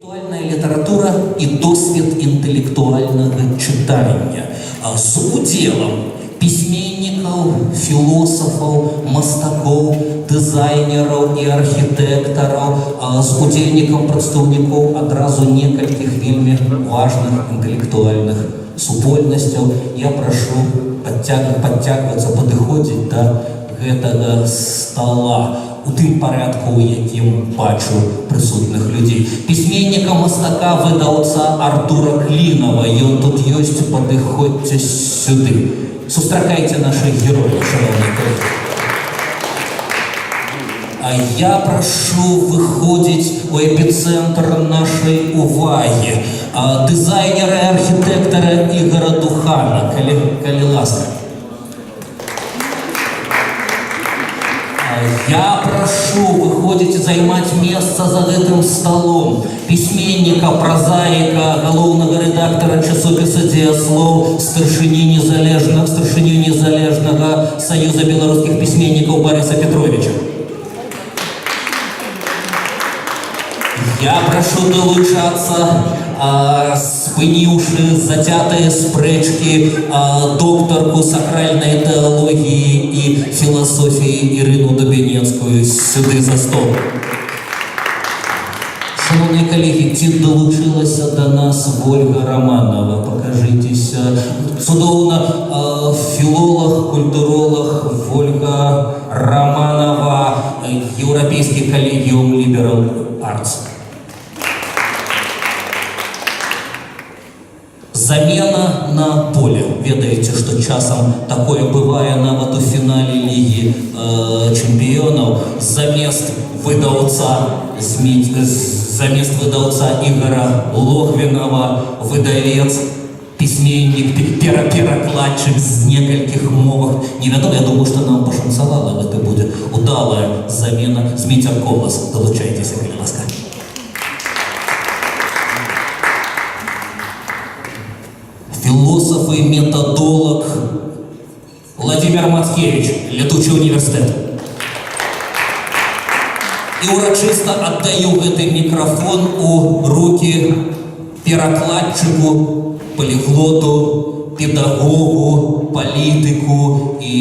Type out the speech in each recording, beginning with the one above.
Інтэлектуальная літаратура і досвед інтэлектуальнага чытання з удзелам пісьменнікаў, філосафаў, мастакоў, дызайнераў і архітэктараў, з удзельнікам прадстаўнікоў адразу некалькіх вельмі важных інтэлектуальных супольнасцяў. Я прашу падцягвацца, падыходзіць да гэтага стола у тым парадку, у якім бачу прысутных людзей. Пісьменніка, мастака, выдаўца Артура Клінова. Ён тут ёсць, падыходзьце сюды. Сустракайце нашых герояў, шаноўныя калегі. А я прашу выходзіць у эпіцэнтр нашай увагі дызайнера і архітэктара Ігара Духана, калі ласка. Я прашу выходзіць і займаць месца за гэтым сталом пісьменніка, празаіка, галоўнага рэдактара часопіса «Дзеяслоў», старшыню незалежнага Саюза беларускіх пісьменнікаў Барыса Пятровіча. Я прашу далучацца, спыніўшы зацятыя спрэчкі, доктарку сакральнай тэалогіі і філасофіі Ірыну Дубянецкую сюды за стол. Шаноўныя калегі, ці далучылася да нас Вольга Раманова? Пакажыцеся. Цудоўна, філолаг, культуролаг Вольга Раманова, Еўрапейскі калегіум Liberal Arts. Замена на поле. Ведаеце, што часам такое бывае нават у фінале Лігі чэмпіёнаў. Замест выдаўца Ігара Логвінова выдавец, пісьменнік, перакладчык з некалькіх мовах. Невядома, я думаю, што нам пашанцавала, гэта будзе удалая замена. Зміцер Колас, далучайцеся, калі ласка. Філосаф і метадолаг Уладзімір Мацкевіч, Лятучы універсітэт. І ўрачыста аддаю гэты мікрафон у рукі перакладчыку, паліглоту, педагогу, палітыку і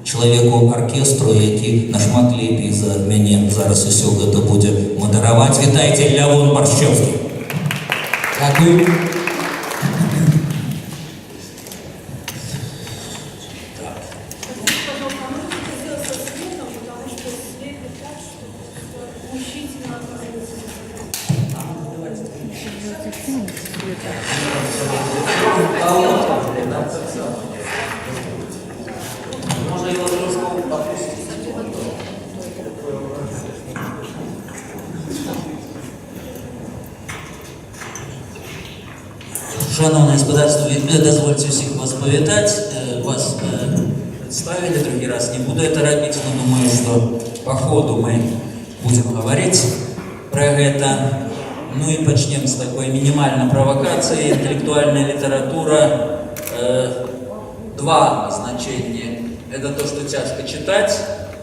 чалавеку аркестру, які нашмат лепей за мяне зараз усё гэта будзе мадэраваць. Вітайце, Лявон Баршчэўскі. Дзякую. Пожалуйста, а можете это сделать со светом, потому что светит так, что просто мучительно оказывается. Можно его трошку опустить. Шаноўнае спадарства, дазвольце ўсіх вас павітаць. Вас прадставілі, другі раз не буду гэта рабіць, но думаю, што па ходу мы будзем гаварыць пра гэта. Ну і пачнем з такой мінімальнай правакацыі. Інтэлектуальная літаратура, два значэння. Гэта то, што цяжка чытаць,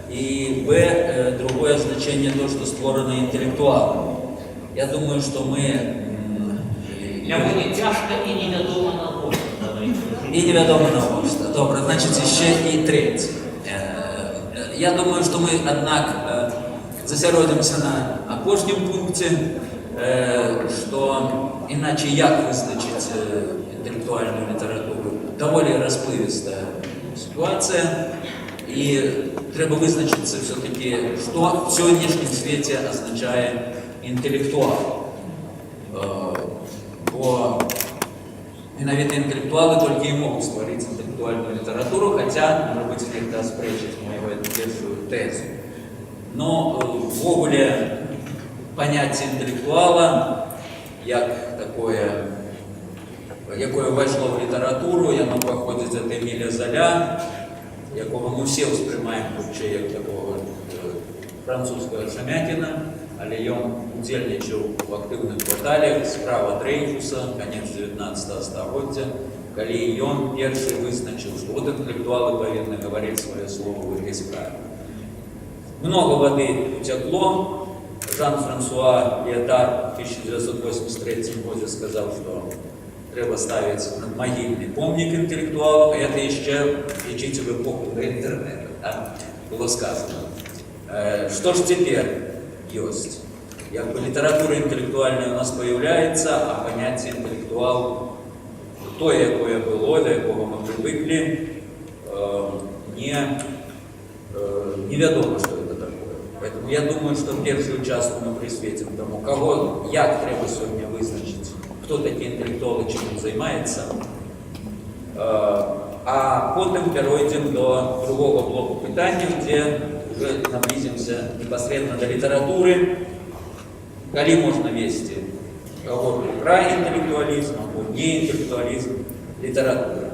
і Б, другое значэнне то, што створана інтэлектуаламі. Я думаю, што мы Лявоне, цяжка і невядома навошта. Давайце. І невядома навошта. Добра, значыць, яшчэ і трэцяе. Я думаю, што мы, аднак, засяродзімся на апошнім пункце, што іначай як вызначыць інтэлектуальную літаратуру? Даволі расплывістая сітуацыя, і трэба вызначыцца ўсё-такі, што ў сённяшнім свеце азначае інтэлектуал. Бо менавіта інтэлектуалы толькі і могуць стварыць інтэлектуальную літаратуру, хаця, можа быць, нехта аспрэчыць мою гэту першую тэзу. Но увогуле паняцце інтэлектуала як такое, якое ўвайшло ў літаратуру, яно паходзіць ад Эміля Заля, якога мы ўсе ўспрымаем хутчэй як такога французскага Шамякіна, але ён удзельнічаў у актыўных баталіях справа Дрэйфуса, канец 19 стагоддзя, калі ён першы вызначыў, што вот інтэлектуалы павінны гаварыць сваё слово ў гэтай справе. Многа вады уцякло. Жан-Франсуа Ліятар в 1983 годзе сказаў, што трэба ставіць надмагільны помнік інтэлектуалам, і это яшчэ, лічыце, в эпоху да інтэрнета, да, было сказано. Што ж цяпер ёсць? Як бы літаратура інтэлектуальная у нас появляется, а понятие інтэлектуал, тое, якое было, да якога мы прывыклі, невядома, что это такое. Поэтому я думаю, что першую частку мы прысвецім таму, каго, як трэба сёння вызначыць, хто такі інтэлектуал і чым ён займаецца. А потым пяройдзем до другога блоку пытанняў, дзе уже наблізімся непасрэдна да літаратуры, калі можна весці гаворку пра інтэлектуалізм або неінтэлектуалізм літаратуры.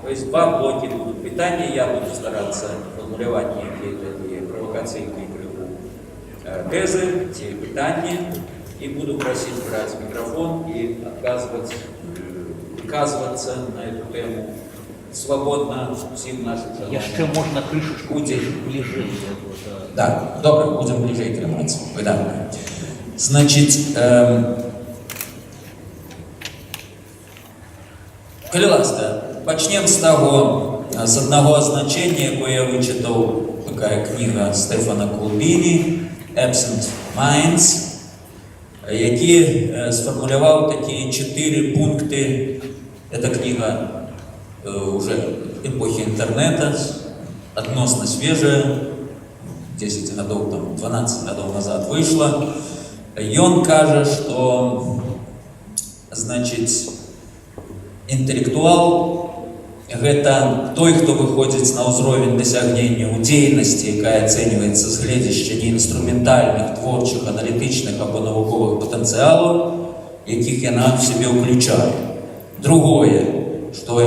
То есть два блокі будуць пытання, я буду старацца фармуляваць нейкія такія правакацыйныя крыху тэзы ці пытанні і буду прасіць браць мікрафон і адказваць, выказвацца на эту тэму свабодна усім нашым Яшчэ можна крышачку Будзе. бліжэй. Да. Так, добра, будзем бліжэй трымацца. Выдатна. Значыць, калі ласка, пачнем з таго, з аднаго азначэння, якое я вычытаў, такая кніга Стэфана Колбіні «Absent Minds», які сфармуляваў такія чатыры пункты. Эта кніга уже эпохи интернета, относно свежая, 10 гадоў, там, 12 гадоў назад выйшла. Ён кажа, што, значыць, інтэлектуал гэта той, хто выходзіць на ўзровень дасягнення ў дзейнасці, якая ацэньваецца з гледзяшча не інструментальных, творчых, аналітычных або навуковых патэнцыялаў, якіх яна в сябе ўключае. Другое, што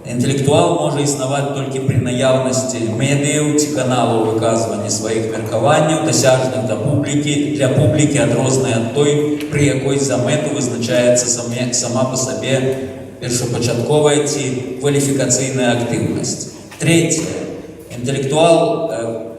інтэлектуал можа існаваць толькі пры наяўнасці медыяў ці каналаў выказвання сваіх меркаванняў, дасяжных да публікі, для публікі, адрознай ад той, пры якой за мэту вызначаецца сама па сабе першапачатковая ці кваліфікацыйная актыўнасць. Трэцяе. Інтэлектуал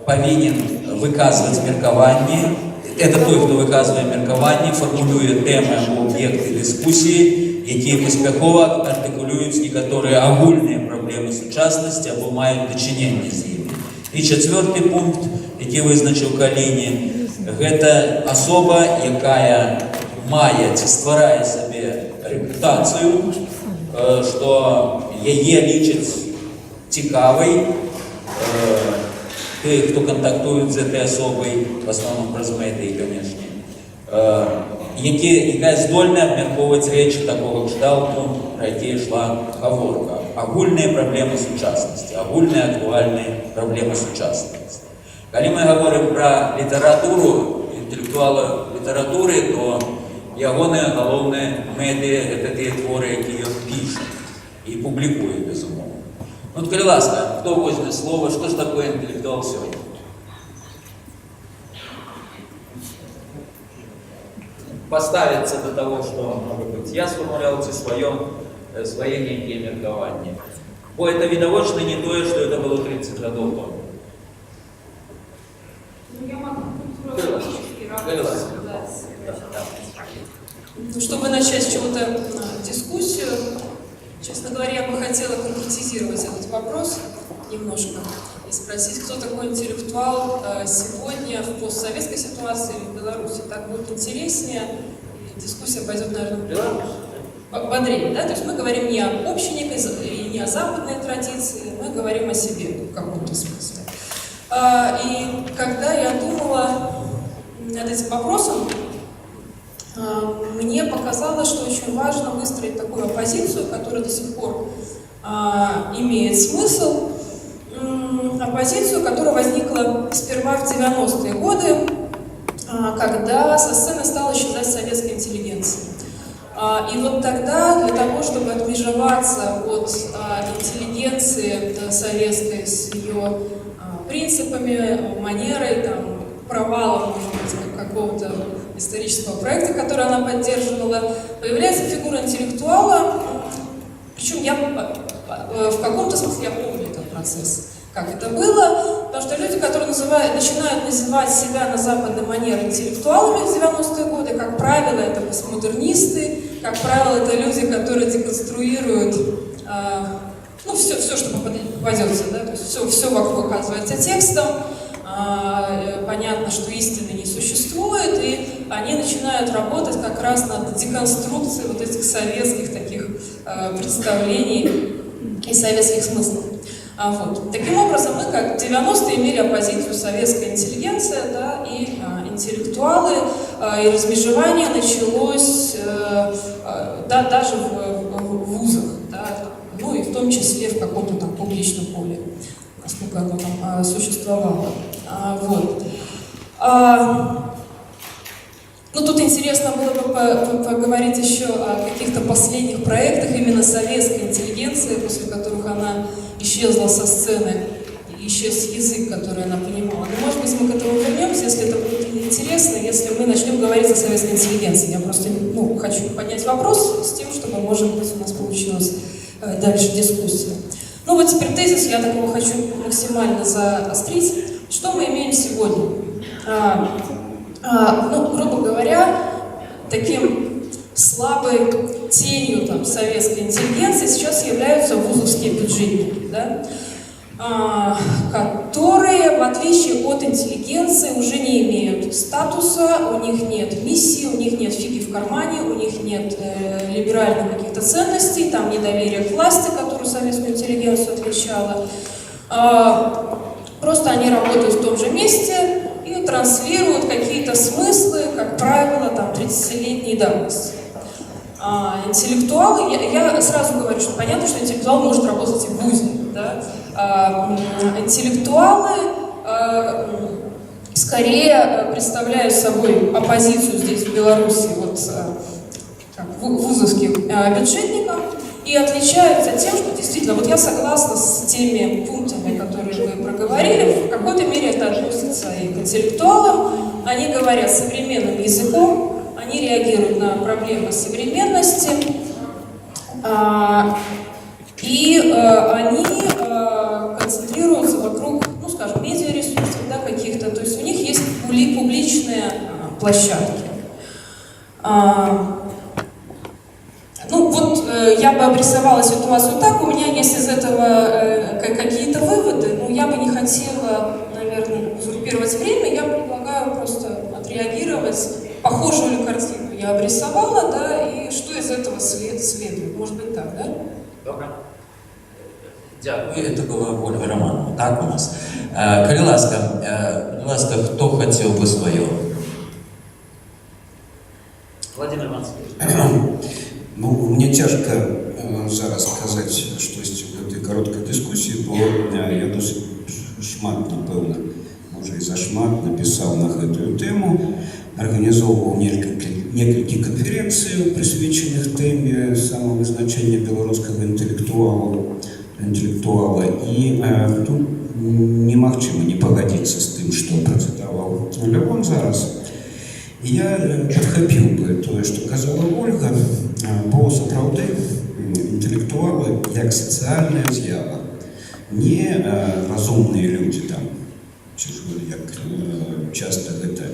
павінен выказваць меркаванні. Это той, хто выказвае меркаванні, фармулюе тэмы або аб'екты дыскусіі, якія паспяхова артыкулююць некаторыя агульныя праблемы сучаснасці або маюць дачыненне з імі. І чацвёрты пункт, які вызначыў Каліні, гэта асоба, якая мае ці стварае сабе рэпутацыю, што яе лічаць цікавай, тыя, хто кантактуюць з этой асобай, в асноўным праз медыі, канешне, якая здольная абмяркоўваць рэчы такога кшталту, пра якія ішла гаворка. Агульныя праблемы сучаснасці, агульныя актуальныя праблемы сучаснасці. Калі мы гаворым пра літаратуру, інтэлектуала літаратуры, то ягоныя галоўныя медыа гэта тыя творы, якія ён піша і публікуе, безумоўна. Ну, от, калі ласка, хто возьме слова, што ж такое інтэлектуал сёння? Поставиться до того, что, может быть, я сфармуляваў ці свае нейкія меркаванні. Бо это відавочна не тое, што это было 30 гадоў тому. Ну, я могу культурологический ракурс сказать. Да. Ну, чтобы начать с чего-то дискуссию, честно говоря, я бы хотела конкретизировать этот вопрос немножко и спросить, кто такой интеллектуал сегодня в постсоветской ситуации или в Беларуси. Так будет интереснее, и дискуссия пойдет, наверное, Беларусь. Бодрее. Да? То есть мы говорим не об общей некой и не о западной традиции, мы говорим о себе в каком-то смысле. И когда я думала над этим вопросом, мне показалось, что очень важно выстроить такую оппозицию, которая до сих пор имеет смысл, оппозицию, которая возникла сперва в 90-е годы, когда со сцены стала исчезать советская интеллигенция. И вот тогда для того, чтобы отмежеваться от интеллигенции советской с ее принципами, манерой, провалом, может быть, какого-то исторического проекта, который она поддерживала, появляется фигура интеллектуала. Причем я в каком-то смысле я помню этот процесс. Как это было, потому что люди, которые начинают называть себя на западный манер интеллектуалами в 90-е годы, как правило, это постмодернисты, как правило, это люди, которые деконструируют ну, все, что попадется, да, то есть все вокруг оказывается текстом, понятно, что истины не существует, и они начинают работать как раз над деконструкцией вот этих советских таких представлений и советских смыслов. Вот. Таким образом, мы, как в 90-е, имели оппозицию советская интеллигенция, да, и интеллектуалы, и размежевание началось да, даже в вузах, да, ну и в том числе в каком-то там публичном поле, насколько оно там существовало. Вот. Ну, тут интересно было бы поговорить еще о каких-то последних проектах именно советской интеллигенции, после которых она исчезла со сцены, исчез язык, который она понимала. Но, может быть, мы к этому вернемся, если это будет интересно, если мы начнем говорить о советской интеллигенции. Я просто, ну, хочу поднять вопрос с тем, чтобы, может быть, у нас получилась дальше дискуссия. Ну вот теперь тезис, я такого хочу максимально заострить. Что мы имеем сегодня? Ну, грубо говоря, таким слабой тенью там советской интеллигенции сейчас являются вузовские бюджетники, да, которые, в отличие от интеллигенции, уже не имеют статуса, у них нет миссии, у них нет фиги в кармане, у них нет либеральных каких-то ценностей, там недоверие к власти, которую советскую интеллигенцию отличала. Просто они работают в том же месте и транслируют какие-то смыслы, как правило, там, 30-летней давности. Интеллектуалы, я сразу говорю, что понятно, что интеллектуал может работать и в вузе. Да? Интеллектуалы скорее представляют собой оппозицию здесь, в Беларуси, вот, как вузовским бюджетникам, и отличаются тем, что действительно, вот я согласна с теми пунктами, которые вы проговорили, в какой-то мере это относится и к интеллектуалам. Они говорят современным языком, они реагируют на проблемы современности, и они концентрируются вокруг, ну, скажем, медиаресурсов, да, каких-то, то есть у них есть публичные площадки. Ну, вот я бы обрисовала ситуацию так, у меня есть из этого какие-то выводы, но я бы не хотела, наверное, узурпировать время, я предлагаю просто отреагировать, похожую ли картину я обрисовала, да, и что из этого следует. Может быть, так, да? Добра. Дзякую, гэта была Вольга Раманава. Так у нас. Калі ласка, хто хацеў бы сваё? Уладзімір Мацкевіч. Ну, мне цяжка зараз сказаць штосьці ў гэтай кароткай дыскусіі, бо я досыць шмат, напэўна, можа, і зашмат напісаў на гэтую тэму, арганізоўваў некалькі канферэнцыяў, прысвечаных тэме самавызначэння беларускага інтэлектуала. І тут немагчыма не пагадзіцца з тым, што працытаваў Лявон зараз. І я падхапіў бы тое, што казала Вольга, бо сапраўды інтэлектуалы як сацыяльная з'ява, не разумныя людзі там, ці ж, як часта гэта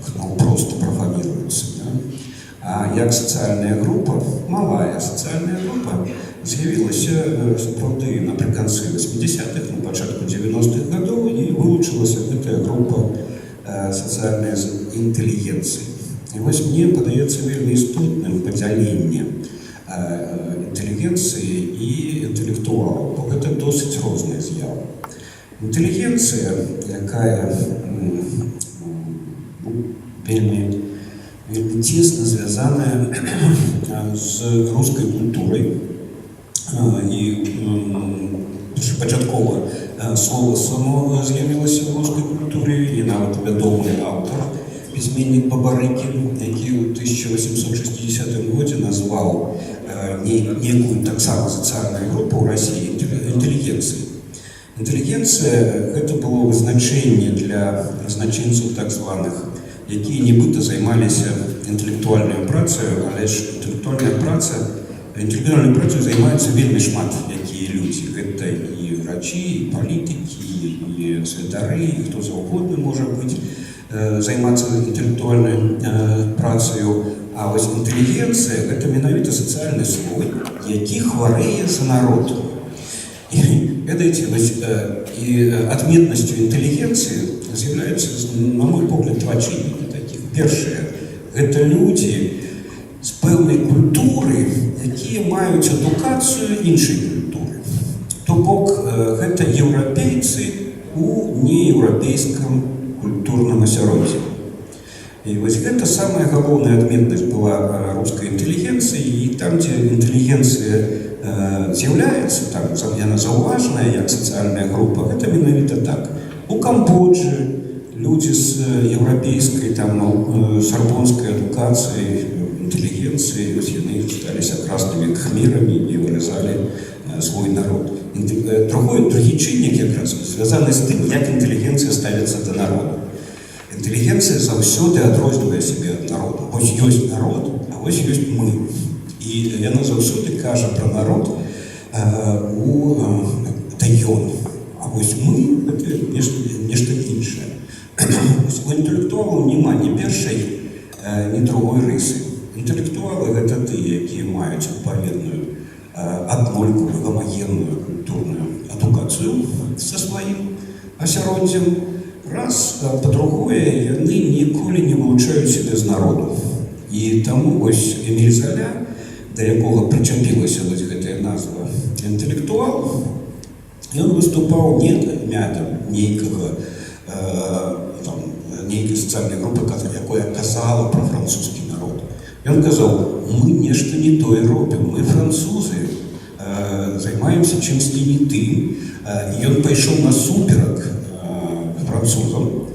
так, наўпрост прафаніруецца, да? А як сацыяльная група, малая сацыяльная група з'явілася сапраўды напрыканцы 80-х, на пачатку 90-х гадоў, і вылучылася гэтая група сацыяльнай інтэлігенцыі. І вось мне падаецца вельмі істотным падзяленне інтэлігенцыі і інтэлектуалаў, бо гэта досыць розныя з'явы. Інтэлігенцыя, якая ну, вельмі, вельмі цесна звязаная з рускай культурай, і першапачаткова слова само з'явілася ў рускай культуры, і нават вядомы аўтар, пісьменнік Бабарыкін, які ў 1860 годзе назваў некую таксама сацыяльную групу ў Расіі інтэлігенцыяй. Інтэлігенцыя — гэта было вызначэнне для разначынцаў так званых, якія нібыта займаліся інтэлектуальнай працай, але ж інтэлектуальная праца, інтэлектуальнай працай займаюцца вельмі шмат якія якія людзі. Гэта і врачи, і палітыкі, і святары, і хто заўгодна можа быць займацца інтэлектуальнай працаю. А вось інтэлігенцыя — гэта менавіта сацыяльны слой, які хварэе за народ. І, ведаеце, вось, і адметнасцю інтэлігенцыі з'яўляюцца, на мой погляд, два чыннікі такіх. Першае — гэта людзі з пэўнай культуры, якія маюць адукацыю іншай культуры. То бок гэта еўрапейцы у нееўрапейскім культурным асяроддзі. І вось гэта самая галоўная адметнасць была рускай інтэлігенцыі, і там, дзе інтэлігенцыя з'яўляецца, там яна заўважная як сацыяльная група, гэта менавіта так. У Камбоджы людзі з еўрапейскай, там, ну, сарбонскай адукацыяй, інтэлігенцыі, вось яны сталіся красными кхмерамі і выразалі свой народ. Другі чыннік якраз звязаны з тым, як інтэлігенцыя ставіцца да народу. Інтэлігенцыя заўсёды адрознівае сябе ад народу. Вось ёсць народ, а вось ёсць мы. І яна заўсёды кажа пра народ у это ён. А вось мы — гэта нешта іншае. Вось у інтэлектуалаў няма ні першай, ні другой рысы. Інтэлектуалы — гэта тыя, якія маюць адпаведную аднолькавую гамагенную культурную адукацыю са сваім асяроддзем. Раз, а па-другое, яны ніколі не вылучаюць сябе з народу. І таму вось Эміль Заля, да якога прычапілася вось гэтая назва інтэлектуал, ён выступаў не імя там нейкага там, нейкай сацыяльнай групы, якая казала пра французскі народ. Ён казаў: мы нешта не тое робім, мы, французы, займаемся чымсьці не тым. І ён пайшоў насуперак французам.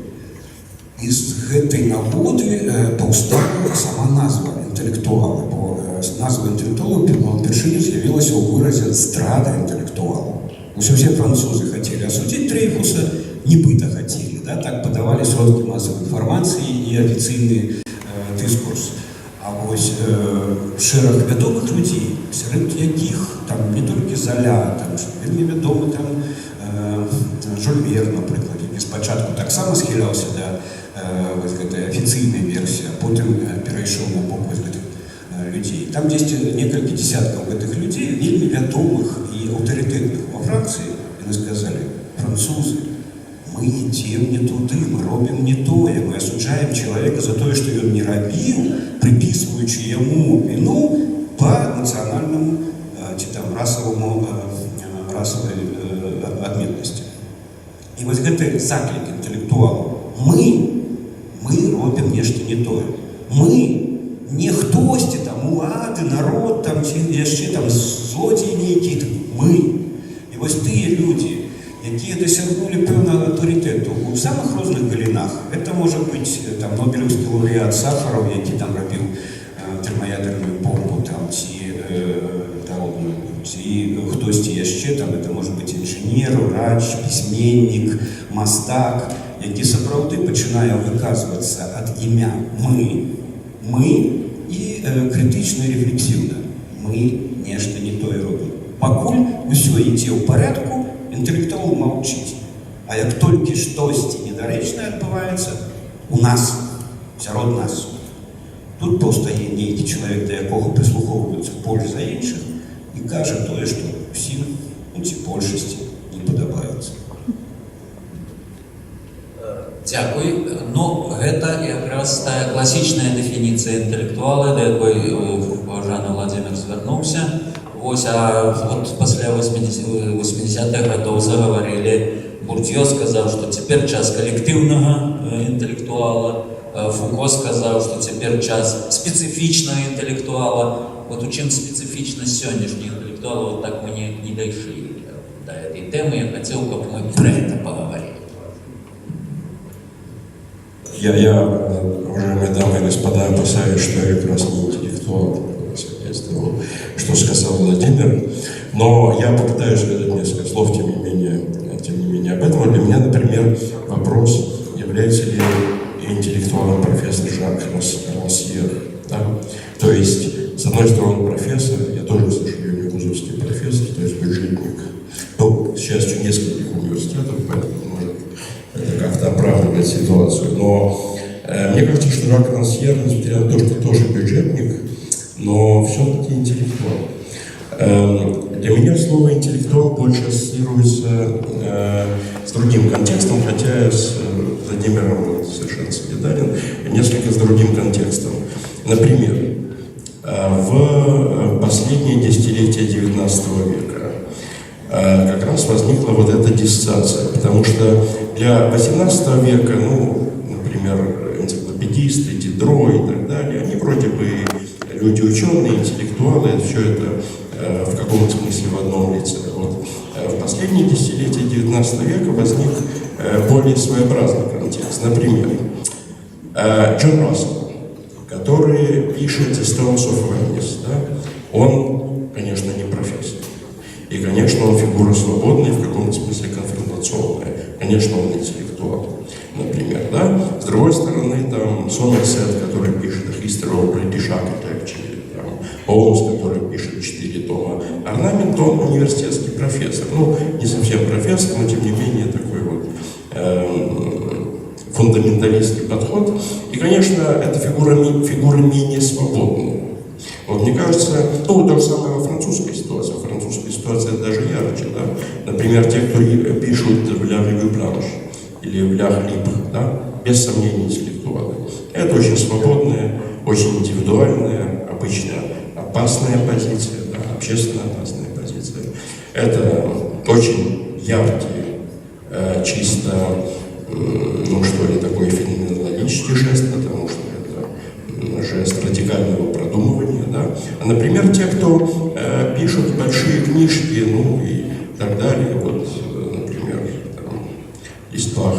І з гэтай нагоды паўстала сама назва інтэлектуалы, бо назва інтэлектуалу упершыню з'явілася ў выразе «здрада інтэлектуалу». Усе французы хацелі асудзіць Дрейфуса, нібыта хацелі, да? Так падавалі сродкі масавай інфармацыі і афіцыйны дыскурс. А вось шэраг вядомых людзей, сярод якіх там не толькі Заля, там вельмі вядомы там Жуль Верн, напрыклад, які спачатку таксама схіляўся да вось гэтай афіцыйнай версіі, а потым перайшоў на бок вось гэтых людзей. Там дзесьці некалькі дзесяткаў гэтых людзей, вельмі вядомых і аўтарытэтных во Францыі, яны сказалі: французы, мы ідзем не туды, мы робім не тое, мы асуджаем чалавека за тое, што ён не рабіў, прыпісваючы яму віну па нацыянальнаму ці там расаваму расавай адметнасці. І вось гэты заклік інтэлектуалу: мы робім нешта не тое. Мы не хтосьці там, улады, народ там ці яшчэ там злодзеі нейкі, мы. І вось тыя людзі, якія дасягнулі пэўнага аўтарытэту у самых розных галінах. Это можа быць там нобелеўскі лаўрэат Сахараў, які там рабіў тэрмаядерную бомбу там ці народную, ці хтосьці яшчэ там, это можа быць інжынер, врач, пісьменнік, мастак, які сапраўды пачынае выказвацца ад імя мы і крытычна і рэфлексіўна. Мы нешта не тое робім. Пакуль усё ідзе ў парадку, інтэлектуал маўчыць. А як толькі штосьці недарэчнае адбываецца у нас, сярод нас, тут паўстае нейкі чалавек, да якога прыслухоўваюцца больш за іншых, і кажа тое, што ўсім, ну, ці большасці не падабаецца. Дзякуй. Ну, гэта якраз тая класічная дэфініцыя інтэлектуала, да якой паважаны Владзімир звярнуўся. Вось, а вот пасля 80-х гадоў загаварылі, Бурдзьё сказаў, што цяпер час калектыўнага інтэлектуала, Фуко сказаў, што цяпер час спецыфічнага інтэлектуала. Вот у чым спецыфічнасць сённяшніх інтэлектуалаў, вот так мы не дайшлі да этой тэмы. Я хацеў, каб мы пра гэта пагаварылі. Я, уважаемые дамы и господа, опасаюсь, что я как раз не интеллектуал, соответственно, что сказал Владимир. Но я попытаюсь сказать несколько слов, тем не менее, об этом. Для меня, например, вопрос, является ли интеллектуалом профессор Жак Рансьер. Да? То есть, с одной стороны, профессор, я тоже, к сожалению, вузовский профессор, то есть бюджетник. бюджетник. Ну, к счастью, нескольких университетов, поэтому, может, это как-то оправдывает ситуацию. Но мне кажется, что Жак Рансьер, несмотря на то, что тоже бюджетник, но все-таки интеллектуал. Для меня слово «интеллектуал» больше ассоциируется с другим контекстом, хотя я с Владимиром совершенно солидарен, несколько с другим контекстом. Например, в последние десятилетия XIX века как раз возникла вот эта диссоциация, потому что для XVIII века, ну, например, энциклопедисты, Дидро и так далее, они вроде бы люди ученые, интеллектуалы, все это в каком-то смысле в одном лице. Вот в последние десятилетия XIX века возник более своеобразный контекст. Например, Джон Рассел, который пишет The Stones of Venice, да, он, конечно, не профессор. И, конечно, он фигура свободная, в каком-то смысле конфронтационная. Конечно, он интеллектуал, например, да. С другой стороны, там Сомерсет, который пишет History of British Architecture, или там Холмс, который пишет четыре тома «Орнамент», он университетский профессор. Ну, не совсем профессор, но тем не менее такой вот фундаменталистский подход. И, конечно, эта фигура менее свободная. Вот мне кажется, ну, то же самое во французской ситуации. Во французской ситуации даже ярче, да. Например, те, кто пишут в La Revue Blanche или в L'Art Libre, да, без сомнения интеллектуалы. Это очень свободная, очень индивидуальная, обычно опасная позиция, да, общественно опасная позиция. Это очень яркий, чисто, ну что ли, такой феноменологический жест, потому что это жест радикального продумывания, да. А, например, те, кто пишут большие книжки, ну и так далее, вот, например, там, «Histoire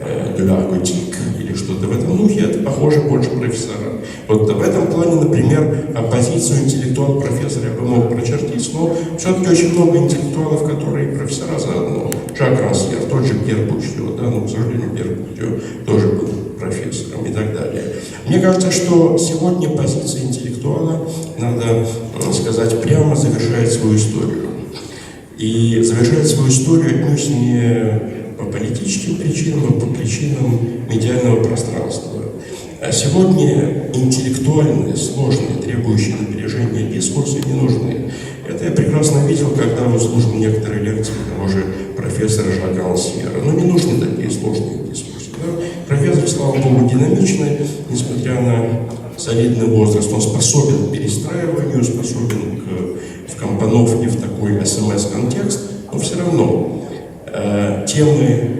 de l'art gothique» или что-то в этом духе, это похоже больше профессора. Вот в этом плане, например, оппозицию интеллектуал-профессора я бы мог прочертить, но все-таки очень много интеллектуалов, которые профессора заодно. Жак Рансьер, тот же Пьер Бурдье, да, но, к сожалению, Пьер Бурдье тоже был профессором и так далее. Мне кажется, что сегодня позиция интеллектуала, надо сказать прямо, завершает свою историю. И завершает свою историю отнюдь не по политическим причинам, а по причинам медиального пространства. А сегодня интеллектуальные, сложные, требующие напряжения дискурсы не нужны. Это я прекрасно видел, когда вот слушал некоторые лекции того же профессора Жака Рансьера. Но не нужны такие сложные дискурсы. Да? Профессор, слава богу, динамичный, несмотря на солидный возраст. Он способен к перестраиванию, способен к вкомпоновке в такой СМС-контекст, но все равно темы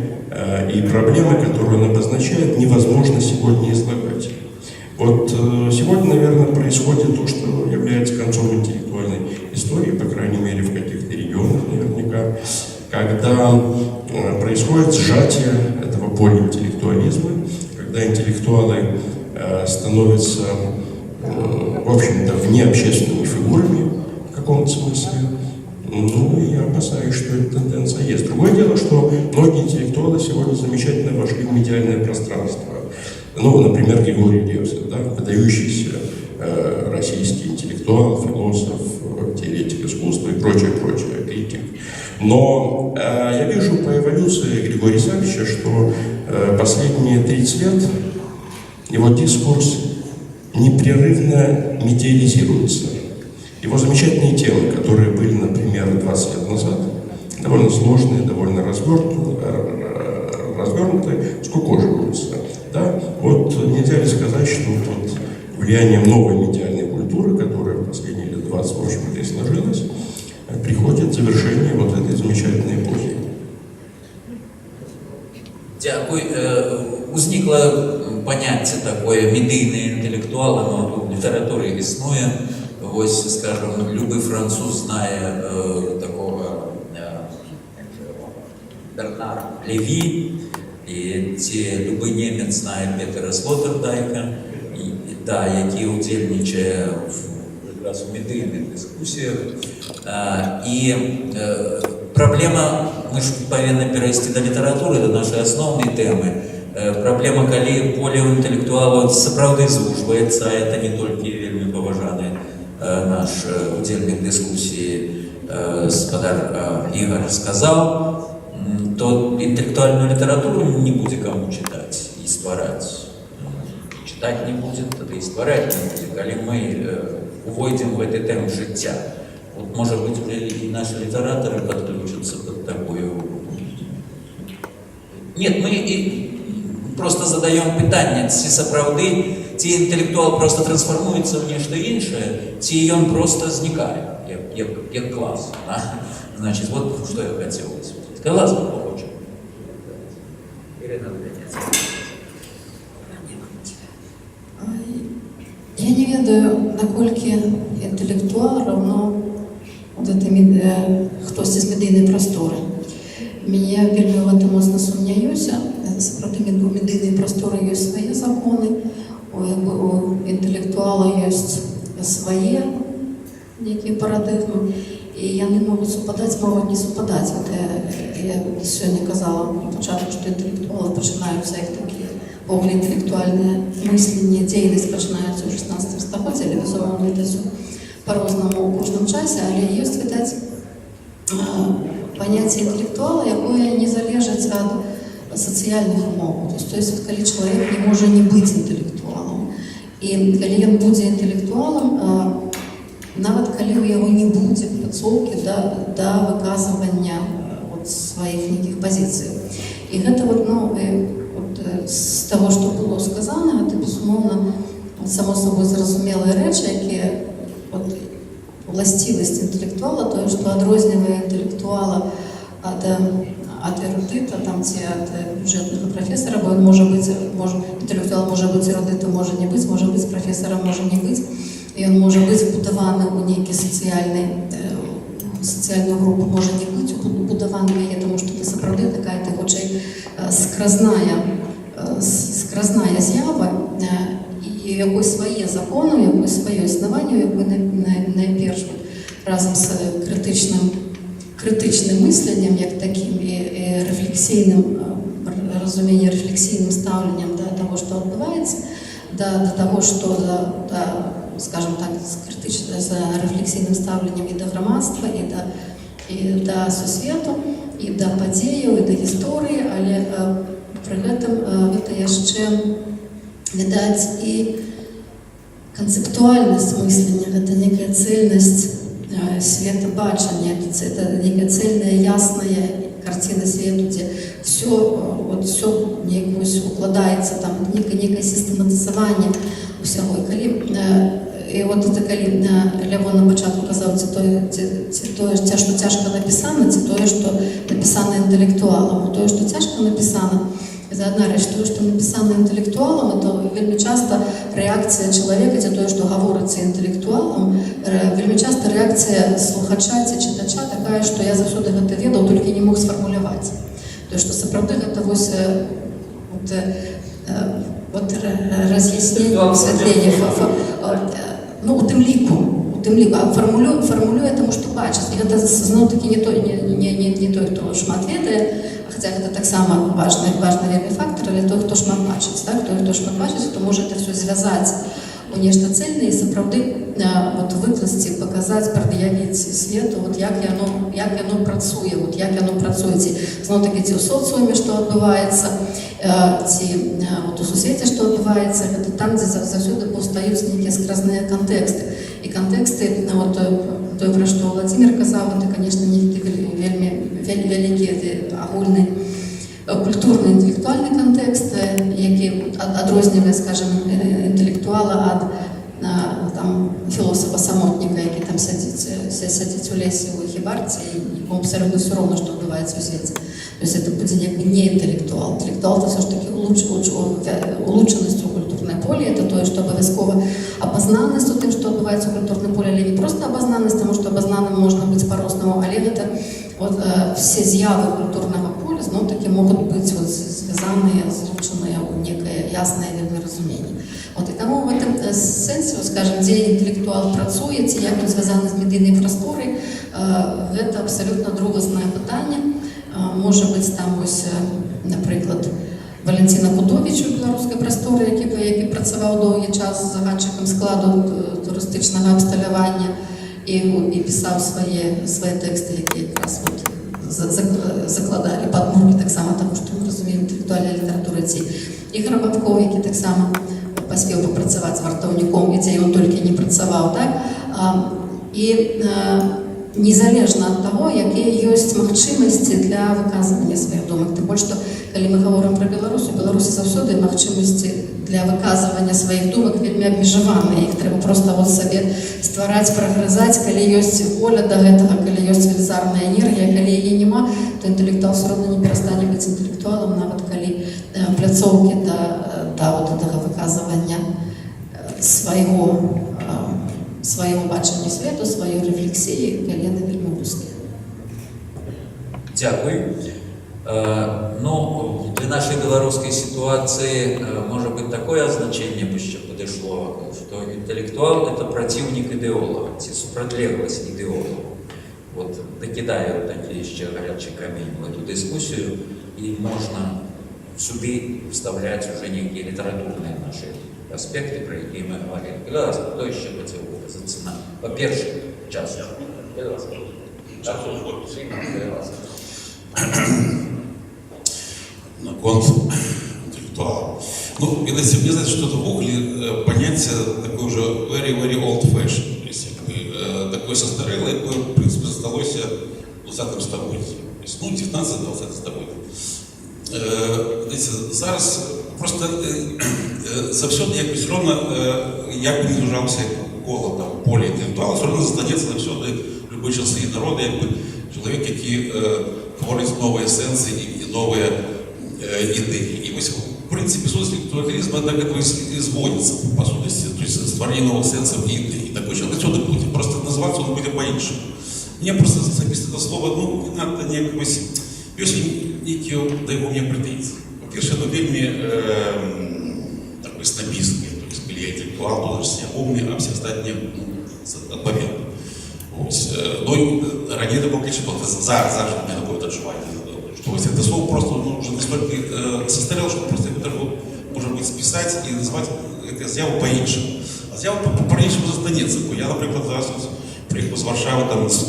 и проблемы, которые он обозначает, невозможно сегодня излагать. Вот сегодня, наверное, происходит то, что является концом интеллектуальной истории, по крайней мере, в каких-то регионах наверняка, когда происходит сжатие этого поля интеллектуализма, когда интеллектуалы становятся, в общем-то, внеобщественными фигурами в каком-то смысле. Ну, и я опасаюсь, что эта тенденция есть. Другое дело, что многие интеллектуалы сегодня замечательно вошли в медиальное пространство. Ну, например, Григорий Левзин, да, выдающийся российский интеллектуал, философ, теоретик искусства и прочее, прочее, критик. Но я вижу по эволюции Григория Исааковича, что последние 30 лет его дискурс непрерывно медиализируется. Его замечательные темы, которые были, например, 20 лет назад, довольно сложные, довольно развернутые, скукоживаются. Да? Вот нельзя ли сказать, что под влиянием новой медиальной культуры, которая в последние лет 20, в общем-то, и сложилась, приходит завершение вот этой замечательной эпохи. Дзякуй. Узнікла паняцце такое «медыйныя інтэлектуалы», но ў літаратуры існуе. Вось, скажем, любы француз знае такога Бернара Леві, і ці любы немец знае Петера Слотердайка, і, да, які удзельнічае якраз у медыйных дыскусіях. І праблема, мы ж павінны перайсці да літаратуры, да нашай асноўнай тэмы. Праблема, калі поле інтэлектуалаў сапраўды звужваецца, а это не толькі вельмі паважаны наш удзельнік дыскусіі. спадар Ігар сказаў, то інтэлектуальную літаратуру не будзе каму чытаць і ствараць. Чытаць не будзе, тады і ствараць не будзе. Калі мы увойдзем в гэты тэмп жыцця, вот, можа быць, уже і нашы літаратары падключацца под такую. Нет, мы і просто задаем пытанне, ці сапраўды, ці інтэлектуал просто трансфармуецца ў нешта іншае, ці ён просто знікае, як клас. Да? Значит, вот что я хотел высветлить. Клас хочет. Ірына Лубянец. Я не ведаю, наколькі інтэлектуал равно вот это хтосьці з медыйнай прасторы. Мяне вельмі ў гэтым моцна сумняюся. Сапраўды, у медыйнай прасторы ёсць свае законы, як бы, у інтэлектуала ёсць свае нейкія парадыгмы, і яны могуць супадаць, могуць не супадаць. Вот я сёння казала на пачатку, што інтэлектуалы пачынаюцца як такія, увогуле інтэлектуальнае мысленне, дзейнасць пачынаюцца ў 16 стагоддзі, але, безумоўна, гэта ўсё па-рознаму ў кожным часе, але ёсць, відаць, паняцце інтэлектуала, якое не залежыць ад сацыяльных умоў. То есть вот, калі чалавек не можа не быць інтэлектуалам. І калі ён будзе інтэлектуалам, нават калі ў яго не будзе пляцоўкі да выказвання вот, сваіх нейкіх пазіцый. І гэта вот, ну, вот, з таго, што было сказана, гэта, безумоўна, вот, само сабой зразумелыя рэчы, якія вот, уласцівасць інтэлектуала, тое, што адрознівае інтэлектуала ад эрудыта там, ці ад бюджэтнага прафесара, бо ён можа быць, можа, інтэлектуал можа быць эрудытам, можа не быць, можа быць прафесарам, можа не быць. І ён можа быць вбудаваны ў нейкі сацыяльную групу, можа не быць убудаваны ў яе, таму што это сапраўды такая ты хутчэй скразная з'ява, і у якой свае законы, у якой сваё існаванне, у якой найперш вот, разам з крытычным мысленнем як такім і рэфлексійным разуменне, рэфлексійным стаўленнем да таго, што адбываецца, да таго, што да, скажем так, з рэфлексійным стаўленнем і да грамадства, і да сусвету, і да падзеяў, і да гісторыі, але пры гэтым гэта яшчэ, відаць, і канцэптуальнасць мыслення, гэта некая цельнасць светабачання, это некая цельная, ясная карціна свету, дзе все, вот, все неяк вось укладаецца, там некае сістэматызаванне усяго. І вот это калі Лявон на пачатку казаў, ці тое, што цяжка напісана, ці тое, што напісана інтэлектуалам. Тое, што цяжка напісана, это одна рэч. Тое, што напісана інтэлектуалам, это вельмі часта рэакцыя чалавека, ці тое, што гаворыцца інтэлектуалам, вельмі часта рэакцыя слухача ці чытача такая, што я заўсёды гэта ведаў, толькі не мог сфармуляваць. То, што сапраўды гэта вось вот, вот раз'ясненне, высвятленне, ну, у тым ліку, а фармулюе таму, што бачыць. І гэта зноў-такі не той, не той, хто шмат ведае, хаця гэта таксама важны вельмі фактар, але той, хто шмат бачыць, так? Той, хто шмат бачыць, то можа это все звязаць у нешта цельнае і сапраўды вот, выкласці, паказаць, прад'явіць свету, вот, як яно працуе, вот, як яно працуе, ці зноў-такі ці ў соцыуме, што адбываецца, ці вот, у сусвеце, што адбываецца, гэта там, дзе заўсёды паўстаюць нейкія скразныя кантэксты. І кантэксты, ну, вот, той, пра што Владимир казаў, это, конечно, нейкі вельмі вялікі агульны культурны інтэлектуальны кантэкст, які адрознівае, скажем, інтэлектуала ад там, філосафа-самотніка, які там сядзіць у лесе ў хібарцы і якому абсалютна ўсё роўна, што адбываецца ў свеце. То есть это будзе як бы не інтэлектуал. Інтэлектуал — это все ж таки улучшенасць у культурнае поле, это тое, што абавязкова абазнанасць у тым, што адбываецца ў культурным поле, але не просто абазнанасць, таму што абазнаным можна быць па-рознаму, але гэта вот, все з'явы культурнага поля зноў-такі могуць быць вот, звязаныя, злучаныя ў некае яснае вельмі разуменне. Вот, і таму в гэтым сэнсе, вот, скажем, дзе інтэлектуал працуе, ці як ён звязаны з медыйнай прасторай, гэта абсалютна другаснае пытанне. Можа быць там вось, напрыклад, Валянцін Акудовіч у беларускай прасторы, які працаваў доўгі час загадчыкам складу турыстычнага абсталявання. І і пісаў свае тэксты, якія якраз вот закладалі падмуркі таксама таму, што мы разумеем інтэлектуальная літаратура, ці Ігар Бабкоў, які таксама паспеў папрацаваць з «Вартаўніком», і дзе ён толькі не працаваў, так? І незалежна ад таго, якія ёсць магчымасці для выказвання сваіх думак. Тым больш, што калі мы гаворым пра Беларусь, у Беларусі заўсёды магчымасці для выказвання сваіх думак вельмі абмежаваныя. Іх трэба проста вот сабе ствараць, прагрызаць, калі ёсць воля да гэтага, калі ёсць велізарная энергія. Калі яе няма, то інтэлектуал все роўна не перастане быць інтэлектуалам, нават калі пляцоўкі да вот гэтага выказвання свайго бачання свету, сваёй рэфлексіі, калі яны вельмі вузкія. Дзякуй. Ну, для нашай беларускай сітуацыі, можа быць, такое азначэнне бы яшчэ падышло, што інтэлектуал – это праціўнік ідэолага, ці супрацьлегласць ідэолагу. Вот дакідаю такі яшчэ гарячы камень в эту дыскусію, і можна сюды вставляць уже нейкія літаратурныя нашы аспекты, пра якія мы гаварылі. Калі ласка, хто яшчэ хацеў выказацца на па-першае час? Калі ласка. Калі ласка. Наконт интеллектуала. Ну, ведаеце, мне здаецца, што это ўвогуле понятие такое уже very, very old fashion. То есть, як бы, такое састарэлае, якое, в принципе, засталося в 20 стагоддзі. То есть, ну, 19-20 стагоддзя. Ведаеце, зараз просто заўсёды як бы все равно, як бы не зужаўся кола там поле інтэлектуала, все равно застанецца заўсёды в любые часы і народы як бы чалавек, які творыць новыя сэнсы і новыя ідэі. І вось, в принципе, сутнасць інтэлектуалізма так этого і зводится, по сутнасці, то есть стварэнне новых сэнсаў і ідэй. І такой чалавек заўсёды будзе, просто называться он будзе по-іншаму. Мне просто асабіста это слово, ну, не надта неяк вось, ёсць нейкія да яго мне прэтэнзіі. Па-першае, оно вельмі такое снобистское, то есть, калі я інтэлектуал, то значит, я умный, а все остальные, ну, адпаведна. Ось, ну, і раней такого клише было, зараз у меня такое адчуванне, что вот это слово просто, ну, уже настолько состарело, что просто его треба, может быть, списать и назвать эту з'яву по-іншому. А з'ява по-іншому застанецца. Бо я, наприклад, зараз ось приїхав з Варшави там з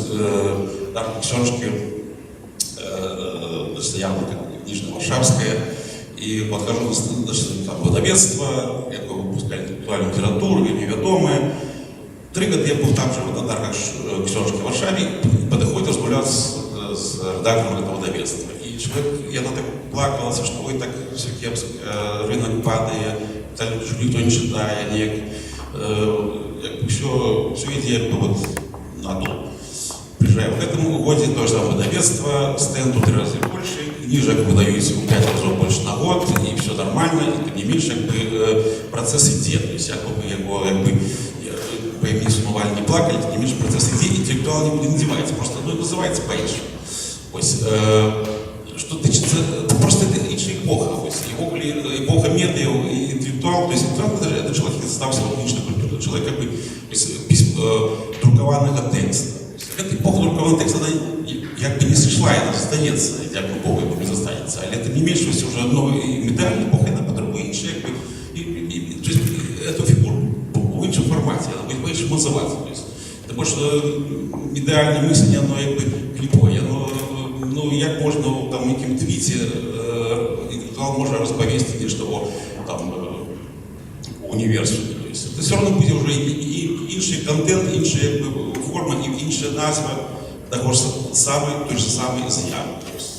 ксёнжкі, значит, ярмарка кніжная варшаўская, і подхожу, значит, там выдавецтва, якое выпускалі інтэлектуальную літаратуру, вельмі вядомае. 3 гады я быў там же на таргах ксёнжкі в Варшаве, падыходзіць, размаўляў з рэдактарам этого выдавецтва. І чалавек, яна так плакалася, што ой, так всё кепска, рынок падае, та ніхто не чытае, неяк, як бы всё ідзе як бы вот на дно. Приезжаю в гэтым годзе, то же самое выдавецтва, стенд у 3 разы больше, кніжак выдаюць у 5 разоў больше на год, і всё нормально, і тым не менш, як бы, працэс ідзе, то есть, як бы яго, як бы, па ім не сумавалі, не плакалі, тым не менш працэс ідзе, інтэлектуал нікуды не дзяваецца, просто, ну, называецца па-іншаму. Ось, што тычыцца, просто это іншая эпоха, ось, і ўвогуле эпоха медыяў і інтэлектуал, то есть інтэлектуал это чалавек, які застаўся ў кніжнай культуры, чалавек, як бы, ось, друкаванага тэкста. То есть гэта эпоха друкаванага тэкста, она як бы не сышла, яна застаецца, і дзякуй Богу, як бы не застанецца. Але тым не менш, ось уже, ну, і медыяльная эпоха, яна патрабуе іншай, як бы, і, то есть, эту фігуру в іншым фармаце, яна будзе по-іншаму называцца. То есть, тому що ідеальне мислення, воно якби кліпове. Воно, ну, як можна там в якім твіце інтэлектуал можа распавесці нешта о там універсуме. То есть, это все равно будзе уже і іншы кантэнт, іншая як бы форма і іншая назва таго ж самой, той же самой з'явы. То есть,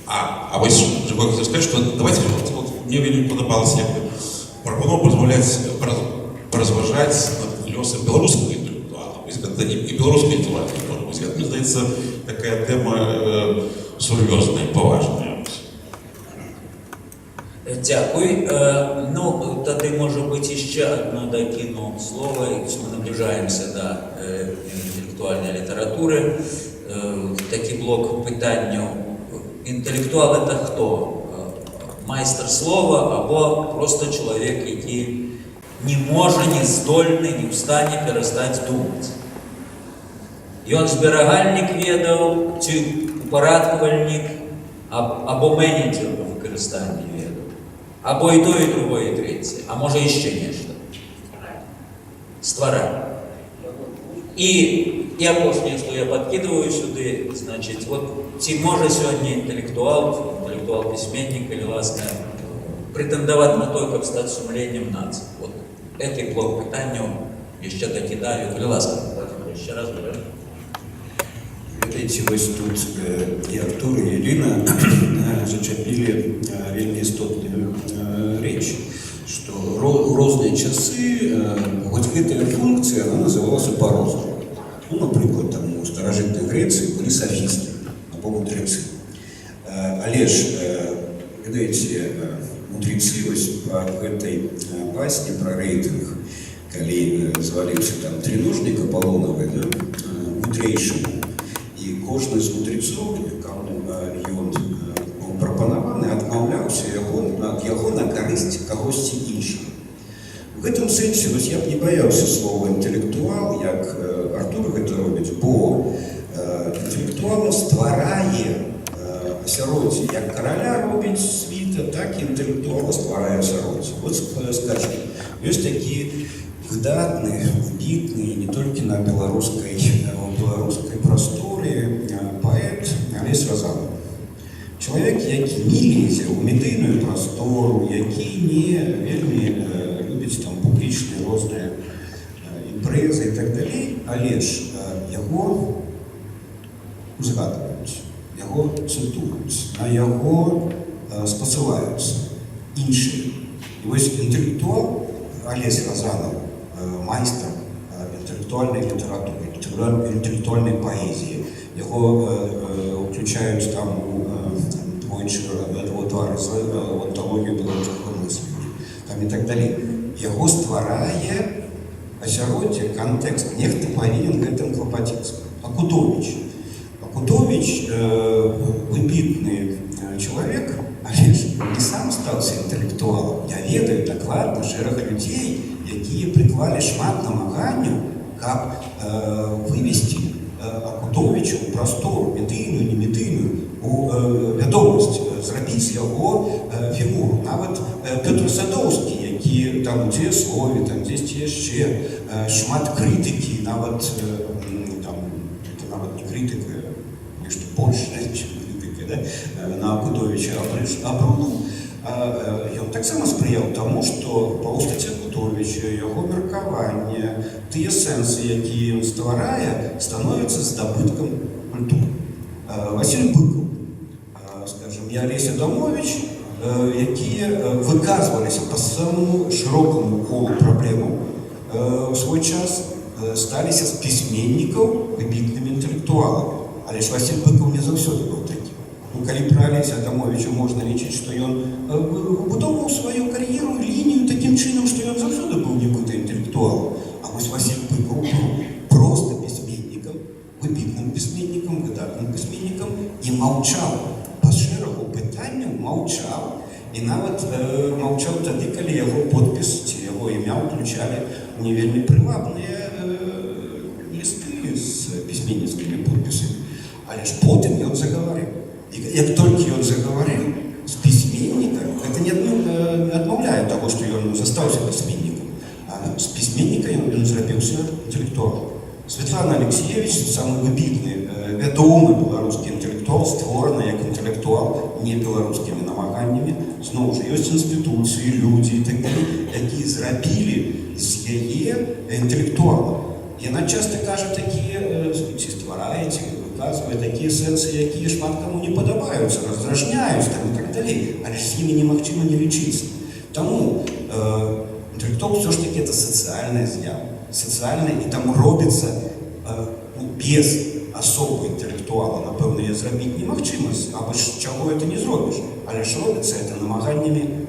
а вось що я хотів сказати, що давайте, вот, мне вельмі падабалася, як прапанова размаўляць, паразважаць над лёсам беларускага інтэлектуала. Вось гэта і беларускай інтэлектуальнай культуры. Вось гэта, мне здаецца, такая тэма сур'ёзная, паважная. Дзякуй. Ну, тады, можа быць, яшчэ адно дакіну слова, і мы набліжаемся да інтэлектуальнай літаратуры. Такі блок пытанняў. Інтэлектуал – это хто? Майстар слова або просто чалавек, які не можа, не здольны, не ў стане перастаць думаць? Ён зберагальнік ведаў ці упарадкавальнік або менеджер па выкарыстанні ведаў? Або і то, і другое, і трэцяе. А можа, яшчэ нешта. Стваральнік. І апошняе, што я падкідваю сюды, значыць, вот ці можа сёння інтэлектуал, інтэлектуал-пісьменнік, калі ласка, прэтэндаваць на тое, каб стаць сумленнем нацыі? Вот гэты блок пытанняў яшчэ дакідаю. Калі ласка, Уладзімір, яшчэ раз бяром. Ведаеце, вось тут і Артур, і Ірына зачапілі вельмі істотную рэч, што у розныя часы вось гэтая функцыя, она называлася по-рознаму. Ну, напрыклад, там у старажытнай Грэцыі былі сафісты або мудрецы. Але ж, ведаеце, мудрецы вось па гэтай басні пра рэйтынг, калі зваліўся там треножник Аполлоновый, да, мудрейшаму, і кожны з мудрецоў, якому ён быў прапанаваны, адмаўляўся ад яго на карысць кагосьці іншага. У гэтым сэнсе вось я б не баяўся слова «інтэлектуал», як Артур гэта робіць, бо інтэлектуалам стварае асяроддзе, як караля робіць світа, так і інтэлектуала стварае асяроддзе. Вот скажем, ёсць такі выдатны, выбітны не толькі на беларускай, у беларускай прасторы паэт Алесь Разанаў. Чалавек, які не лезе ў медыйную прастору, які не вельмі любіць там публічныя розныя імпрэзы і так далей, але ж яго узгадваюць, яго цытуюць, на яго спасылаюцца іншыя. І вось інтэлектуал Алесь Разанаў, майстар інтэлектуальнай літаратуры, інтэлектуальнай паэзіі. Яго уключаюць там у двойчы, два разы у анталогію беларускага мыслення, там і так далей. Яго стварае асяроддзе, кантэкст, нехта павінен гэтым клапаціцца. Акудовіч. Акудовіч выбітны чалавек, але ж не сам стаўся інтэлектуалам. Я ведаю дакладна шэраг людзей, якія прыклалі шмат намаганняў, каб вывесці Акудовіча ў прастору, медыйную, не медыйную, у вядомасць, зрабіць яго фігуру. Нават Пётр Садоўскі, які там у «Дзеяслове», там дзесьці яшчэ шмат крытыкі, нават там, это нават не крытыка, нешта больш, чым крытыка, да, на Акудовіча абрунуў. Ён таксама спрыяў таму, што постаць Акудовіча, яго меркаванне, тыя сэнсы, якія ён стварае, становяцца здабыткам культуры. Васіль Быкаў, скажем, і Алесь Адамовіч, якія выказваліся па самому шырокаму колу праблемаў у свой час, сталіся з пісьменнікаў выбітнымі інтэлектуаламі. Але ж Васіль Быкаў не заўсёды быў такім. Ну, калі пра Алеся Адамовіча можна лічыць, што ён выбудоўваў сваю кар'еру, лінію такім чынам, што ён заўсёды быў нібыта інтэлектуалам. А вось Васіль Быкаў быў проста пісьменнікам, выбітным пісьменнікам, выдатным пісьменнікам і маўчаў. Па шэрагу пытанняў маўчаў. І нават маўчаў тады, калі яго подпіс ці яго імя ўключалі ў не вельмі прывабныя лісты з пісьменніцкімі подпісамі. Але ж потым ён загаварыў. І як толькі ён загаварыў, з пісьменніка, гэта не адмаўляе таго, што ён застаўся пісьменнікам, а з пісьменніка ён зрабіўся інтэлектуалам. Святлана Алексіевіч, самы выбітны, вядомы беларускі інтэлектуал, створаны як інтэлектуал не беларускімі намаганнямі. Зноў жа, ёсць інстытуцыі, людзі і так далей, якія зрабілі з яе інтэлектуала. Яна часта кажа такія, ці стварае, ці выказвае такія сэнсы, якія шмат каму не падабаюцца, раздражняюць там і так далей. Але ж з імі немагчыма не лічыцца. Таму інтэлектуал ўсё ж такі это сацыяльная з'ява. Сацыяльная, і там робіцца ну, без асобы інтэлектуала, напэўна, яе зрабіць немагчыма, абы ж чаго это не зробіш. Але ж робіцца это намаганнямі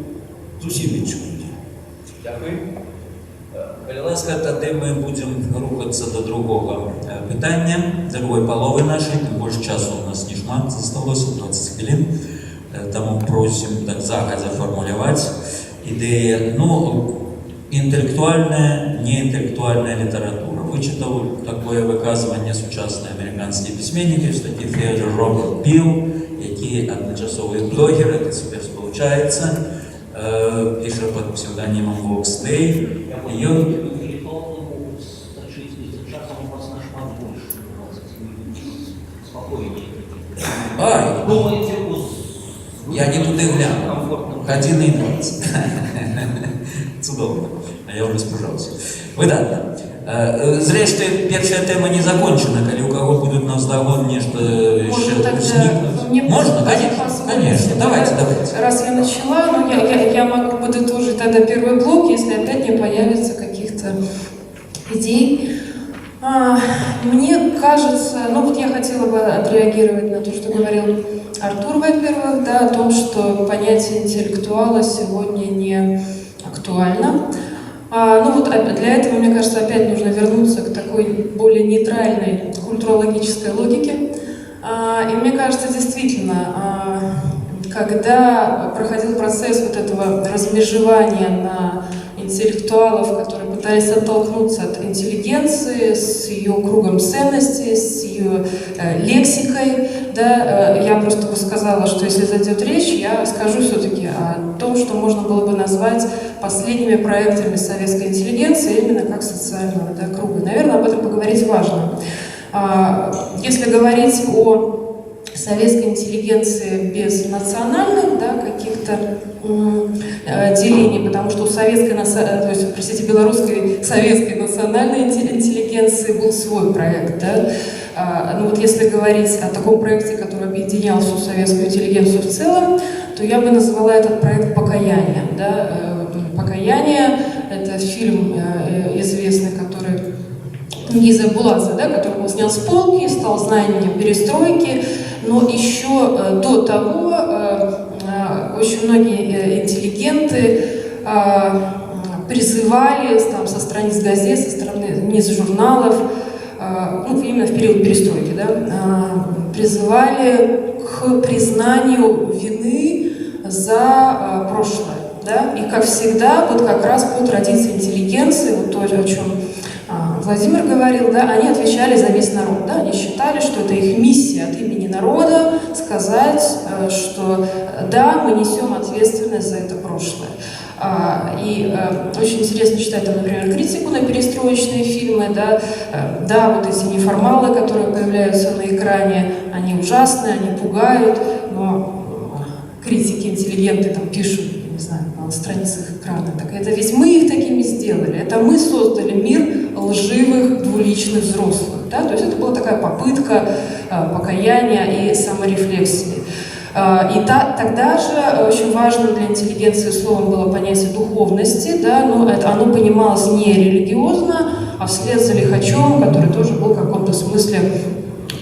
зусім іншых людзей. Дзякуй. Калі ласка, тады мы будзем рухацца да другога пытання, другой паловы нашай, тым больш часу у нас не шмат засталося, 20 хвілін. Таму просім так загадзя фармуляваць ідэі. Ну, інтэлектуальная, неінтэлектуальная літаратура. Вычытаў такое выказванне: сучасныя амерыканскія пісьменнікі, такі Феодор Роберт Піл, які адначасова і блогер, это цяпер спалучаецца, піша пад псеўданімам Vox Day. Я І ён интеллектуалы могут сочить часам у вас на Спакойней. Ай, Думаеце, я не туды глянуў. Камфортна. Гадзіна і 20. Цудоўна. А я ўжо спужаўся. Выдатна. Зрэшты, першая тэма не закончана. Калі ў каго будуць наўздагон нешта Можно яшчэ тогда узнікнуць. мне Можно, конечно, позволите, конечно. да? Давайте, давайте. Раз я начала, ну, я могу подытожить тогда первый блок, если опять не появится каких-то идей. Мне кажется, ну вот я хотела бы отреагировать на то, что говорил Артур, во-первых, да, о том, что понятие интеллектуала сегодня не актуально. Ну вот для этого, мне кажется, опять нужно вернуться к такой более нейтральной культурологической логике. И мне кажется, действительно, когда проходил процесс вот этого размежевания на интеллектуалов, которые пытались оттолкнуться от интеллигенции с ее кругом ценностей, с ее лексикой, да, я просто бы сказала, что если зайдет речь, я скажу все-таки о том, что можно было бы назвать последними проектами советской интеллигенции именно как социального, да, круга. Наверное, об этом поговорить важно. Если говорить о советской интеллигенции без национальных, да, каких-то делений, потому что у советской, то есть, простите, белорусской советской национальной интеллигенции был свой проект. Да? Ну вот если говорить о таком проекте, который объединял всю советскую интеллигенцию в целом, то я бы назвала этот проект «Покаяние». Да? «Покаяние» — это фильм известный, который Тенгиза Буладзе, да, который был снят с полки, стал знаменем перестройки, но еще до того очень многие интеллигенты призывали там, со страниц газет, со страниц журналов, ну, именно в период перестройки, да, призывали к признанию вины за прошлое. Да? И, как всегда, вот как раз по традиции интеллигенции, вот то, о чем Владимир говорил, да, они отвечали за весь народ. Да? Они считали, что это их миссия от имени народа сказать, что да, мы несем ответственность за это прошлое. И очень интересно читать, там, например, критику на перестроечные фильмы, да, да, вот эти неформалы, которые появляются на экране, они ужасные, они пугают, но критики, интеллигенты там пишут, не знаю, на страницах экрана, так это ведь мы их такими сделали, это мы создали мир лживых двуличных взрослых, да, то есть это была такая попытка покаяния и саморефлексии. И тогда же очень важным для интеллигенции словом было понятие духовности, да, но это, оно понималось не религиозно, а вслед за Лихачевым, который тоже был в каком-то смысле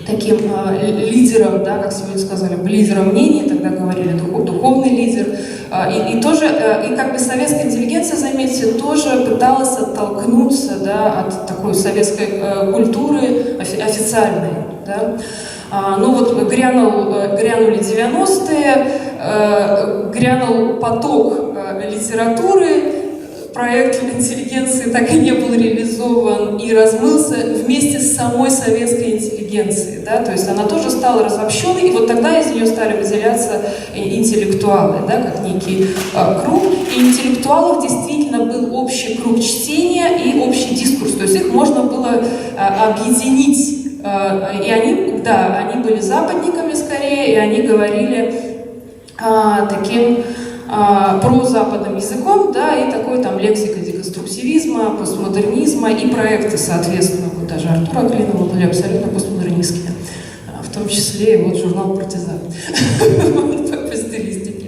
таким лидером, да, как сегодня сказали, лидером мнений, тогда говорили духовный лидер. И тоже, и как бы советская интеллигенция, заметьте, тоже пыталась оттолкнуться, да, от такой советской культуры официальной. Да. Ну вот грянули 90-е, грянул поток литературы, проект интеллигенции так и не был реализован и размылся вместе с самой советской интеллигенцией. Да? То есть она тоже стала разобщенной, и вот тогда из нее стали выделяться интеллектуалы, да, как некий круг. И интеллектуалов действительно был общий круг чтения и общий дискурс, то есть их можно было объединить. И они, да, они были западниками скорее, и они говорили таким прозападным языком, да, и такой там лексикой деконструктивизма, постмодернизма, и проекты, соответственно, вот даже Артура Клинова были абсолютно постмодернистскими, в том числе и вот журнал «Партизан» по стилистике.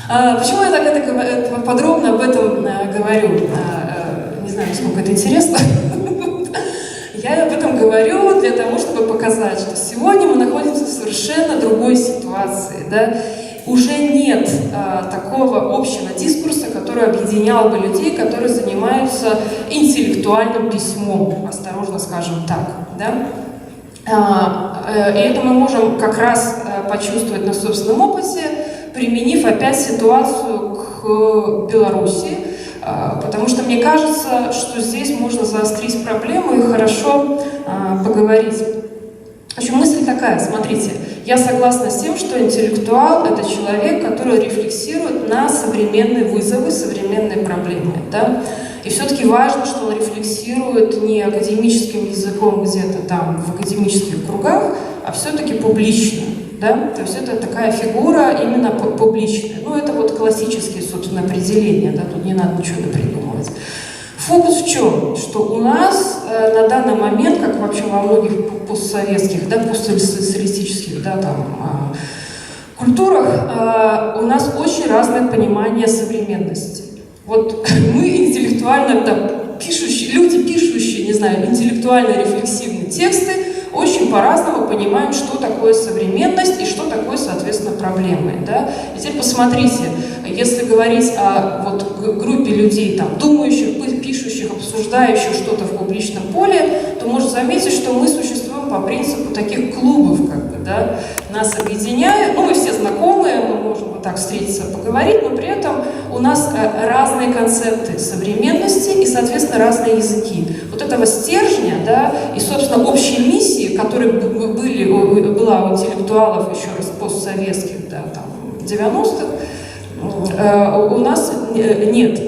Почему я так это подробно об этом говорю? Не знаю, насколько это интересно. Я об этом говорю для того, чтобы показать, что сегодня мы находимся в совершенно другой ситуации. Да? Уже нет такого общего дискурса, который объединял бы людей, которые занимаются интеллектуальным письмом, осторожно скажем так. Да? И это мы можем как раз почувствовать на собственном опыте, применив опять ситуацию к Беларуси, потому что мне кажется, что здесь можно заострить проблему и хорошо поговорить. В общем, мысль такая, смотрите, я согласна с тем, что интеллектуал – это человек, который рефлексирует на современные вызовы, современные проблемы. Да? И все-таки важно, что он рефлексирует не академическим языком где-то там в академических кругах, все-таки публично. Да? То есть это такая фигура именно публичная. Ну, это вот классические, собственно, определения, да? Тут не надо ничего придумывать. Фокус в чем? Что у нас на данный момент, как вообще во многих постсоветских, да, постсоциалистических, да, там, культурах, у нас очень разное понимание современности. Вот мы интеллектуально, там, пишущие, люди, пишущие, не знаю, интеллектуально-рефлексивные тексты, очень по-разному понимаем, что такое современность и что такое, соответственно, проблемы. Да? И теперь посмотрите, если говорить о вот, группе людей, там, думающих, пишущих, обсуждающих что-то в публичном поле, то можно заметить, что мы существуем по принципу таких клубов, как бы, да? Нас объединяют, ну, мы все знакомые, мы можем вот так встретиться, поговорить, но при этом у нас разные концепты современности и, соответственно, разные языки. Вот этого стержня, да, и, собственно, общей миссии, которая была у интеллектуалов, еще раз, постсоветских, да, там, 90-х, у нас нет.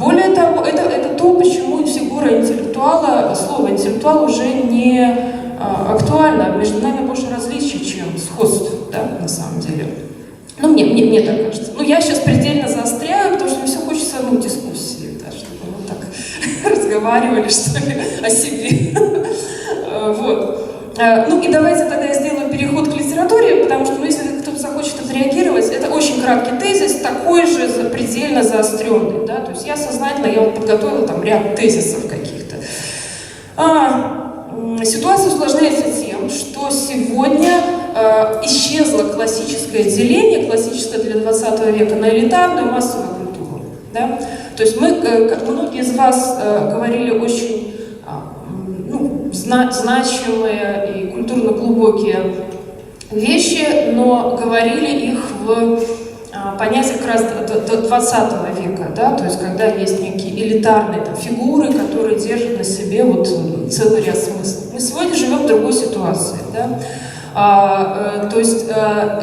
Более того, это то, почему фигура интеллектуала, слово интеллектуал уже не актуально. Между нами больше различий, чем сходств, да, на самом деле. Ну, мне так кажется. Ну, я сейчас предельно заостряю, потому что мне все хочется, ну, дискуссии, да, чтобы мы так разговаривали, что ли, о себе. Вот. Ну, и давайте тогда я сделаю переход к литературе, потому что, ну, если кто-то захочет отреагировать, это очень краткий тезис, такой же предельно заостренный, да, то есть я сознательно, я вот подготовила там ряд тезисов каких-то. Ситуация усложняется тем, что сегодня исчезло классическое деление, классическое для 20 века, на элитарную массовую культуру. Да? То есть мы, как многие из вас говорили, очень ну, значимые и культурно глубокие вещи, но говорили их в понятиях как раз 20 века, да, то есть когда есть некие элитарные там, фигуры, которые держат на себе вот целый ряд смыслов. Мы сегодня живем в другой ситуации, да? То есть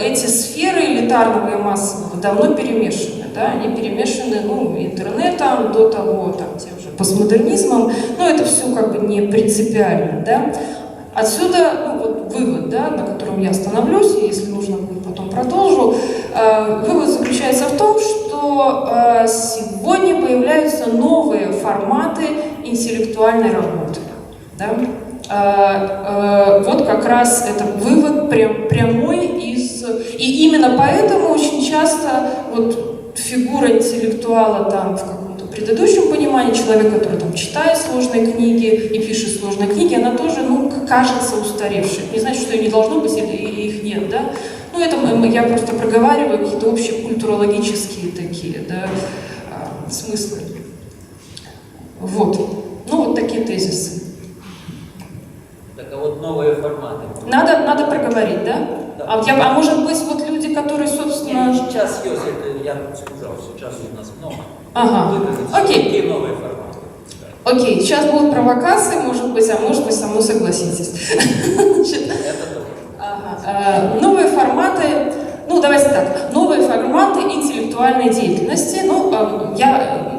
эти сферы элитарного и массового давно перемешаны, да? Они перемешаны, ну, интернетом, до того, там, тем же постмодернизмом, но это все как бы не принципиально, да? Отсюда, ну, вот вывод, да, на котором я остановлюсь, и если нужно будет, потом продолжу. Вывод заключается в том, что сегодня появляются новые форматы интеллектуальной работы. Да? Вот как раз это вывод прямой из... И именно поэтому очень часто вот фигура интеллектуала там в каком-то предыдущем понимании, человек, который там читает сложные книги и пишет сложные книги, она тоже, ну, кажется устаревшей. Не значит, что ее не должно быть или их нет, да? Ну, это я просто проговариваю какие-то общие культурологические такие, да, смыслы. Вот. Ну, вот такие тезисы. Так, а вот новые форматы. Надо проговорить, да? Да. А может быть, вот люди, которые, собственно... Нет, сейчас есть, это я скучался, сейчас у нас много. Ага, окей. Какие новые форматы? Окей, сейчас будут провокации, может быть, а может быть, со мной согласитесь. Это тоже. Ага. Новые форматы, ну, давайте так, новые форматы интеллектуальной деятельности. Ну,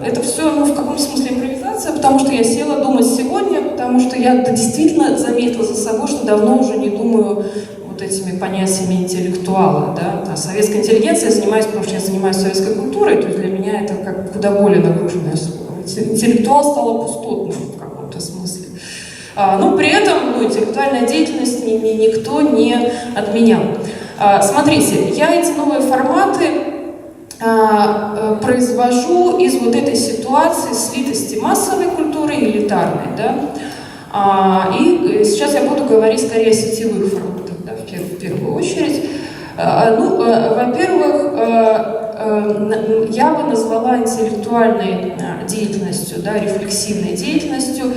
это все, ну, в каком-то смысле импровизация, потому что я села думать сегодня, потому что я действительно заметила за собой, что давно уже не думаю вот этими понятиями интеллектуала, да. А советская интеллигенция я занимаюсь, потому что я занимаюсь советской культурой, то есть для меня это как куда более нагруженное слово. Интеллектуал стало пустотным в каком-то смысле. Но при этом, ну, интеллектуальная деятельность никто не отменял. Смотрите, я эти новые форматы произвожу из вот этой ситуации слитости массовой культуры и элитарной. Да? И сейчас я буду говорить скорее о сетевых форматах, да, в первую очередь. Ну, во-первых, я бы назвала интеллектуальной деятельностью, да, рефлексивной деятельностью,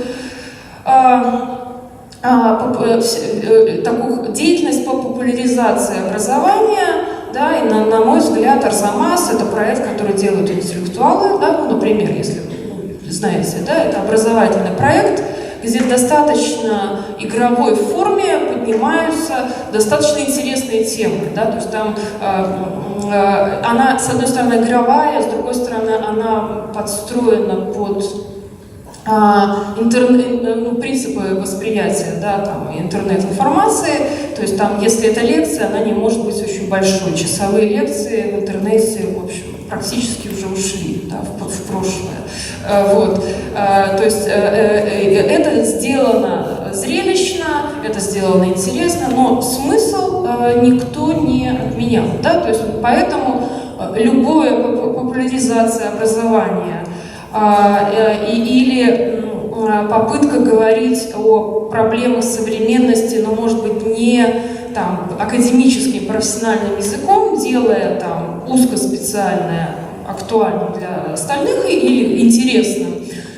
такую деятельность по популяризации образования, да, и на мой взгляд, Арзамас — это проект, который делают интеллектуалы, да, ну, например, если вы знаете, да, это образовательный проект, где в достаточно игровой форме поднимаются достаточно интересные темы, да, то есть там она, с одной стороны, игровая, с другой стороны, она подстроена под Интернет, ну, принципы восприятия, да, там, интернет-информации, то есть там, если это лекция, она не может быть очень большой. Часовые лекции в интернете, в общем, практически уже ушли, да, в прошлое. Вот. То есть это сделано зрелищно, это сделано интересно, но смысл никто не отменял. Да? То есть поэтому любая популяризация образования или попытка говорить о проблемах современности, но, может быть, не там академическим, профессиональным языком, делая там узкоспециальное актуальным для остальных или интересным,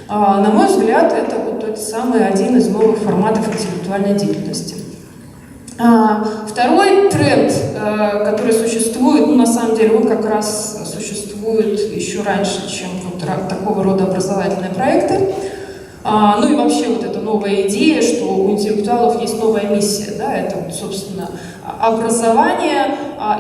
на мой взгляд, это вот тот самый один из новых форматов интеллектуальной деятельности. Второй тренд, который существует, ну, на самом деле, он как раз существует еще раньше, чем вот такого рода образовательные проекты. Ну и вообще вот эта новая идея, что у интеллектуалов есть новая миссия, да, это, вот, собственно, образование,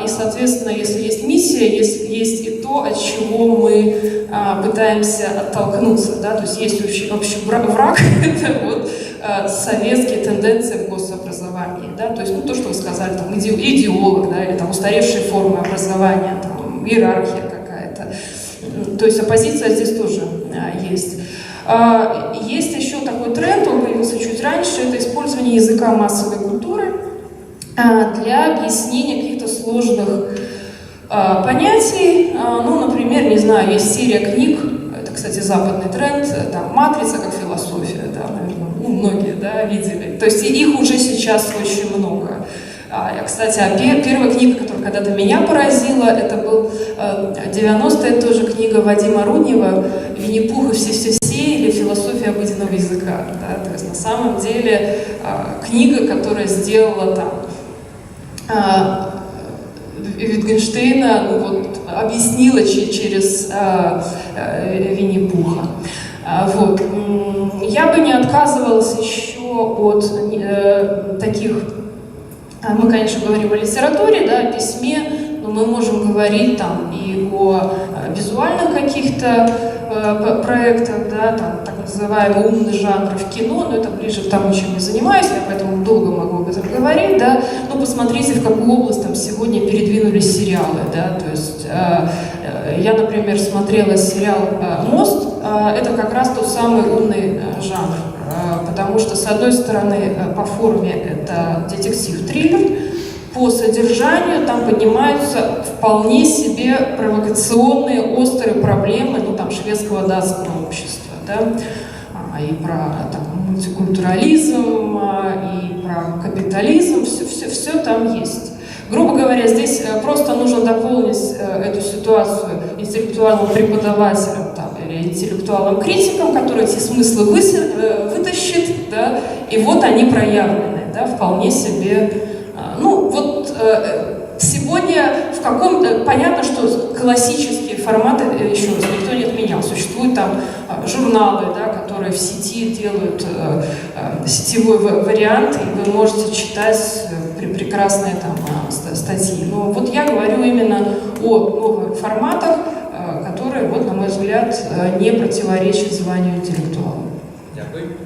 и, соответственно, если есть миссия, есть и то, от чего мы пытаемся оттолкнуться, да, то есть есть общий враг, это вот советские тенденции в гособразовании, да, то есть, ну, то, что вы сказали, там, идеолог, да, или там устаревшие формы образования, там, иерархия какая-то, то есть оппозиция здесь тоже есть. Есть еще такой тренд, он появился чуть раньше, это использование языка массовой культуры для объяснения каких-то сложных понятий. Ну, например, не знаю, есть серия книг, это, кстати, западный тренд, там «Матрица как философия», да, наверное, ну, многие, да, видели. То есть их уже сейчас очень много. Кстати, первая книга, которая когда-то меня поразила, это был 90-е тоже книга Вадима Руднева «Винни-Пух и все-все-все» или «Философия обыденного языка». Да? То есть на самом деле книга, которая сделала там Витгенштейна, ну, вот, объяснила через Винни-Пуха. Вот. Я бы не отказывалась еще от таких. Мы, конечно, говорим о литературе, да, о письме, но мы можем говорить там и о визуальных каких-то проектах, да, там, так называемый умный жанр в кино, но это ближе к тому, чем я занимаюсь, я поэтому долго могу об этом говорить, да, но посмотрите, в какую область там сегодня передвинулись сериалы, да, то есть я, например, смотрела сериал «Мост», это как раз тот самый умный жанр, потому что, с одной стороны, по форме это детектив-триллер, по содержанию там поднимаются вполне себе провокационные, острые проблемы, ну, там, шведского датского общества, да, и про там мультикультурализм, и про капитализм, все там есть. Грубо говоря, здесь просто нужно дополнить эту ситуацию интеллектуальным преподавателем там, или интеллектуалом-критиком, который эти смыслы вытащит, да, и вот они проявлены, да, вполне себе. Ну, вот сегодня в каком-то... Понятно, что классические форматы, еще раз, никто не отменял. Существуют там журналы, да, которые в сети делают сетевой вариант, и вы можете читать прекрасные там статьи. Но вот я говорю именно о новых форматах, которые, вот, на мой взгляд, не противоречат званию интеллектуала. Дзякую.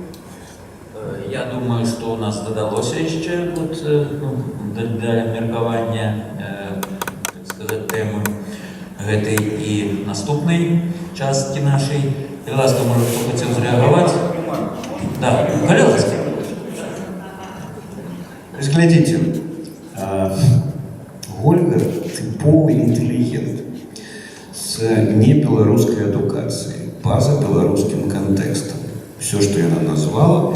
Я думаю, што ў нас дадалося яшчэ вот, ну, для меркавання, так сказать, тэмы гэтай і наступнай часткі нашай. Калі ласка, можа, хто хацеў зрэагаваць? Да, калі ласка. То есть, глядзіце, Гольга тыповы інтэлігент з небеларускай адукацыяй, па-за беларускім кантэкстам. Усё, што яна назвала,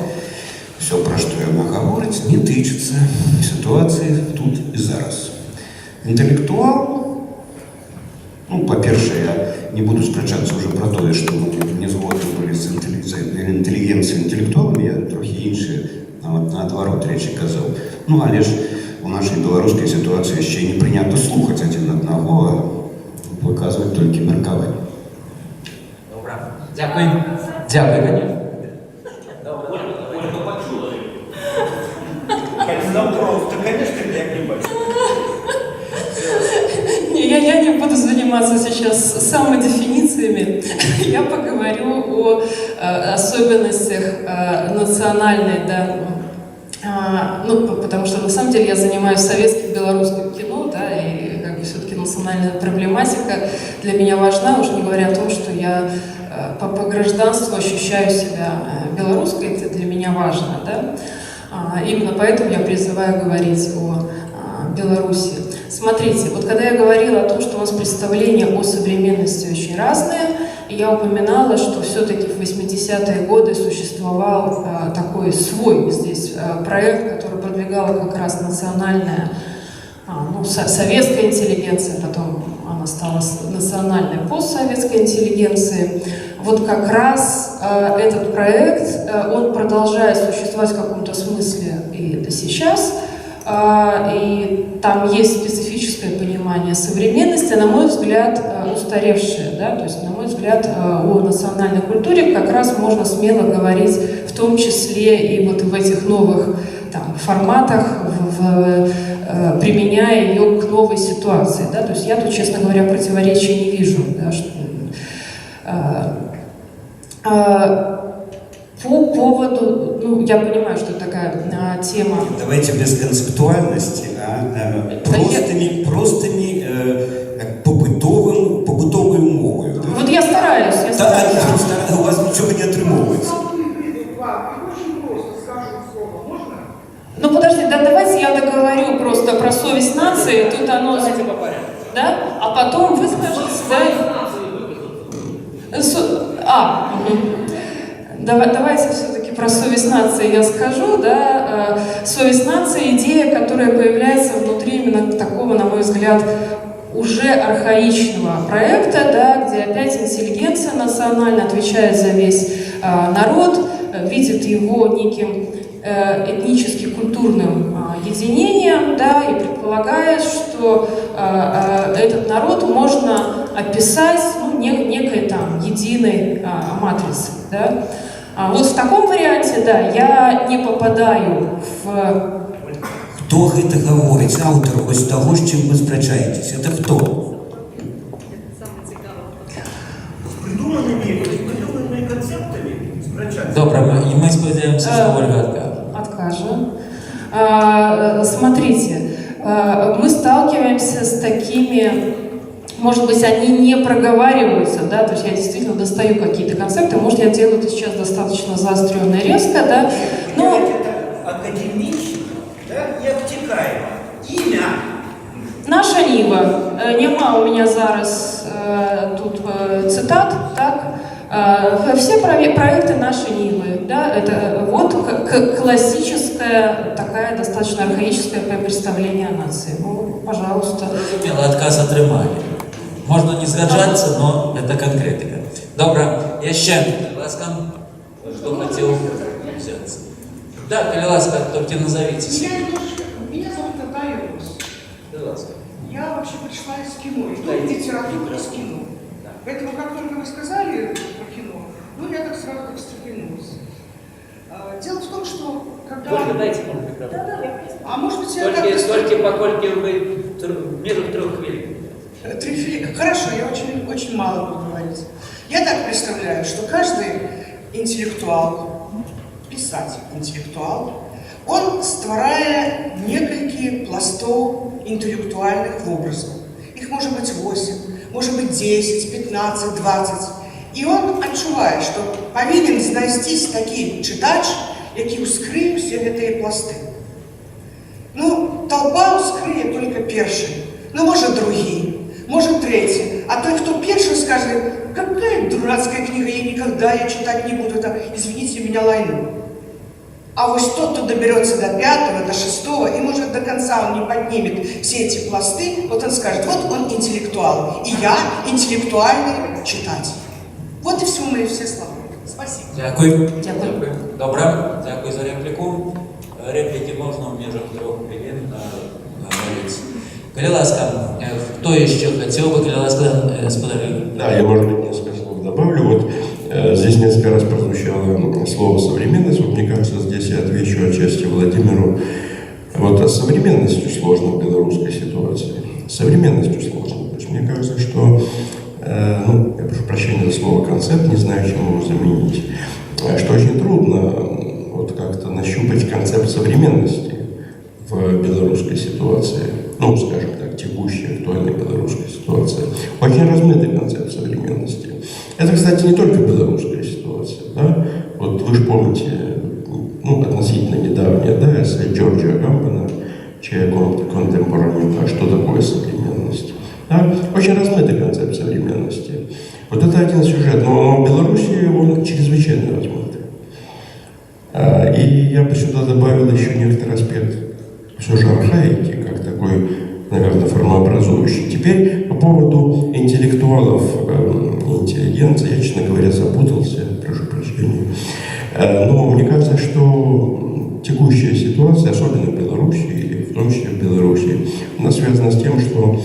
усё, пра што яна гаворыць, не тычыцца сітуацыі тут і зараз. Інтэлектуал, ну, па-першае, я не буду спрачацца ўжо пра тое, што мы не згодны былі з інтэлігенцыяй, інтэлектуаламі, я трохі іншыя, нават наадварот рэчы казаў. Ну, але ж у нашай беларускай сітуацыі яшчэ і не прынята слухаць адзін аднаго, а выказваць толькі меркаванне. Добра. Дзякуй. Дзякуй, конечно. Ольга пачула. Калі наўпрост, то, конечно, я не бачу. Не, я не буду заниматься. заниматься сейчас самодефинициями. Я поговорю о особенностях национальной, да, ну, потому что на самом деле я занимаюсь советским белорусским кино, да, и как бы все-таки национальная проблематика для меня важна, уж не говоря о том, что я по гражданству ощущаю себя белорусской, это для меня важно, да. Именно поэтому я призываю говорить о Беларуси. Смотрите, вот когда я говорила о том, что у нас представления о современности очень разные, и я упоминала, что все-таки в 80-е годы существовал такой свой здесь проект, который продвигала как раз национальная, ну, советская интеллигенция, потом она стала национальной постсоветской интеллигенцией. Вот как раз этот проект, он продолжает существовать в каком-то смысле и до сейчас, и там есть специфическое понимание современности, на мой взгляд, устаревшее, да, то есть, на мой взгляд, о национальной культуре как раз можно смело говорить, в том числе и вот в этих новых там форматах, применяя ее к новой ситуации, да, то есть я тут, честно говоря, противоречия не вижу, да, что, по поводу, ну, я понимаю, что это такая тема. Давайте без канцэптуальнасці, а простымі побытовай мовай. Вот я стараюсь. Я Да, стараюсь. У вас нічога не атрымоўваецца. Очень просто скажу слово, можно? Ну подожди, да, давайте я договорю просто про совесть нации, тут оно. Давайте по порядку. Да? А потом вы скажете, да? Мгм. Давайте все-таки про совесть нации я скажу, да. Совесть нации – идея, которая появляется внутри именно такого, на мой взгляд, уже архаичного проекта, да, где опять интеллигенция национально отвечает за весь народ, видит его неким этнически-культурным единением, да, и предполагает, что этот народ можно описать, ну, некой там единой матрицей. Да. А вот в таком варианте, да, я не попадаю в. Хто гэта гаворыць? Аўтар вось таго, з чым вы спрачаецеся. Это хто? Придуманными концептами спрачацца. Добра, і мы спадзяёмся, што Вольга адкажа. Адкажа. Смотрите, мы сталкиваемся с такими, может быть, они не проговариваются, да, то есть я действительно достаю какие-то концепты, может, я делаю это сейчас достаточно заостренно и резко, да, но. Это академічна, да, і обтекаемо. Імя. «Наша Ніва». Няма у меня зараз тут цитат, так? Все проекты «Нашей Нивы», да, это вот классическое, такая достаточно архаическое представление о нации. Ну, пожалуйста. Зразумела, адказ атрымалі. Можна не згаджацца, но это канкрэтыка. Добра, яшчэ, калі ласка, хто хацеў узяцца? Да, калі ласка, толькі назавіцеся. Меня зовут Наталья Рус. Калі ласка. Я вообще пришла из кино, и Дайте тут литература из микрофон. кино. Поэтому, как только вы сказали про кино, ну, я так сразу так встрепенулась. Дело в том, что когда. Ольга, дайте можно микрофон. А может быть, я Толькі, так. толькі паколькі вы в межах 3 хвілін. 3 хвіліны. Хорошо, я очень, очень мало буду говорить. Я так представляю, что каждый интеллектуал, писатель, интеллектуал, он стварае некалькі пластоў інтэлектуальных вобразаў. Их может быть 8, может быть 10, 15, 20. І он адчувае, што павінен знайсцісь такі чытач, які ўскрые ўсе гэтыя пласты. Ну, толпа ўскрые только першы, ну, может, другі, может, трэці. А той, хто першы, скажет: «Какая дурацкая книга, я никогда ее читать не буду, это, извините меня, лайно». А вот тот, кто доберется до пятого, до шестого, и, может, до конца он не поднимет все эти пласты, вот он скажет: «Вот он интеллектуал, и я интеллектуальный читатель». Вот и все мои все слова. Спасибо. Дзякую. Дзякую. Добра, дзякую за рэпліку. Рэплікі можна ў межах 3 хвілін гаварыць. Калі ласка, хто яшчэ хацеў бы, калі ласка, спадар? Да, я, может быть, несколько слов добавлю. Вот здесь несколько раз прозвучало слово «современность». Вот мне кажется, здесь я отвечу отчасти Владимиру. Вот а с современностью сложно в белорусской ситуации. С современностью сложно. То есть мне кажется, что концепт, не знаю, чем его заменить, что очень трудно вот как-то нащупать концепт современности в белорусской ситуации, ну, скажем так, текущей, актуальной белорусской ситуации. Очень размытый концепт современности. Это, кстати, не только белорусская ситуация, да? Вот вы же помните, ну, относительно недавнее, да, эссе Джорджо Агамбена «Che contemporaneità», что такое современность. Да? Очень размытый концепт современности. Вот это один сюжет, но в Беларуси он чрезвычайно размытый. И я бы сюда добавил еще некоторый аспект все же архаики, как такой, наверное, формообразующий. Теперь по поводу интеллектуалов, интеллигенции, я, честно говоря, запутался, прошу прощения. Но мне кажется, что текущая ситуация, особенно в Беларуси, или в том числе в Беларуси, она связана с тем, что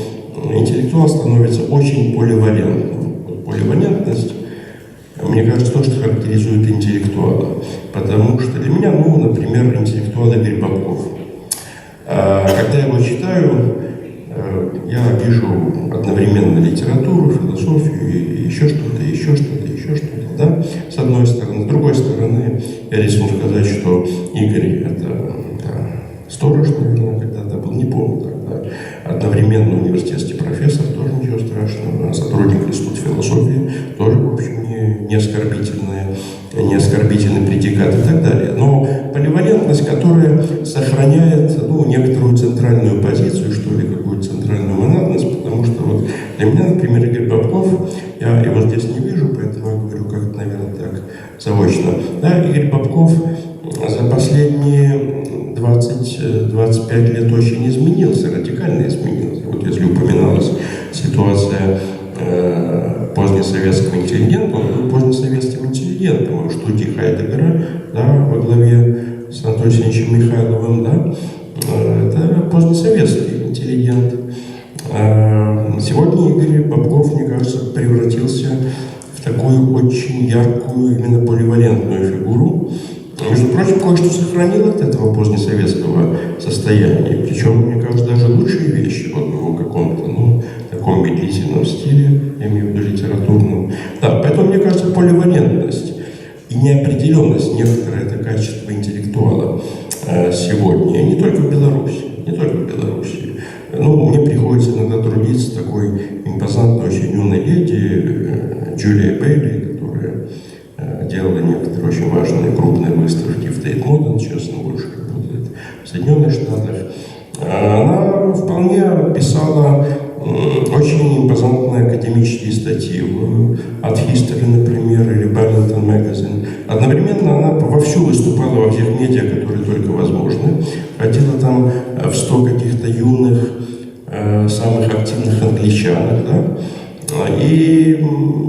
интеллектуал становится очень поливалентным. Вот поливалентность, мне кажется, то, что характеризует интеллектуала. Потому что для меня, ну, например, интеллектуал Игорь Бобков. Когда я его читаю, я вижу одновременно литературу, философию и еще что-то, еще что-то, еще что-то, да, с одной стороны. С другой стороны, я рискну сказать, что Игорь – это, да, сторож, наверное, когда-то был, не помню тогда, одновременно университетский профессор, тоже ничего страшного, сотрудник Института философии, тоже, в общем, не оскорбительный предикат и так далее. Но поливалентность, которая сохраняет, ну, некоторую центральную позицию, что ли, какую-то центральную монадность, потому что вот для меня, например, Игорь Бобков, я его здесь не вижу, поэтому я говорю как-то, наверное, так заочно. Да, Игорь Бобков за последние 20-25 лет очень изменился, радикально изменился. Вот если упоминалась ситуация позднесоветского интеллигента, он был позднесоветским интеллигентом, в студии Хайдеггера, да, во главе с Анатолием Алексеевичем Михайловым, да, это позднесоветский интеллигент. Сегодня Игорь Бобков, мне кажется, превратился в такую очень яркую, именно поливалентную фигуру. Между прочим, кое-что сохранил от этого позднесоветского состояния. Причем, мне кажется, даже лучшие вещи вот в его каком-то, ну, таком медлительном стиле, я имею в виду литературном. Да, поэтому, мне кажется, поливалентность и неопределенность некоторое это качество интеллектуала сегодня, не только в Беларуси, не только в Беларуси. Ну, мне приходится иногда трудиться с такой импозантной, очень юной леди Джулией Бейли, которая делала некоторые очень важные крупные выставки в Tate Modern, сейчас она больше работает в Соединенных Штатах. Она вполне писала очень импозантные академические статьи в Art History, например, или Burlington Magazine. Одновременно она вовсю выступала во всех медиа, которые только возможны. Ходила там в 100 каких-то юных, самых активных англичанок, да? И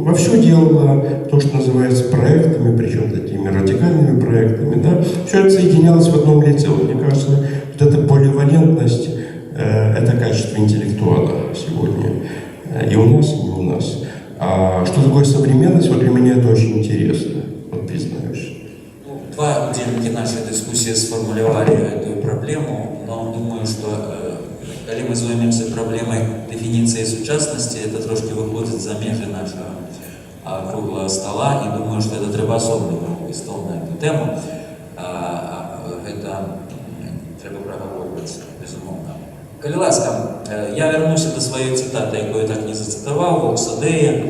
вовсю делала то, что называется проектами, причем такими радикальными проектами. Да? Все это соединялось в одном лице. Вот, мне кажется, вот эта поливалентность это качество интеллектуала сегодня. И у нас, и не у нас. А что такое современность, вот для меня это очень интересно, вот признаюсь. Ну, два удзельнікі нашай дыскусіі сфармулявалі гэтую праблему, но думаю, што калі мы зоймемся праблемай дэфініцыі сучаснасці, это трошкі выходзіць за межы нашага круглага стола, і думаю, што это трэба асобны круглы стол на эту тэму. Гэта трэба прагаворваць, безумоўна. Калі ласка, я вярнуся да сваёй цытаты, якую я так не зацытаваў, Вокса Дэя.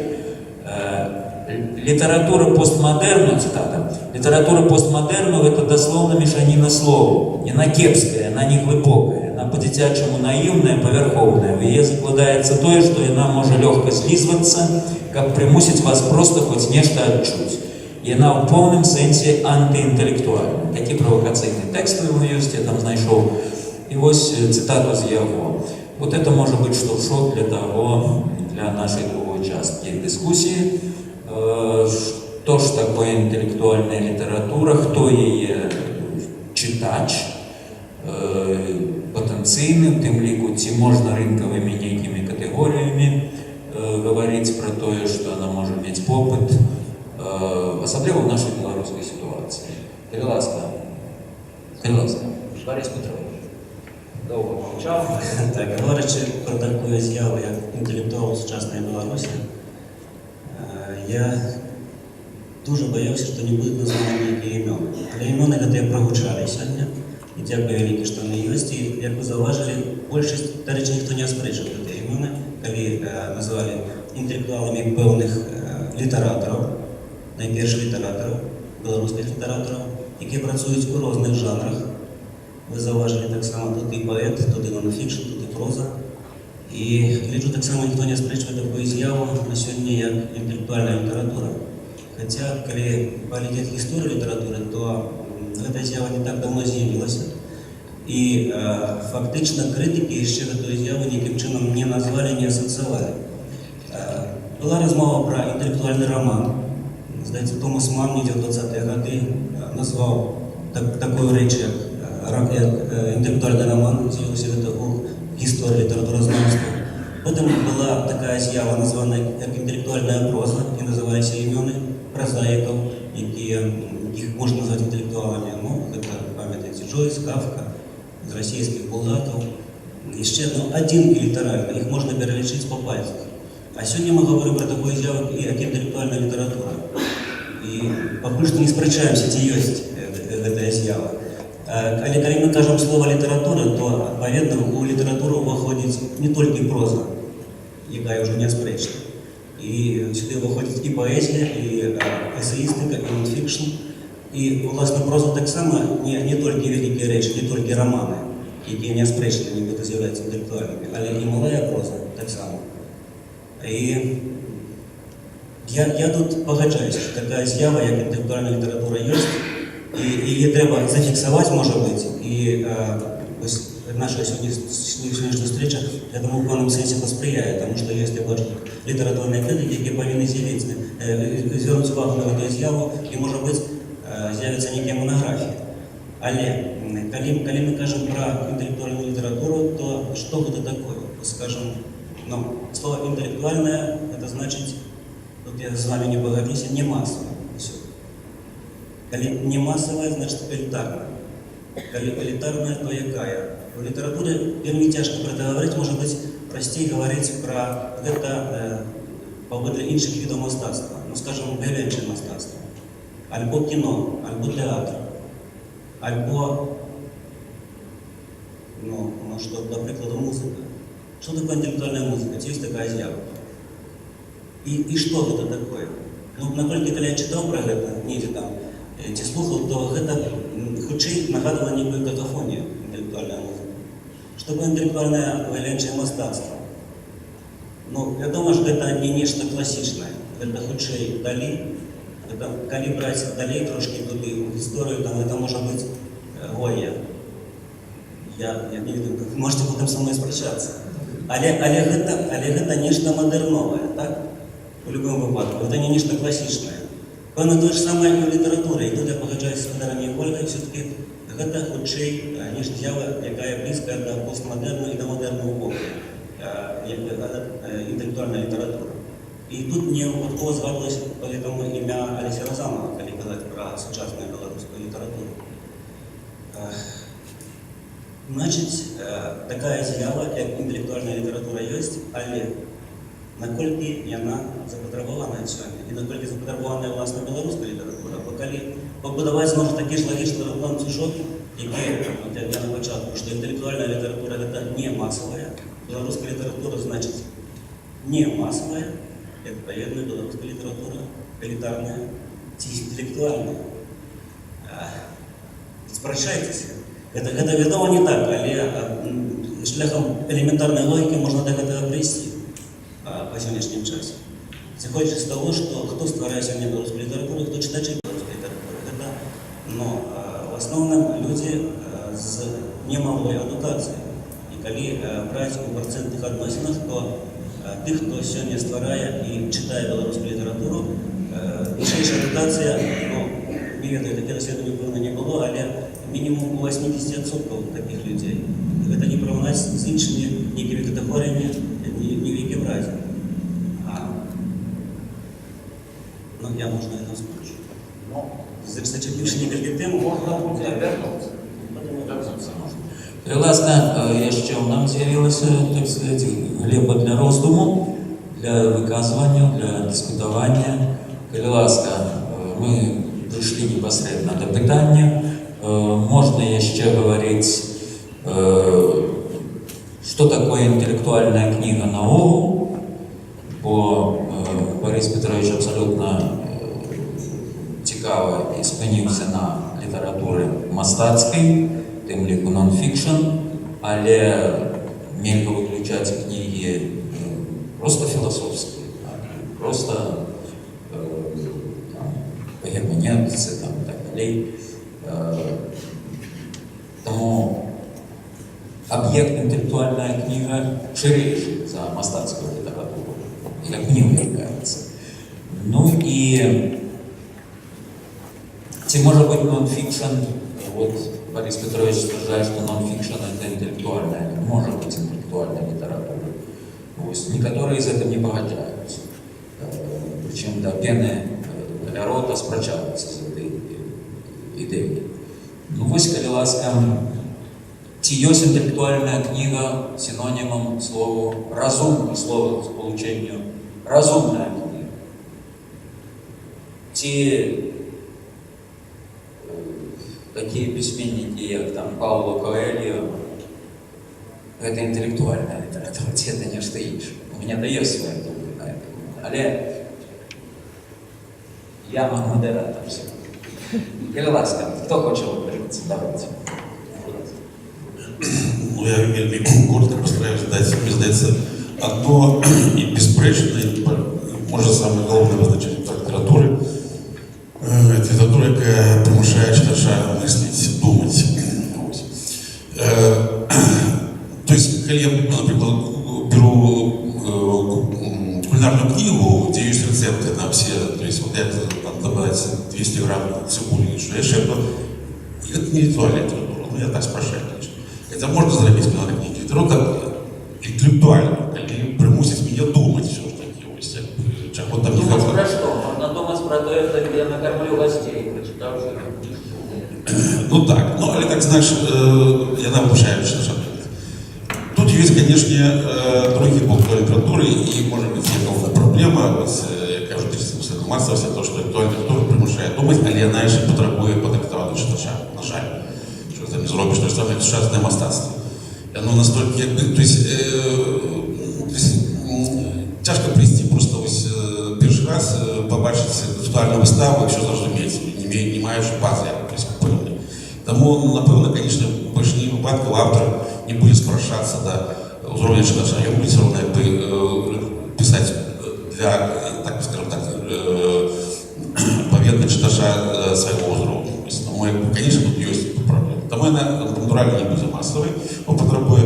Літаратура постмадэрну, цытата, літаратура постмадэрну гэта даслоўна мешаніна словаў. Яна кепская, яна не глыбокая, яна па-дзіцячаму наіўная, павярхоўная. У яе закладаецца тое, што яна можа лёгка злізвацца, каб прымусіць вас проста хоць нешта адчуць. Яна ў поўным сэнсе антыінтэлектуальная. Такі правакацыйны тэкст у яго ёсць, я там знайшоў. І вось цытату з яго. Вот это можа быць штуршок для нашай другой часткі дыскусіі. Што ж такое інтэлектуальная літаратура, хто яе чытач, патэнцыйны, у тым ліку, ці можна рынкавымі нейкімі катэгорыямі гаварыць пра тое, што она можа мець попыт, асабліва ў нашай беларускай сітуацыі. Калі ласка, калі ласка, Барыс Пятровіч. Доўга маўчаў. Так, гаворачы пра такую з'яву, як інтэлектуал сучаснай Беларусі, я Дужа баяўся, што не будуць названы нейкія імёны. Але імёны гэтыя прагучалі сёння. І дзякуй вялікі, што яны ёсць. І, як вы заўважылі, большасць, дарэчы, ніхто не аспрэчыў гэтыя імёны, калі называлі інтэлектуаламі пэўных літаратараў, найперш літаратараў, беларускіх літаратараў, якія працуюць у розных жанрах. Вы заўважылі таксама, тут і паэт, тут і нон-фікшн, тут і проза. І лічу, таксама ніхто не аспрэчвае такую з'яву на сёння, як інтэлектуальная літаратура. Хаця, калі паглядзець гісторыю літаратуры, то гэтая з'ява не так даўно з'явілася. І фактычна крытыкі яшчэ гэтую з'яву нейкім чынам не назвалі, не асацыявалі. Была размова пра інтэлектуальны раман. Здаецца, Томас Ман недзе ў 20-е гады назваў такую рэч, як інтэлектуальны раман, з'явіўся гэта ў гісторыі літаратуразнаўства. Потым была такая з'ява, названая як інтэлектуальная проза, і называліся імёны празаікаў, якіх можна назваць інтэлектуаламі. Ну, гэта, памятаеце, Джойс, Кафка, з расійскіх Булгакаў. Яшчэ, ну, адзінкі літаральна, іх можна пералічыць па пальцах. А сёння мы гаворым пра такую з'яву, як інтэлектуальная літаратура. І пакуль што не спрачаемся, ці ёсць гэтая з'ява. Але калі мы кажам слова «літаратура», то адпаведна у літаратуру ўваходзіць не толькі проза, якая ўжо неаспрэчна. І сюды ўваходзіць і паэзія, і эсеістыка, і нон-фікшн. І, уласна, проза таксама не толькі вялікія рэчы, не толькі раманы, якія неаспрэчна нібыта з'яўляюцца інтэлектуальнымі, але і малая проза таксама. І я тут пагаджаюся, што такая з'ява, як інтэлектуальная літаратура, ёсць, і яе трэба зафіксаваць, можа быць, і вось наша сённяшняя сустрэча этому ў пэўным сэнсе паспрыяе, таму што ёсць, я бачу, літаратурныя крытыкі, якія павінны звярнуць увагу на гэтую з'яву, і, можа быць, з'явяцца нейкія манаграфіі. Але калі мы кажам пра інтэлектуальную літаратуру, то што гэта такое? Скажем, ну, слова «інтэлектуальная», это значыць, тут я з вами не пагаджуся, не масавая. Всё. Калі не масавая, значит элітарная. Калі элітарная, то якая? У літаратуры вельмі цяжка пра гэта гаварыць, можа быць, прасцей гаварыць пра гэта паводле іншых відаў мастацтва, ну, скажем, выяўленчае мастацтва. Альбо кіно, альбо тэатр, альбо, ну што, да прыкладу, музыка. Што такое інтэлектуальная музыка? Ці ёсць такая з'ява? І што гэта такое? Ну, наколькі калі я чытаў пра гэта, недзе там, ці слухаў, то гэта хутчэй нагадвала нейкую какафонію, інтэлектуальная музыка. Што такое інтэлектуальнае выяўленчае мастацтва? Ну, вядома ж, гэта не нешта класічнае. Гэта хутчэй далей. Гэта, калі браць далей трошкі туды ў гісторыю, там гэта можа быць Гоя. Я не ведаю, вы можете потым са мной спрачацца. Але гэта нешта мадэрновае, так? У любым выпадку. Гэта не нешта класічнае. Пэўна, тое ж самае і ў літаратуры. І тут я пагаджаюся з спадарамі Ольгай, все-таки гэта хутчэй ніж з'ява, якая блізкая да постмадэрну і да мадэрну ўвогуле, як інтэлектуальная літаратура. І тут не выпадкова згадвалася поэтому імя Алеся Разанова, калі казаць пра сучасную беларускую літаратуру. Значыць, такая з'ява, як інтэлектуальная літаратура, ёсць, але наколькі яна запатрабаваная сёння і наколькі запатрабаваная ўласна беларуская літаратура? Бо калі пабудаваць зноў жа такі ж лагічны ланцужок, які от як я на пачатку, што інтэлектуальная літаратура гэта не масавая, беларуская літаратура, значыць, не масавая, адпаведна, беларуская літаратура элітарная ці інтэлектуальная? Спрачайцеся. Гэта вядома не так, але шляхам элементарнай логікі можна да гэтага прыйсці па сённяшнім часе. Зыходзячы з таго, што хто стварае сёння беларускую літаратуру, хто чытачы беларускай літаратуры. Гэта, ну, в асноўным людзі з немалой адукацыяй. І калі браць у працэнтных адносінах, то тых, хто сёння стварае і чытае беларускую літаратуру, вышэйшая адукацыя, ну, не ведаю, такіх даследаванняў, пэўна, не было, але мінімум у 80% такіх людзей. Гэта не параўнаць з іншымі нейкімі катэгорыямі ні ў якім разе. Ну, я, можна, это скончу. Ну, Зачапіўшы некалькі тэм, можна будзе вярнуцца. Потым І, власне, яшчэ ў нам з'явілася, так сказать, глеба для роздуму, для выказвання, для дыскутавання. Калі ласка, Мы прыйшлі непасрэдна да пытання. Можна яшчэ гаварыць, што такое інтэлектуальная кніга наогул, бо Барыс Пятровіч абсалютна цікава і спыніўся на літаратуры мастацкай, тым ліку нон-фікшн, але нельга выключаць кнігі проста філасофскія, так, проста там, па герменеўтыцы там, і так далей. Таму аб'ект інтэлектуальная кніга шырэйшы за мастацкую літаратуру, як мне уяўляецца. Ну і ці можа быць нон-фікшн, вот Барыс Пятровіч сцвярджае, што нон-фікшн — это інтэлектуальная, можа быць інтэлектуальная літаратура. Вось, некаторыя з гэтым не пагаджаюцца. Прычым да пены ля рота спрачаюцца з гэтай ідэяй. Ну вось, калі ласка, ці ёсць інтэлектуальная кніга сінонімам слову разум, словосполученню разумная кніга? Ці такія пісьменнікі, як там Паўла Каэльо, гэта інтэлектуальная літаратура, ці гэта нешта іншае? У мяне да ёсць свая думка на это. Але я мадэратар сёння. Калі ласка, хто хоча выказацца, давайце. Ну, я вельмі коратка пастараюся даць, мне здаецца, адно і бясспрэчнае, і, можа, самае галоўнае вызначэнне літаратуры. Гэта літаратура, якая прымушае чытача мысліць, думаць. Вось. То есть, калі я, напрыклад, бяру кулінарную кнігу, дзе ёсць рэцэпты на ўсе, то есть вот як там дабавіць 200 грам цыбулі, што яшчэ, то гэта не інтэлектуальная літаратура, ну я так спрашчаю, конечно. Хаця можна зрабіць кулінарную кнігу літаратуру інтэлектуальную, калі прымусіць мяне думаць усё ж такі, вось, як бы, чаго там не Думаць хапае. пра што? Можна думаць пра тое, як я накармлю гасцей, прачытаўшы гэту кніжку. Ну так, ну але так, знаеш, яна вывучае чытача. Тут ёсць, конечно, другі бок літаратуры, і, можа быць, є галоўная праблема, вось, якая ўжо тычыцца масавасці, то, што інтэлектуальная літаратура прымушае думаць, але яна яшчэ патрабуе падрыхтаванага чытача, на жаль. Што ты не зробіш, то ж самае, як сучаснае мастацтва. Яно настолькі, як бы, то есть, цяжка прыйсці проста вось першы раз пабачыць канцэптуальную выставу і ўсё зразумець, не маючы базы якойсь пэўнай. Таму, напэўна, конечно, у большасці выпадкаў аўтар не будзе спрашчацца да ўзроўня чытача, ён будзе ўсё роўна як бы пісаць для, так скажем так, адпаведна чытача свайго ўзроўню. То есть, таму, як бы, конечно, тут ёсць праблема. Таму яна натуральна не будзе масавай, бо патрабуе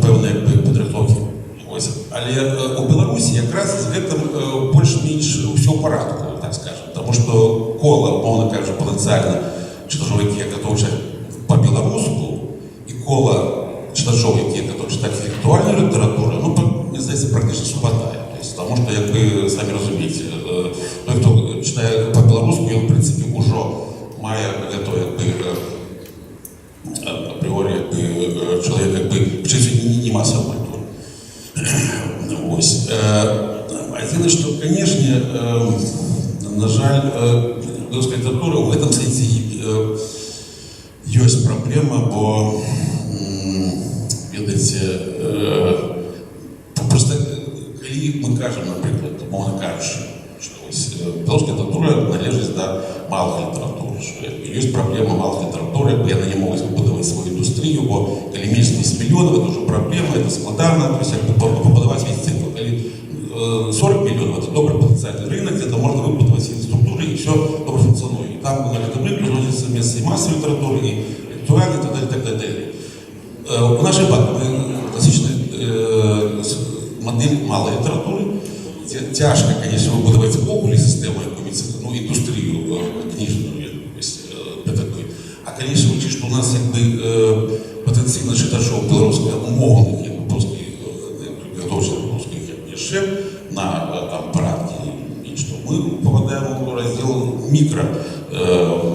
пэўнай як бы падрыхтоўкі. Вось. Але у Беларусі якраз з гэтым больш-менш усё ў парадку, так скажем. Таму што кола, умоўна кажучы, патэнцыяльна чытачоў, якія гатовы чытаць па-беларуску, і кола чытачоў, якія гатовы чытаць інтэлектуальную літаратуру, ну, мне здаецца, практычна супадае. То есть, таму што, як вы самі разумееце, той, хто чытае па-беларуску, ён, в прынцыпе, ужо мае гэта, як бы, апрыёры, як бы, чалавек, як бы, вчыцца не масавую культуру. Вось. Адзінае, што, конечно, на жаль, беларуская літаратура ў гэтым сэнсе ёсць праблема, бо, ведаеце, проста калі мы кажам, напрыклад, умоўна кажучы, што вось, беларуская літаратура належыць да малых літаратур, што ёсць праблема малых літаратуры, бо яны не могуць выбудаваць сваю індустрыю, бо калі менш 10 мільёнаў, это ўжо праблема, это складана, то есть як бы пабудаваць весь цыкл. Калі 40 мільёнаў, это добры патэнцыяльны рынок, где-то можна выбудаваць все структуры, і ўсё добра функцыянуе. І там на гэтым рынку знаходзіцца месца і масавай літаратуры, і інтэлектуальнай, і так далее, так далее. У нашай выпадку мы класічная мадэль малай літаратуры, дзе цяжка, конечно, выбудаваць увогуле сістэму якуюсь, ну, індустрыю кніжную, якуюсь, для такой. А калі ж лічыць, што у нас як бы патэнцыйна чытачоў беларускамоўных, як бы беларускіх, гатовых беларускіх, як яшчэ на там парадкі менш, то мы попадаем у раздзел мікра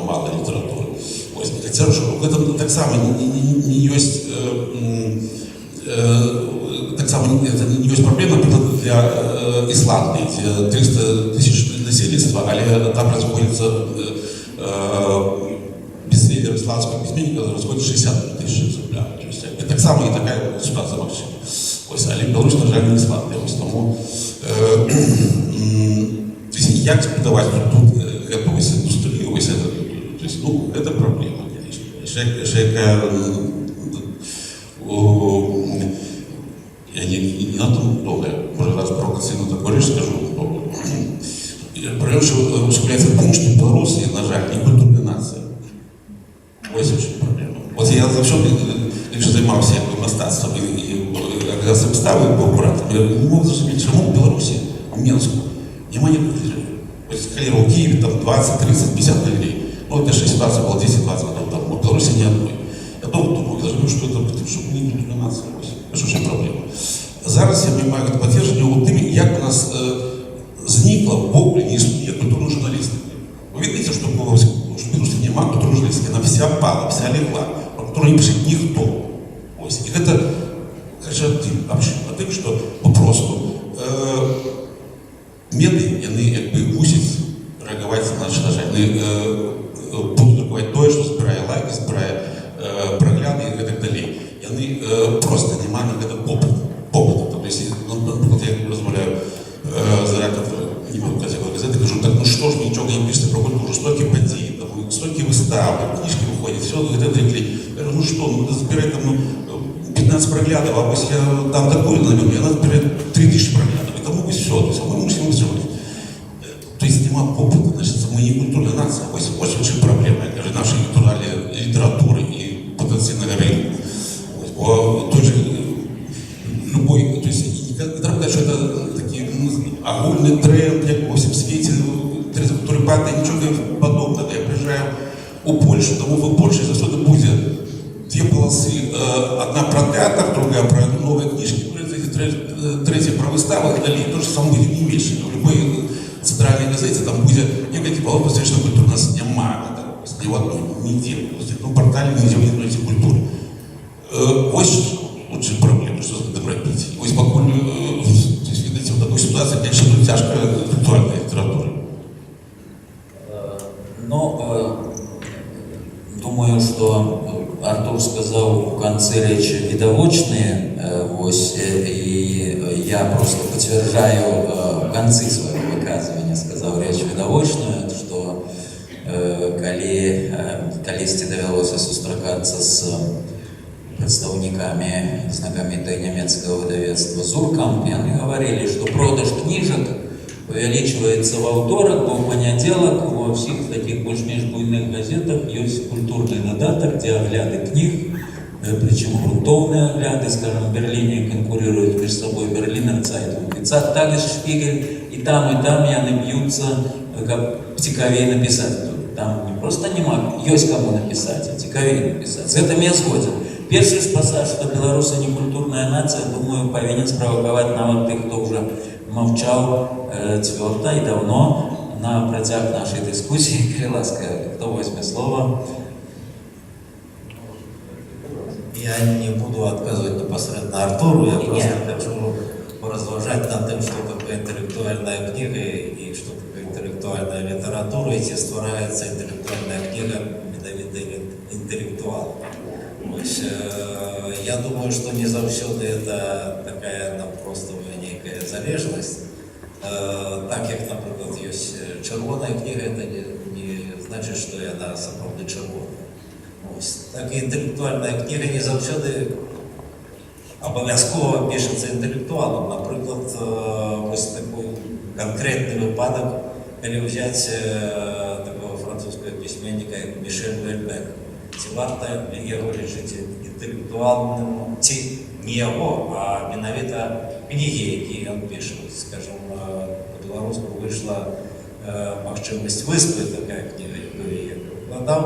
малай літаратуры. Вось. Хаця ж у гэтым таксама не ёсць таксама это не ёсць праблема, напрыклад, для Ісландыі, дзе 300 тысяч насельніцтва, але там разыходзіцца бестселлер ісландскага пісьменніка разыходзіцца 60 тысяч экземпляраў. То есть, як бы, таксама і такая сітуацыя магчыма. Вось, але Беларусь, на жаль, не Ісландыя. Вось, таму то есть, як збудаваць тут гэту вось індустрыю, вось это, то есть, ну, гэта праблема, конечно. Яшчэ якая, я не надта доўга, можа, зараз правакацыйна такую рэч скажу. Праблема, што усугубляецца тым, што беларусы, на жаль, не культурная нацыя. Вось у чым праблема. Вот я заўсёды, якщо займаўся як бы мастацтвам і арганізацыяй выставы, быў куратарам, я не мог зразумець, чаму ў Беларусі, у Менску, няма ніякіх галерэй. Вось галерэя ў Кіеве там 20, 30, 50 галерэй. Ну, это яшчэ сітуацыя была 10-20 гадоў таму. У Беларусі ні адной. Я доўга думаў, я зразумеў, што это потому, што мы не культурная нацыя. Вось. Што ж праблема. Зараз я маю гэта пацверджанне ў тым, як у нас знікла, увогуле не існуе культурной журналістыкі. Вы ведаеце, што было, што в Беларусі няма культурной журналістыкі, она вся пала, вся легла. Про культуру не піша ніхто. Вось. І гэта кажа тым, аб чым? А тым, што попросту меды, яны як бы мусяць рэагаваць на чытача. Яны будуць друкаваць тое, што збірае лайкі, збірае прагляды і гэтак далей. Яны просто няма на гэта попыт. Попыта. То есть, ну, напрыклад, я размаўляю з рэдактарам, не буду казаць, якой газеты, кажу: «Так, ну што ж вы нічога не пішаце пра культуру, столькі падзей, там, столькі выстаў, кніжкі выходзяць, все гэта дрыкли». Кажу: «Ну што, ну збірай там, ну, 15 праглядаў, а вось я там такую навіну, яна збярэ 3000 праглядаў, і таму вось все, то есть, мы мусім выжываць». То есть няма попыта, значит, мы не культурная нацыя. Вось у чым праблема, я кажу, нашай літаральнай літаратуры і патэнцыйнага рынку. Вось, бо той же любой, то есть, і не трэба казаць, што это такі, ну, агульны тренд, як ва ўсім свеце, тренд культуры падае, нічога падобнага. Я прыязджаю у Польшу, таму в Польше заўсёды будзе две полосы: одна про театр, другая про новые книжки, третья про выставы и далее. То же самое будет в Німеччині. У любой центральной газете там будет некалькі полос, посвященных культуре. У нас няма гэтага, ні в одной, нигде. Ну, портале нигде не знайдзе культуры. Вось у чым праблема, што з гэтым рабіць. І вось пакуль, то есть, ведаеце, у такой сітуацыі, конечно, тут цяжка інтэлектуальнай літаратуры. Ну, думаю, што Артур сказаў у канцы рэчы відавочныя, вось, і я просто пацвярджаю, у канцы свайго выказвання сказаў рэч відавочную, што калі калісьці давялося сустракацца з прадстаўнікамі знакамітай нямецкага выдавецтва «Зуркамп», яны гаварылі, што продаж кніжак павялічваецца ва ўторак, бо ў панядзелак ва ўсіх такіх больш-менш буйных газетах ёсць культурны дадатак, дзе агляды кніг, прычым грунтоўныя агляды, скажем, в Берлине конкурируют между собой Берлинер Цайтунг и Тагесшпигель, и там яны б'юцца, каб цікавей напісаць. Там не просто няма, ёсць каму напісаць, а цікавей напісаць. З гэтым я згодзен. Першы ж пасаж, што беларусы не культурная нацыя, думаю, павінен справакаваць нават тых, хто ўжо маўчаў цвёрда і даўно на працяг нашай дыскусіі. Калі ласка, хто возьме слова? Я не буду адказваць непасрэдна Артуру, я просто хочу поразважаць над тым, што такое інтэлектуальная кніга і што такое інтэлектуальная літаратура, і ці ствараецца інтэлектуальная кніга менавіта інтэлектуалам. Вось, я думаю, што не заўсёды это такая наўпроставая нейкая залежнасць. Так як, напрыклад, ёсць чырвоная кніга, это не значыць, што яна сапраўды чырвоная. Вось. Так і інтэлектуальная кніга не заўсёды абавязкова пішацца інтэлектуалам. Напрыклад, вось такой канкрэтны выпадак, калі ўзяць такого французскага пісьменніка, як Мішель Уэльбек. Ці варта яго лічыць інтэлектуалным, ці не яго, а менавіта кнігі, якія ён піша. Вось, скажем, па-беларуску выйшла «Магчымасць выспы», такая кніга, якую я перакладаў.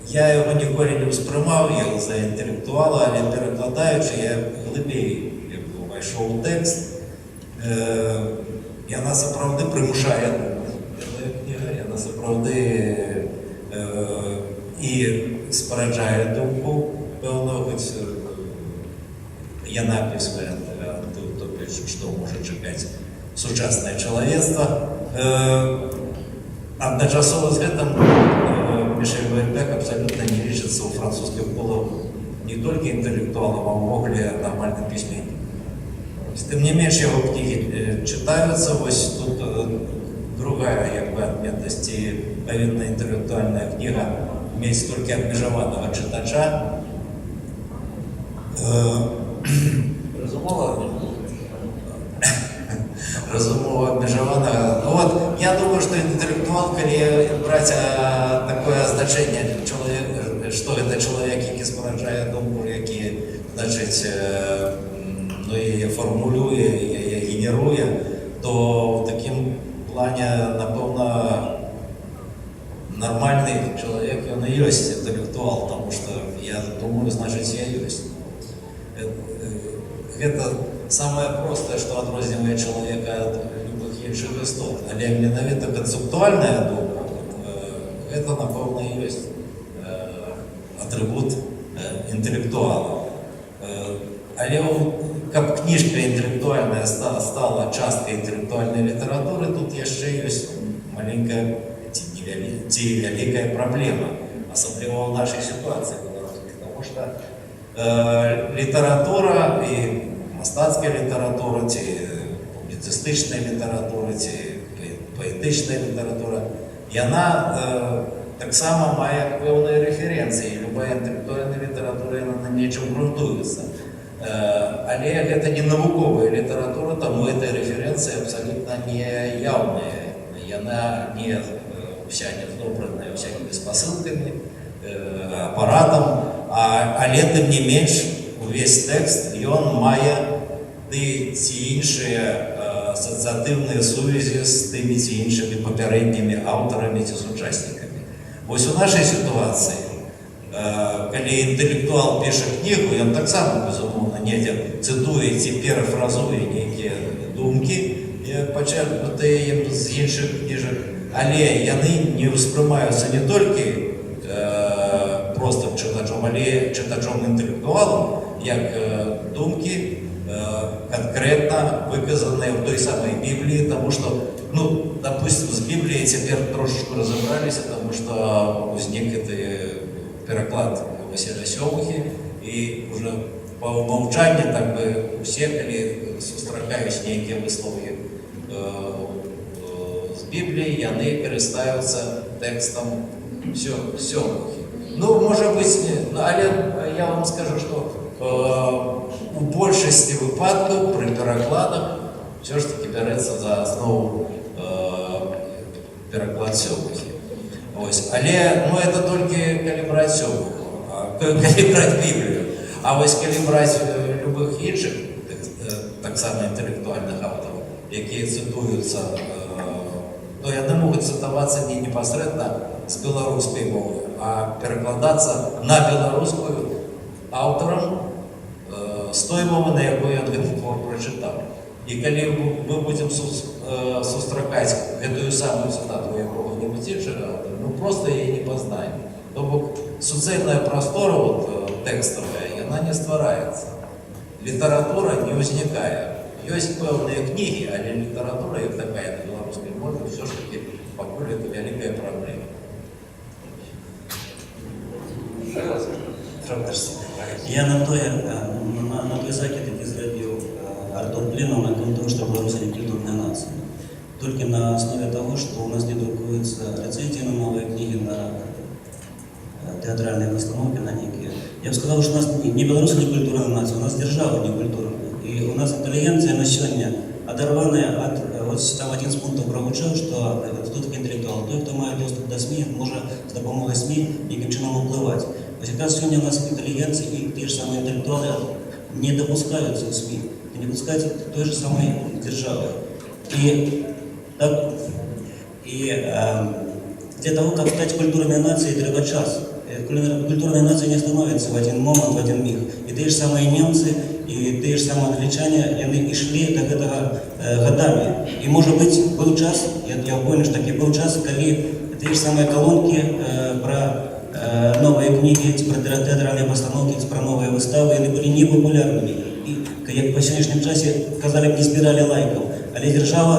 Я яго ніколі не ўспрымаў як за інтэлектуала, але, перакладаючы, я глыбей як бы увайшоў у тэкст. Яна сапраўды прымушае думаць. Гэтая кніга, яна сапраўды і спараджае думку пэўную, хоць яна апісвае антыутопію, што можа чакаць сучаснае чалавецтва. Адначасова з гэтым Мішэль Уэльбек абсалютна не лічыцца ў французскіх колах не толькі інтэлектуалам, а ўвогуле нармальным пісьменнікам. Тым не менш, яго кнігі чытаюцца. Вось тут другая, як бы, адметнасць: ці павінна інтэлектуальная кніга мець толькі абмежаванага чытача? Разумова. Разумова абмежаванага. Ну вот, я думаю, што інтэлектуал, калі браць такое значэнне, чалавек, што гэта чалавек, які спараджае думку, які, значыць, ну, яе фармулюе, яе генеруе, то ў такім плане, напэўна, нармальны чалавек, ён і ёсць інтэлектуал, таму што я думаю, значыць, я ёсць. Гэта самае простае, што адрознівае чалавека ад любых іншых істот. Але менавіта канцэптуальная думка, вот, гэта, напэўна, і ёсць атрыбут інтэлектуала. Але каб кніжка інтэлектуальная стала часткай інтэлектуальнай літаратуры, тут яшчэ ёсць маленькая ці, ці вялікая праблема, асабліва ў нашай сітуацыі беларускай, потому что літаратура, і мастацкая літаратура, ці публіцыстычная літаратура, ці паэтычная літаратура, яна таксама мае пэўныя рэферэнцыі. Любая інтэлектуальная літаратура, яна на нечым грунтуецца. Але гэта не навуковая літаратура, таму эта рэферэнцыя абсалютна не яўная. Яна не вся не здобраная всякими спасылкамі, апаратам, але тым не менш увесь тэкст, ён мае ты ці іншыя асацыятыўныя сувязі з тымі ці іншымі папярэднімі аўтарамі ці сучаснікамі. Вось у нашай сітуацыі, калі інтэлектуал піша кнігу, ён таксама, безумоўна, недзе цытуе ці перафразуе нейкія думкі, пачерпнутыя ім з іншых кніжак, але яны не ўспрымаюцца не толькі простым чытачом, але чытачом інтэлектуалам, як думкі, канкрэтна выказаныя ў той самай Бібліі, таму што, ну, допустим, з Бібліяй цяпер трошачку разабраліся, таму што ўзнік гэты пераклад Васіля Сёмухі, і уже па умаўчанні так бы усе, калі сустракаюць нейкія высловы з Бібліі, яны карыстаюцца тэкстам Сёмухі. Ну, можа быць, не, ну, але я вам скажу, што у большасці выпадкаў пры перакладах усё ж такі бярэцца за аснову пераклад Сёмухі. Ось. Але, ну, это толькі калі браць Сёмуху, а, калі браць Біблію. А вось калі браць любых іншых таксама інтэлектуальных аўтараў, якія цытуюцца, то яны могуць цытавацца не непасрэдна з беларускай мовы, а перакладацца на беларускую аўтарам з той мовы, на якой ён гэты твор прачытаў. І калі мы будзем сустракаць гэтую самую цытату якога-небудзь іншага аўтара, мы проста яе не пазнаем. То бок суцэльная прастора вот, тэкставая, яна не ствараецца. Літаратура не ўзнікае. Ёсць пэўныя кнігі, але літаратура як такая на беларускай мове ўсё ж такі пакуль это вялікая праблема. Я на той закід, які зрабіў Артур Блінаў наконт того, што беларусы не культурная нацыя. Толькі на аснове таго, што ў нас не друкуюцца рэцэнзіі на новыя кнігі, на тэатральныя пастановкі, на нейкія. Я б сказаў, што у нас не беларусы не культурная нацыя, у нас дзяржава не культурная. І у нас інтэлігенцыя на сёння адарваная ад, вот там адзін з пунктаў прагучаў, што хто такі інтэлектуал? Той, хто мае доступ да СМІ, можа з дапамогай СМІ нейкім чынам уплываць. Вось якраз сёння у нас інтэлігенцыя і тыя ж самыя інтэлектуалы не дапускаюцца ў СМІ, не дапускаюцца той же самай дзяржавы. І, так, і для того, каб стаць культурнай нацыяй, трэба час. Культурная нацыя не становіцца в один момант, в один миг. І тыя ж самыя немцы, і тыя ж самыя англічане, яны ішлі да гэтага гадамі. І, можа быць, быў час, я ўпэўнены, што такі быў час, калі тыя ж самыя калонкі пра новыя кнігі, ці пра тэатральныя пастановкі, ці пра новыя выставы, яны былі непапулярнымі. І, як па сённяшнім часе казалі б, не збіралі лайкаў. Але дзяржава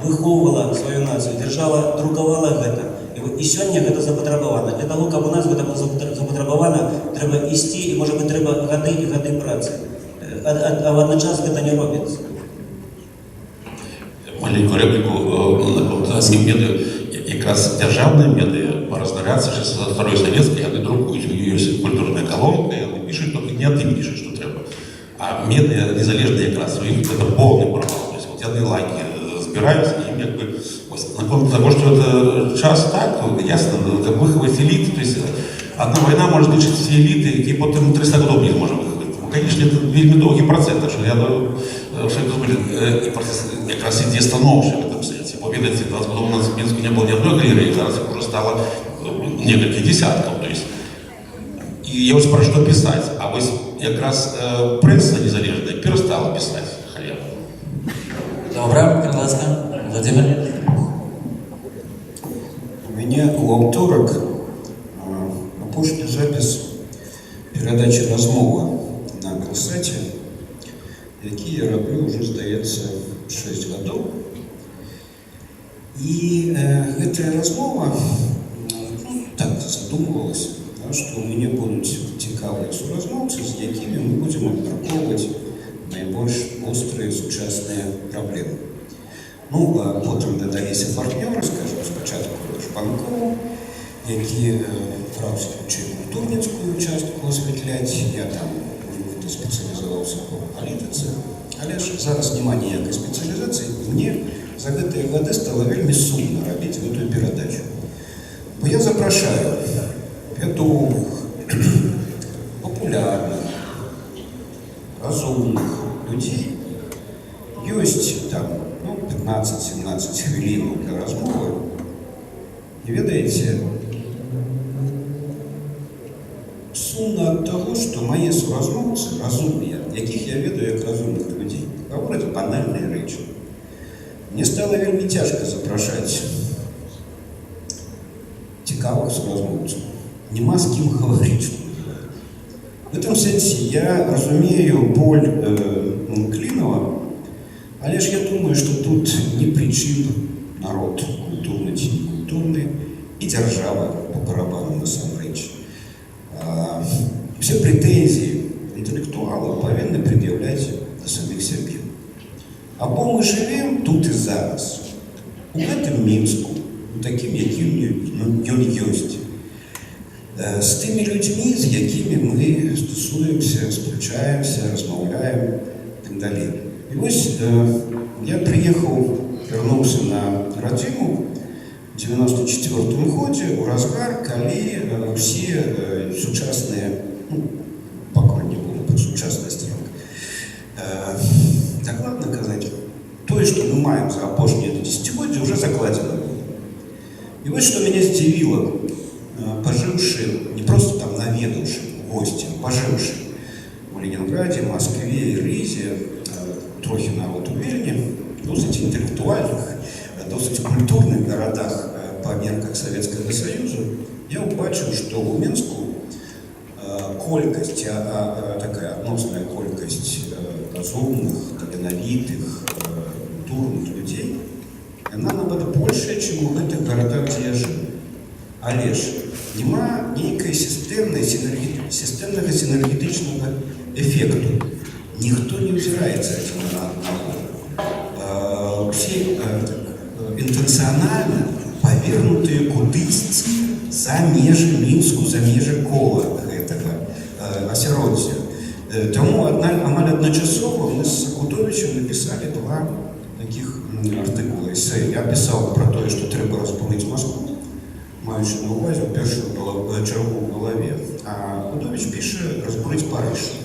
выхоўвала сваю нацыю, дзяржава друкавала гэта. І сёння гэта запатрабавана. Для таго, каб у нас гэта было запатрабавана, трэба ісці і, можа быць, трэба гады і гады працы. А водночас гэта не робіцца. Маленькую репліку на медыа. Якраз дзяржаўныя медыа па разнарадцы са старой савецкай, яны друкуюць, у ёсць культурная калонка, яны пішуць, только не тым пішуць, што трэба. А медыа незалежныя, якраз у іх это полный провал. То есть вот яны лайки збіраюць, і ім як бы ось, наконт того, что это час, так, ясно, каб выхаваць эліты, то есть одна война может знішчыць все эліты, які потым 300 гадоў не зможа выхаваць. Ну, конечно, это вельмі доўгі працэс, так что я что это будет, і працэс якраз ідзе станоўчы в этом сэнсе. Бо ведаеце, 20 гадоў у нас в Мінску не было ни одной галереі, зараз іх уже стало некалькі десяткаў. То есть і я вось пра што пісаць, а вось якраз прэса незалежная перастала пісаць халеру. Добра, будзь ласка, Уладзімір. У мяне ў аўторак апошні запіс перадачы «Размова» на Белсаце, які я раблю ўжо, здаецца, 6 гадоў. І гэтая размова, ну, так задумвалася, да, што ў мяне будуць цікавыя суразмоўцы, з якімі мы будзем абмяркоўваць найбольш вострыя сучасныя праблемы. Ну, а потым дадаліся партнёры, скажем, спачатку Жбанкоў, які браўся хутчэй культурніцкую частку асвятляць, я там нібыта спецыялізаваўся по палітыцы, але ж зараз няма ніякай спецыялізацыі, і мне за гэтыя гады стала вельмі сумна рабіць гэтую перадачу. Бо я запрашаю вядомых, папулярных, разумных людзей. Ёсць там, ну, 15-17 хвілінаў для размовы. І ведаеце, сумна ад таго, што мае суразмоўцы разумныя, якіх я ведаю як разумных людзей, гавораць банальныя рэчы. Мне стала вельмі цяжка запрашаць цікавых суразмоўцаў. Няма з кім гаварыць, што называецца. В этом сэнсе я разумею боль Клінова, але ж я думаю, што тут ні пры чым народ культурны ці не культурны, і дзяржава по барабану насамрэч. Усе прэтэнзіі інтэлектуалаў павінны прад'яўляць да саміх сябе. Або мы жывем тут і зараз, у гэтым Мінску, у такім, якім, ну, ён ёсць, з тымі людзьмі, з якімі мы стасуемся, спрачаемся, размаўляем і так далей. І вось я прыехаў, вярнуўся на радзіму в 94 годзе у разгар, калі ўсе сучасныя, ну, пакуль не буду пра сучаснасць, дакладна казаць, тое, што мы маем за апошнія дзесяцігоддзі, уже закладзена было. І вось што мяне здзівіла, пажыўшы, не просто там наведаўшы госці, а пажыўшы у Ленінградзе, Маскве і Рызе, трохі нават у Вільні, досыць інтэлектуальных, досыць культурных гарадах па мерках Савецкага Саюзу, я ўбачыў, што ў Менску колькасць, такая адносная колькасць разумных, таленавітых, культурных людзей, яна нават большая, чым у гэтых гарадах, дзе я жыў. Але ж няма нейкай сістэмнай сістэмнага сінергетычнага эфекту. Ніхто не ўзіраецца адзін на аднаго. Усе так, інтэнцыянальна павернутыя кудысьці за межы Мінску, за межы кола гэтага асяроддзя. Таму амаль адначасова мы з Акудовічам напісалі два такіх артыкула, эсэ. Я пісаў пра тое, што трэба разбурыць Маскву, маючы на ўвазе ў першую чаргу ў галаве. А Акудовіч піша: разбурыць Парыж.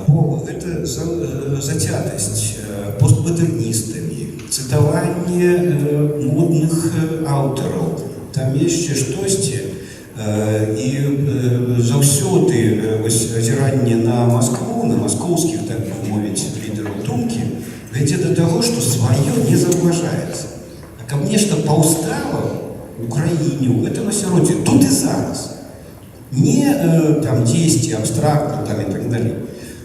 Бо гэта зацятасць постмадэрністамі, цытаванне модных аўтараў, там яшчэ штосьці, і заўсёды вось азіранне на Маскву, на маскоўскіх, так бы мовіць, лідараў думкі, вядзе да таго, што сваё не заўважаецца. А каб нешта паўстала у краіне, у гэтым асяроддзі, тут і зараз, не там дзесьці абстрактна там і так далей,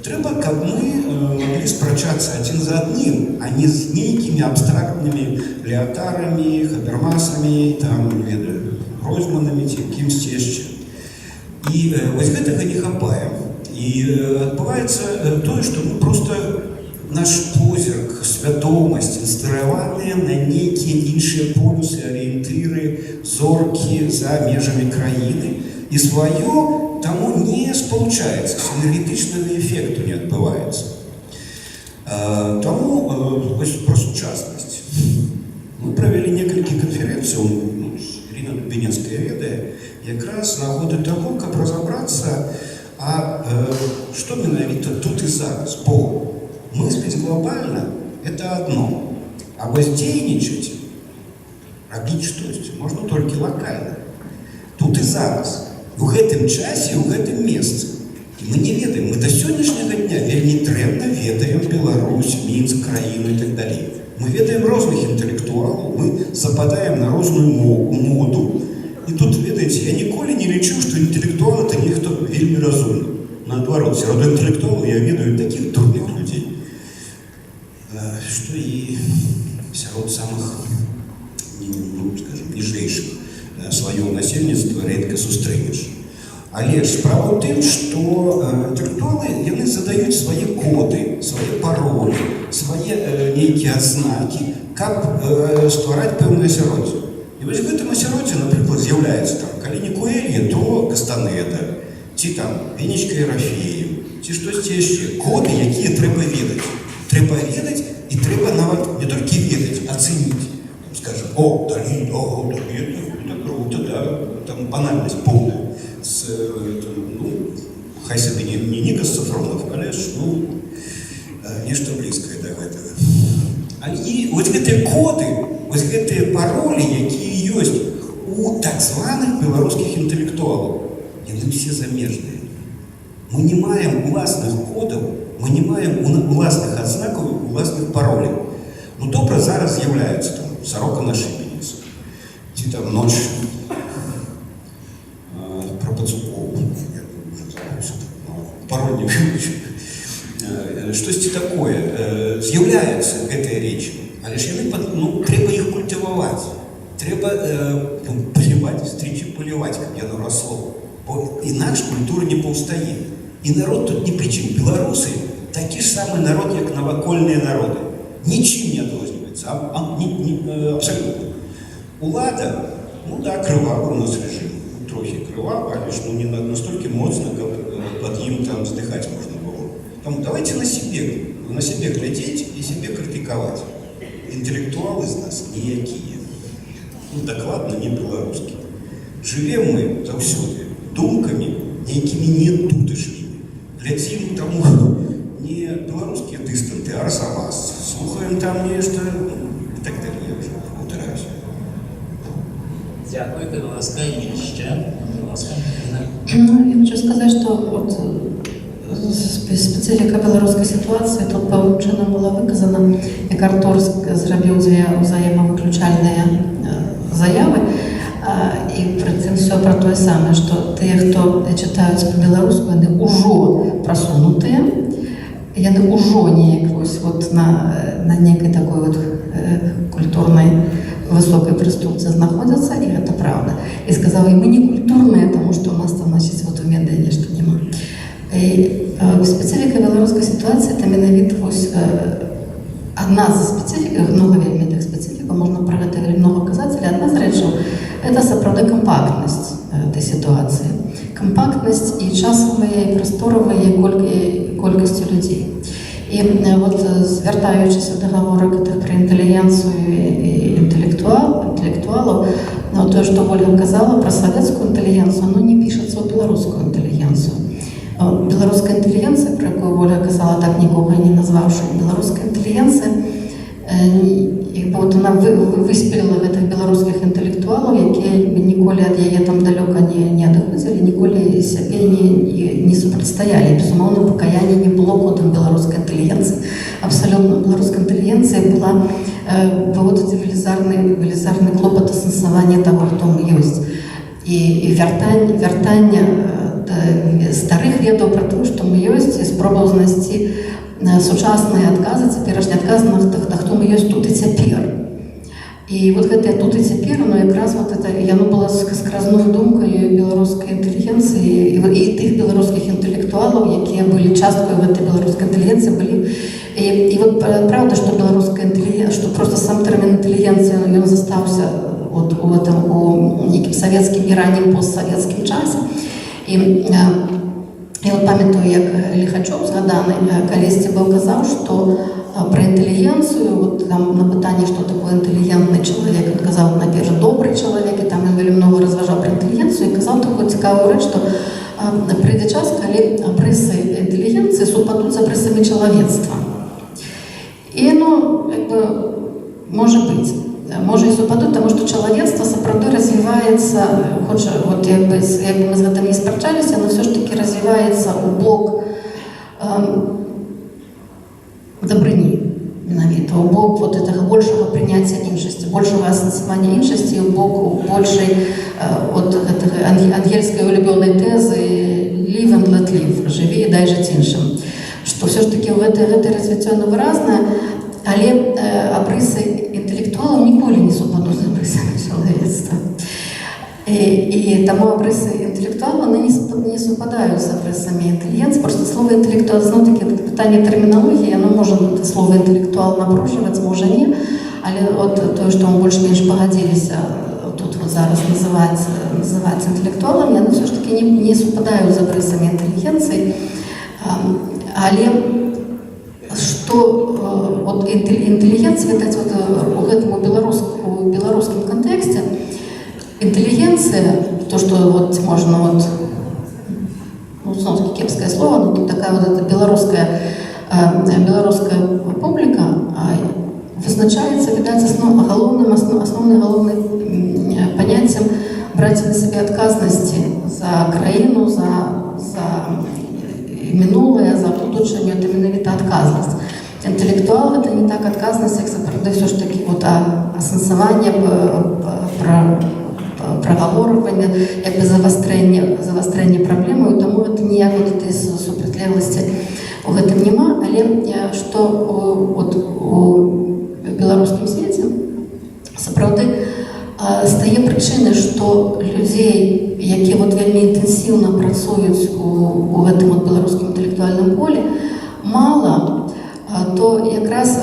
трэба Трэба, каб мы маглі спрачацца адзін з адным, а не з нейкімі абстрактнымі Ліятарамі, Хабермасамі, там, не ведаю, Гройсманамі ці кімсьці яшчэ. І вось гэтага не хапае. І адбываецца тое, што мы просто, наш позірк, свядомасць інсталяваныя на нейкія іншыя полюсы, арыентыры, зоркі за межамі краіны. І сваё таму не спалучаецца, сінергетычнага эфекту не адбываецца. Таму вось пра сучаснасць. Мы правялі некалькі канферэнцыяў, ну, Ірына Дубінецкая ведае, якраз з нагоды таго, каб разабрацца, а што менавіта тут і зараз, бо мысліць глобальна — это одно, а вось дзейнічаць, рабіць штосьці можна толькі лакальна. Тут і зараз, у гэтым часе, у гэтым месцы. І мы не ведаем, мы да сённяшняга дня вельмі дрэнна ведаем Беларусь, Мінск, краіну і так далей. Мы ведаем розных інтэлектуалаў, мы западаем на розную моду. І тут, ведаеце, я ніколі не лічыў, што інтэлектуал — это нехто вельмі разумны. Наадварот, сярод інтэлектуалаў я ведаю такіх дурных людзей, што і сярод самых, ну, скажем, ніжэйшых слоёў насельніцтва рэдка сустрэнеш. Але ж справа ў тым, што інтэлектуалы, яны задаюць свае коды, свае паролі, свае нейкія адзнакі, каб ствараць пэўнае асяроддзе. І вось гэтым асяроддзе, напрыклад, з'яўляецца там, калі не Куэлье, то Кастанеда, ці там Венечка Ерафееў, ці штосьці яшчэ. Коды, якія трэба ведаць. Трэба ведаць, і трэба нават не толькі ведаць, а цэніць. Там, скажем, о, Далі, о, Далі, это круто, да, там банальнасць поўная. Там, ну, хай сабе не Нікас Сафронаў, але ж, ну, нешта блізкае да гэтага. І вось гэтыя коды, вось гэтыя паролі, якія ёсць у так званых беларускіх інтэлектуалаў, яны ўсе замежныя. Мы не маем уласных кодаў, мы не маем уласных адзнакаў, уласных пароляў. Ну добра, зараз з'яўляюцца там «Сарока на шыбеніцы», ці там «Ноч про пацукоў», я уже забыўся, ну, пароль не выучыў. Штосьці такое, з'яўляюцца гэтыя рэчы, але ж яны ну, трэба іх культываваць. Трэба паліваць, стрычы, паліваць, каб яно расло. Бо інакш культура не паўстае. І народ тут ні пры чым. Беларусы такі ж самы народ, як навакольныя народы. Нічым не адрозніваецца, не, не, абсалютна. Улада, ну да, крывавы у нас рэжым, трохі крывавы, але ж, ну, не настолькі моцна, каб пад ім там здыхаць можна было. Таму давайте на сябе глядзець і сябе крытыкаваць. Інтэлектуалы з нас ніякія. Ну, дакладна не беларускі. Жывем мы заўсёды думкамі нейкімі не туташнімі. Глядзім таму не беларускія дыстанты, а Арзамас. Слухаем там нешта, ну, і так далее, я уже паўтараюся. Дзякую, будзь ласка, і яшчэ. Будзь ласка, Ірына. Ну, я хачу сказаць, што вот спецыфіка беларускай сітуацыі тут пэўным чынам была выказана, як Артур зрабіў дзве ўзаемавыключальныя заявы. І пры тым все пра тое самае, што тыя, хто чытаюць па-беларуску, яны ўжо прасунутыя, яны ўжо неяк вось вот на некай такой вот культурнай высокай прыступцы знаходзяцца, і гэта праўда. І сказаў, і мы не культурныя, таму што у нас там, значыць, вот у медыа нешта няма. І спецыфіка беларускай сітуацыі — это менавіта вось адна з спецыфік, много вельмі тых спецыфікаў, можна пра гэта вельмі много казаць, але адна з рэчаў — это сапраўды кампактнасць этой сітуацыі. Кампактнасць і часавая, і прасторавая, і колькасцю людзей. І вот звяртаючыся да гаворак тых пра інтэлігенцыю і інтэлектуалаў, ну, тое, што Вольга казала пра савецкую інтэлігенцыю, оно не пішацца ў беларускую інтэлігенцыю. Беларуская інтэлігенцыя, пра якую Вольга казала, так нікога не назваўшы, беларуская інтэлігенцыя, як бы вот она выспеліла гэтых беларускіх інтэлектуалаў, якія як бы ніколі ад яе там далёка не адыходзілі, ніколі сябе не супрацьстаялі. Безумоўна, пакаяння не было кодам беларускай інтэлігенцыі. Абсалютна, беларуская інтэлігенцыя была быў вот велізарны клопат асэнсавання таго, хто мы ёсць. І вяртанне да старых ведаў пра тое, што мы ёсць, і спробаваў знайсці сучасныя адказы, цяперашнія адказы на хто мы ёсць тут і цяпер. І вот гэтае тут і цяпер, оно якраз вот это, яно было скразной думкаю беларускай інтэлігенцыі і тых беларускіх інтэлектуалаў, якія былі часткай гэтай беларускай інтэлігенцыі былі. І вот правда, што беларуская інтэлігенцыя, што просто сам тэрмін інтэлігенцыя, ён застаўся вот у этом, у нейкім савецкім і раннім постсавецкім часе. І от памятаю, як Ліхачоў згаданы калісьці быў казаў, што пра інтэлігенцыю, вот там на пытанне, што такое інтэлігентны чалавек, ён казаў, найперш, добры чалавек, і там ён вельмі много разважаў пра інтэлігенцыю і казаў такую цікавую рэч, што прыйдзе час, калі абрысы інтэлігенцыі супадуць з абрысамі чалавецтва. І, ну, як бы, можа быць. Можа і супадуць, таму што чалавецтва сапраўды развіваецца, хоць вот, як бы мы з гэтым не спрачаліся, но ўсё ж таки развіваецца ў бок дабрыні, менавіта, у бок вот этого большага прыняцця іншасці, большага асэнсавання іншасці, у бок большай от гэтага ангельскай улюбёнай тэзы «live and let live», жыві і дай жыць іншым. Што ўсё ж таки гэта развіццё, оно выразнае, але абрысы інтэлектуалаў ніколі не супадуць з абрысамі чалавецтва. І таму абрысы інтэлектуала, яны не супадаюць з абрысамі інтэлігенцыі. Просто слово інтэлектуал, зноў таки пытанне тэрміналогіі, яно можа слово інтэлектуал напружваць, можа не, але от тое, што мы больш-менш пагадзіліся тут вот зараз называць інтэлектуалам, яны ўсё ж таки не супадаюць з абрысамі інтэлігенцыі. Але што от інтэлігенцыя, відаць, вот, у гэтым у беларускім кантэксце інтэлігенцыя, то, что вот можно вот, ну, зноў-таки кепскае слово, но тут такая вот эта беларуская публіка вызначаецца, відаць, галоўным асноўным галоўным паняццем браць на сябе адказнасці за краіну, за мінулае, за будучыню, это менавіта адказнасць. Інтэлектуал — гэта не так адказнасць, як сапраўды ўсё ж таки вот, асэнсаванне, прагаворванне, як бы завастрэнне праблемы, таму гэта ніяк вот этой супрацьлегласці у гэтым няма, але што от у беларускім свеце сапраўды стае прычынай, што людзей, якія вот вельмі інтэнсіўна працуюць у гэтым вот беларускім інтэлектуальным полі, мала, то якраз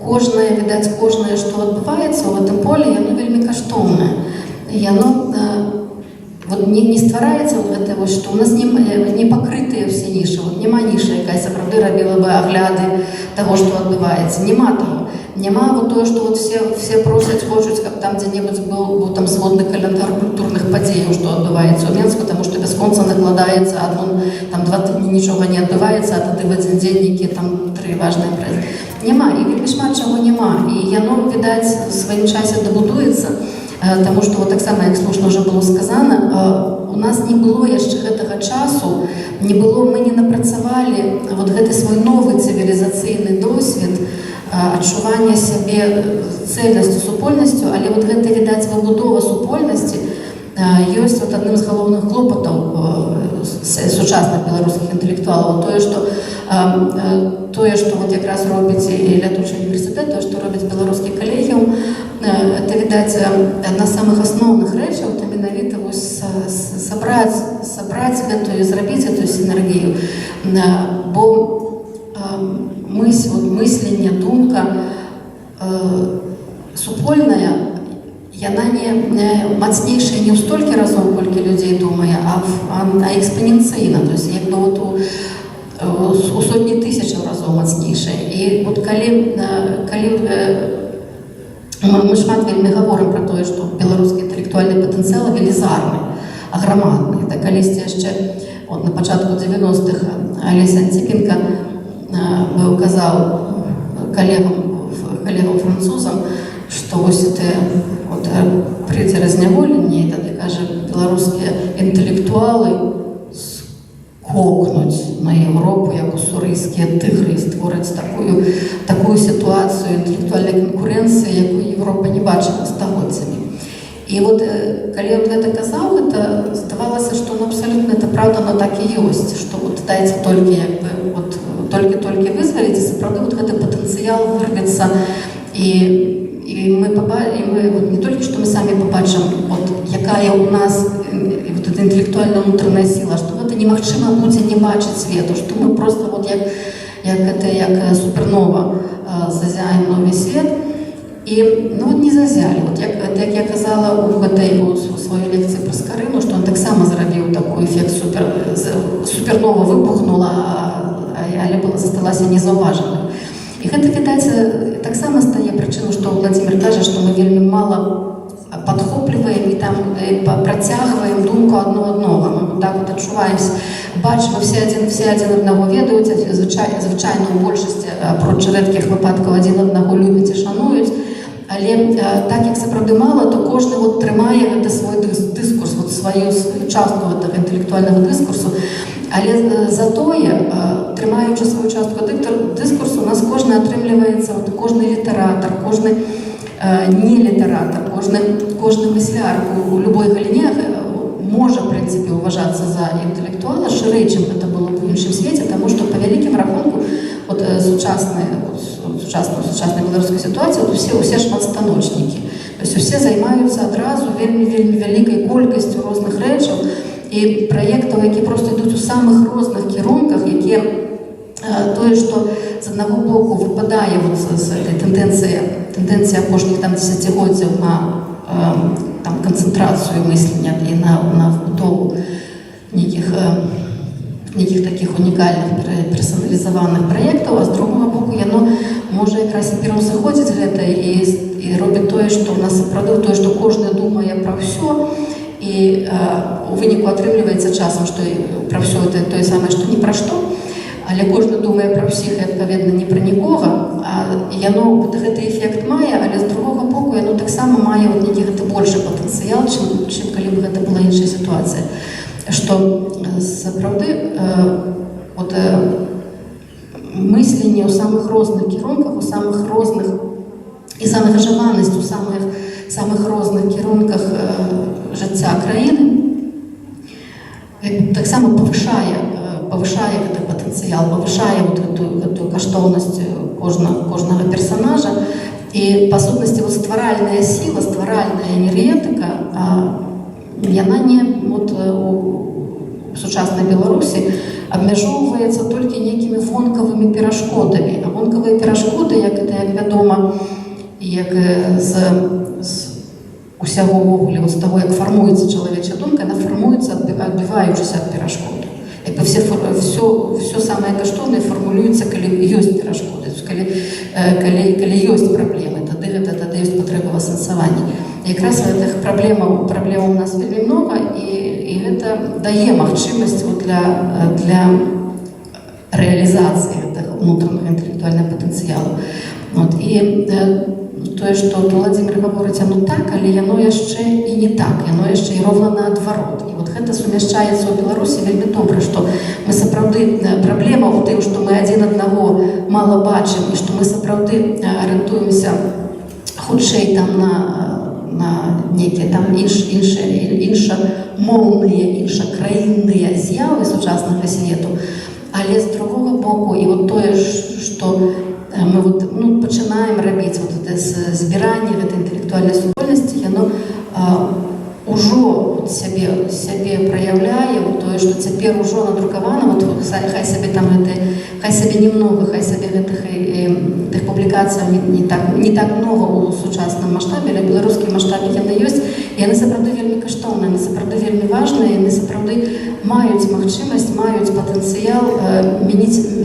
кожнае, відаць, кожнае, што адбываецца ў гэтым полі, яно вельмі каштоўнае. Яно вот не ствараецца вот гэта вось, што у нас не пакрытыя ўсе нішы, вот няма нішы, якая сапраўды рабіла бы агляды таго, што адбываецца, няма таго. Няма вот тое, што вот все просяць, хочуць, каб там дзе-небудзь быў там сводны каляндар культурных падзеяў, што адбываецца ў Менску, таму што бясконца накладаецца адно, там 2 тыдні нічога не адбываецца, а тады в адзін дзень нейкія там тры важныя імпрэзы. Няма, і вельмі шмат чаго няма. І яно, відаць, у сваім часе дабудуецца, таму што вот таксама, як слушна ўжо было сказана, у нас не было яшчэ гэтага часу, не было, мы не напрацавалі вот гэты свой новы цывілізацыйны досвед адчування сябе цельнасцю, супольнасцю, але вот гэта, відаць, выбудова супольнасці ёсць вот адным з галоўных клопатаў сучасных беларускіх інтэлектуалаў. Тое, што вот якраз робіць і Лятучы універсітэт, тое, што робіць беларускі калегіум, это, відаць, адна з самых асноўных рэчаў, это менавіта вось сабраць гэтую, зрабіць гэтую сінергію. Бо вот, мысленне, думка супольная, яна не мацнейшая не ў столькі разоў, колькі людзей думае, а экспаненцыйна, то есть як бы вот у сотні тысячаў разоў мацнейшая. І вот калі мы шмат вельмі гаворым пра тое, што беларускі інтэлектуальны патэнцыял велізарны, аграмадны. Так калісьці яшчэ от на пачатку 90-х Алесь Анціпенка быў казаў калегам французам, што вось это вот, прыйдзе разняволенне, і тады, кажа, беларускія інтэлектуалы скокнуць на Еўропу, як усурыйскія тыгры, і створаць такую сітуацыю інтэлектуальнай канкурэнцыі, якую Еўропа не бачыла стагоддзямі. І вот калі ён гэта казаў, гэта здавалася, што, ну, абсалютна это праўда, но так і ёсць, што вот дайце толькі, як бы, вот, толькі-толькі вызваліць, і сапраўды вот гэты патэнцыял вырвецца, і мы вот, не толькі што мы самі пабачым, вот, якая у нас вот эта інтэлектуальная унутраная сіла, што гэта немагчыма будзе не бачыць свету, што мы просто вот як это, як супернова зазяем новы свет. І, ну, вот не зазялі. Вот як я казала у гэтай у сваёй лекцыі пра Скарыну, што он таксама зрабіў такой эфект супернова выбухнула, але была засталася незаўважаной. І гэта, відаць, таксама стае прычыну, што Владимир кажа, што мы вельмі мала падхопліваем і там працягваем думку адно аднога. Мы вот так вот адчуваемся, бачым, все адзін аднаго ведаюць, звычайна у большасці, апроч рэдкіх выпадкаў, адзін аднаго любяць і шануюць. Але так як сапраўды мала, то кожны вот трымае гэты свой дыскурс, вот сваю частку гэтага інтэлектуальнага дыскурсу. Але затое, трымаючы сваю частку дыскурсу, у нас кожны атрымліваецца, вот, кожны літаратар, кожны не літаратар, кожны мысляр у любой галіне можа, в прынцыпе, уважацца за інтэлектуала шырэй, чым гэта было б у іншым свеце, таму што па вялікім рахунку вот, сучасная беларуская сітуацыя, вот усе шматстаночнікі. То есть усе займаюцца адразу вельмі, вельмі вялікай колькасцю розных рэчаў і праектаў, які просто ідуць у самых розных кірунках, якія тое, што з аднаго боку выпадае вот з этой тэндэнцыі апошніх там дзесяцігоддзяў на там канцэнтрацыю мыслення і на вбудову нейкіх такіх унікальных персаналізаваных праектаў, а з другога боку яно можа якраз і пераўзыходзіць гэта і робіць тое, што ў нас сапраўды тое, што кожны думае пра ўсё, і у выніку атрымліваецца часам, што і пра ўсё это тое самае, што ні пра што, але кожны думае пра ўсіх і, адпаведна, ні пра нікога. А яно вот гэты эфект мае, але з другога боку яно таксама мае вот нейкі гэты большы патэнцыял, чым калі б гэта была іншая сітуацыя. Што сапраўды вот, мысленне ў самых розных кірунках, у самых розных і заангажаванасць у самых розных кірунках жыцця краіны як бы таксама павышае гэты патэнцыял, павышае вот гэтую каштоўнасць кожнага персонажа. І па сутнасці вот стваральная сіла, стваральная энергетыка, яна не вот, у сучаснай Беларусі абмяжоўваецца толькі нейкімі вонкавымі перашкодамі. А вонкавыя перашкоды, як это, як вядома, як з усяго ўвогуле, вот з таго, як фармуецца чалавечая думка, яна фармуецца, адбіваючыся ад перашкоду. Як бы все самае каштоўнае фармулюецца, калі ёсць перашкоды, то есть калі ёсць праблемы, тады ёсць патрэба в асэнсаванні. Якраз гэтых праблемаў у нас вельмі многа, і гэта дае магчымасць вот для рэалізацыі гэтага унутранага інтэлектуальнага патэнцыялу. Вот, і тое, што вот Владимир гаворыць, оно так, але яно яшчэ і не так, яно яшчэ і роўна наадварот. І вот гэта сумяшчаецца ў Беларусі вельмі добра, што мы сапраўды, праблема ў тым, што мы адзін аднаго мала бачым і што мы сапраўды арыентуемся хутчэй там на нейкія там іншыя іншамоўныя, іншакраінныя з'явы сучаснага свету. Але з другога боку, і вот тое, што мы вот, ну, пачынаем рабіць вот это збіранне гэтай інтэлектуальнай супольнасці, яно ўжо вот сябе праяўляе вот тое, што цяпер ужо надрукавана, вот хай сабе там гэты, хай сабе немного, хай сабе гэтых тых публікацый не так много ў сучасным маштабе, але ў беларускім маштабе яны ёсць, і яны сапраўды вельмі каштоўныя, яны сапраўды вельмі важныя, яны сапраўды маюць магчымасць, маюць патэнцыял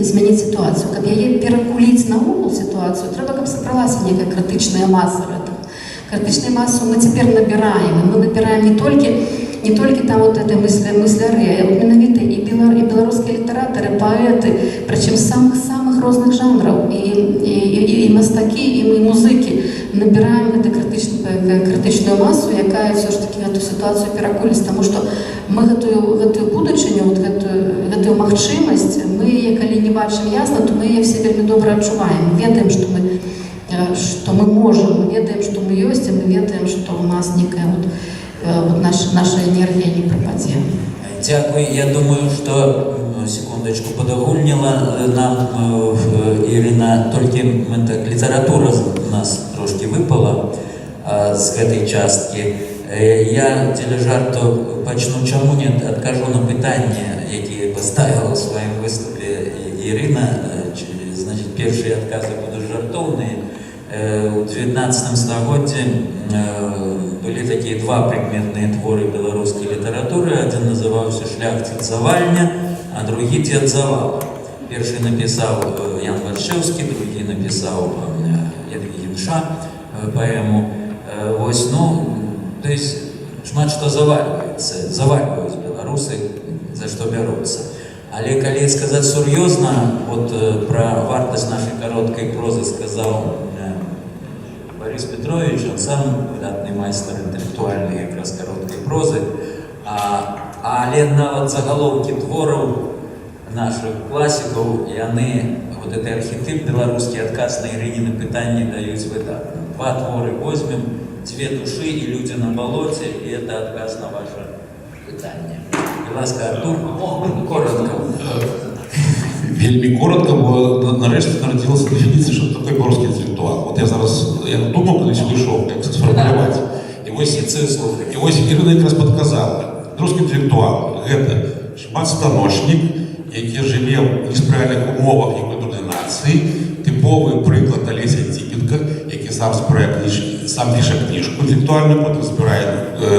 змяніць сітуацыю. Каб яе перакуліць наогул сітуацыю, трэба, каб сабралася некая крытычная маса гэтага. Крытычную масу мы цяпер набіраем, і мы набіраем не толькі там вот это мысляры, а вот менавіта і беларускія літаратары, паэты, прычым самых розных жанраў, і мастакі, і мы музыкі набіраем гэту крытычную масу, якая ўсё ж таки гэту сітуацыю перакуліць, таму што мы гэтую будучыню, вот гэтую магчымасць, мы яе калі не бачым ясна, то мы яе все вельмі добра адчуваем. Мы ведаем, што мы што мы можам, мы ведаем, што мы ёсць, і мы ведаем, што у нас некая вот наша энергія не прападзе. Дзякуй. Я думаю, што секундочку, падагульніла нам Ірына, толькі мы так, літаратура з нас трошкі выпала з гэтай часткі. Я дзеля жарту пачну, чаму не адкажу на пытанне, якія паставіла ў сваім выступе Ірына. Значит, першыя адказы будуць жартоўныя. У 19 стагоддзі былі такія два прыкметныя творы беларускай літаратуры. Адзін называўся «Шляхціц Завальня», а другі «Дзед Завала». Першы напісаў Ян Баршчэўскі, другі напісаў Ядвіг Янша паэму. Вось, ну, то есть шмат што завальваецца, завальваюць беларусы, за што бяруцца. Але калі сказаць сур'ёзна, вот пра вартасць нашай кароткай прозы сказаў Барыс Пятровіч, ён сам выдатны майстар інтэлектуальнай якраз кароткай прозы. Але нават загалоўкі твораў нашых класікаў, яны вот гэты архетып беларускі, адказ на Ірыніны пытанні даюць выдатна. Два творы возьмем: «Дзве душы» і «Людзі на балоце», і это адказ на ваше пытанне. Будзь ласка, Артур, коротко. Вельмі коротко, бо нарэшце нарадзілася дэфініцыя, што такое беларускі інтэлектуал. Вот я зараз, я думаў, калі сюды ішоў, як сфармуляваць. І вось Ірына якраз падказала. Беларускі інтэлектуал – гэта шматстаночнік, які жыве ў неспрыяльных умовах некультурнай нацыі, тыповы прыклад Алеся Антыпенка, які сам збірае кніжкі, сам піша кніжку інтэлектуальную, потым збірае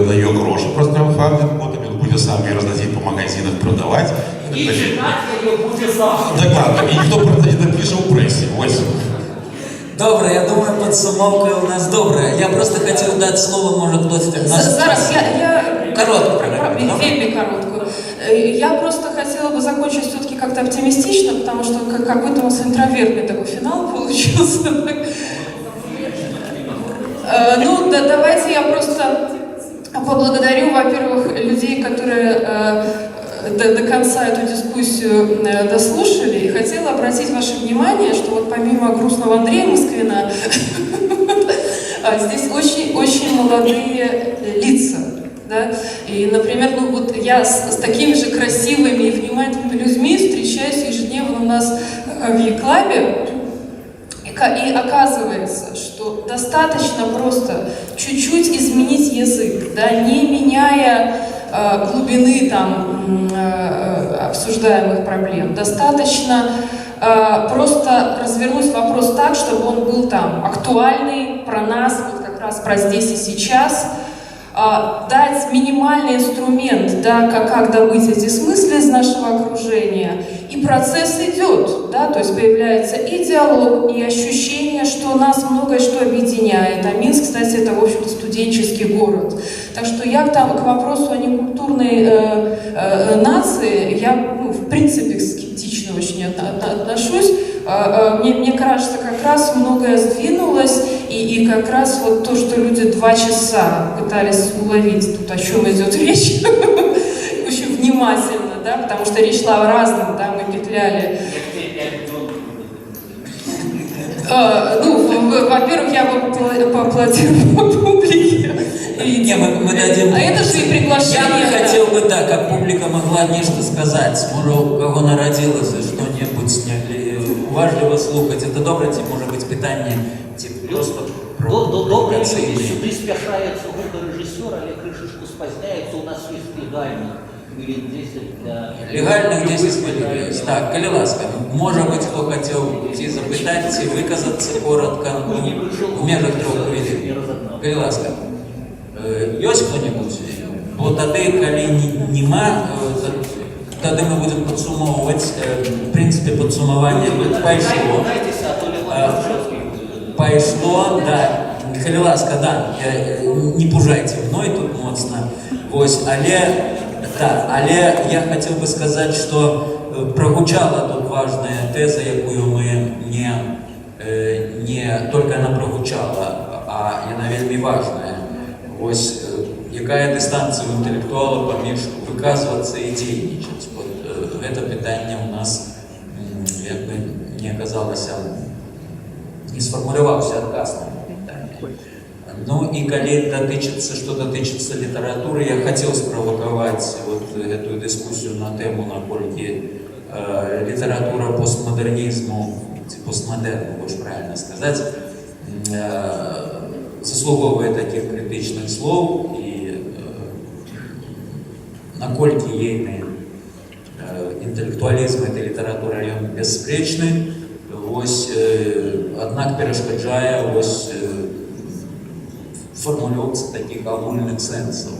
на яе грошы праз краўдфандынг, потым ён будзе сам яе разносіць па магазинах, прадаваць. І чытаць яе будзе сам. Дакладна, і ніхто пра гэта не напіша ў прэсе. Вось. Добра, я думаю, падсумоўка у нас добрая. Я проста хацеў даць слова, можа, хтось у нас Зараз я Кароткую праграму, добра? Вельмі кароткую. Я просто хотела бы закончить все-таки как-то оптимистично, потому что какой-то у нас интровертный такой финал получился. Ну, да, давайте я просто поблагодарю, во-первых, людей, которые до конца эту дискуссию дослушали. И хотела обратить ваше внимание, что вот помимо грустного Андрея Москвина, здесь очень-очень молодые лица. Да? И, например, ну вот я с такими же красивыми и внимательными людьми встречаюсь ежедневно у нас в Еклабе. И оказывается, что достаточно просто чуть-чуть изменить язык, да, не меняя глубины там обсуждаемых проблем. Достаточно просто развернуть вопрос так, чтобы он был там актуальный, про нас, вот как раз про здесь и сейчас, дать минимальный инструмент, да, как добыть эти смыслы из нашего окружения, и процесс идет, да, то есть появляется и диалог, и ощущение, что нас многое что объединяет. А Минск, кстати, это, в общем-то, студенческий город. Так что я там, к вопросу о некультурной нации, я, ну, в принципе, скептично очень отношусь. Мне кажется, как раз многое сдвинулось, и как раз вот то, что люди 2 часа пытались уловить тут, о чем идет речь, очень внимательно, да, потому что речь шла о разном, да, мы петляли. Ну, во-первых, я бы поаплодировала публике. Не, мы дадим. А это же и приглашение. Я бы хотел бы, да, каб публіка магла нешта сказаць. Можа, у каго нарадзілася што-небудзь, уважліва слухаць. Это добра, ці можа быць пытанне, ці просто Добрыя людзі, правакацыйныя. Сюды спяшаецца гукарэжысёр, але крышачку спазняецца. У нас ёсць легальных хвілін 10 для Легальных 10 хвілін ёсць. Так, калі ласка, можа быць, хто хацеў ці запытаць, ці выказацца коротко, ну, у межах 3 хвілін. Калі ласка. Ёсць хто-небудзь? Бо тады, калі нема, тады мы будзем падсумоўваць. В прынцыпе, падсумаванне тут пайшло. Дайцеся, а то Лявон Грушэўскі. Пайшло, да. Калі ласка, да, не пужайце мной тут моцна. Вось, але, так, але я хацеў бы сказаць, што прагучала тут важная тэза, якую мы не только она прагучала, а яна вельмі важная. Вось, якая дыстанцыя ў інтэлектуала паміж выказвацца і дзейнічаць? Вот, гэта пытанне ў нас як бы не аказалася Не сфармуляваўся адказ на гэта пытанне. Ну і калі датычыцца, што датычыцца літаратуры, я хацеў справакаваць вот гэтую дыскусію на тэму, наколькі літаратура постмадэрнізму, ці постмадэрну, больш правильно сказаць, заслугоўвае такіх крытычных слоў і наколькі ейны інтэлектуалізм этой літаратуры, ён бясспрэчны, вось, аднак перашкаджае вось фармулёўцы такіх агульных сэнсаў.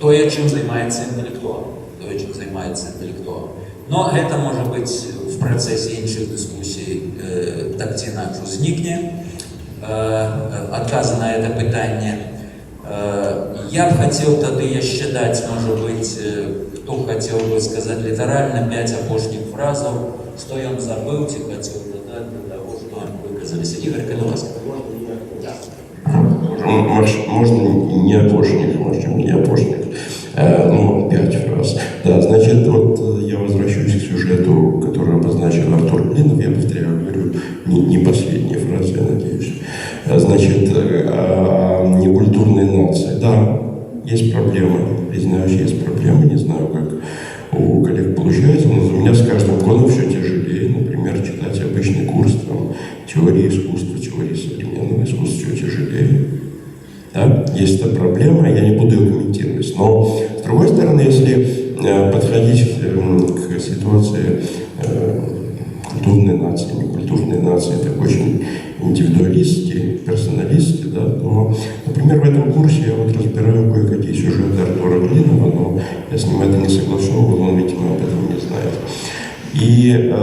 Тое, чым займаецца інтэлектуал, тое, чым займаецца інтэлектуал. Но гэта можа быць в працэсе іншых дыскусій так ці інакш узнікне адказы на это пытанне. Я б хацеў тады яшчэ даць, можа быць, хто хацеў бы сказаць літаральна пяць апошніх фразаў, што ён забыў ці хацеў дадаць да таго, што выказаліся. Ігар, калі ласка. Можно не апошніх, может, не апошніх, ну, пять фраз. Да, значит, вот я возвращаюсь к сюжету, который обозначил Артур Клинов, я повторяю, говорю, не последняя фраза, я надеюсь. Значит, о некультурной нации. Да, есть проблемы, признаюсь, есть проблемы, не знаю, как у коллег получается, но у меня с каждым годом все тяжелее, например, читать обычный курс там, теории искусства, теории современного искусства, все тяжелее. Да? Есть эта проблема, я не буду ее комментировать. Но, с другой стороны, если подходить к ситуации культурной нации, некультурной нации, так очень индивидуалистски, персоналистски, да, то, например, в этом курсе я вот разбираю кое-какие сюжеты Артура Клинова, но я с ним это не согласовывал, он, видимо, об этом не знает. И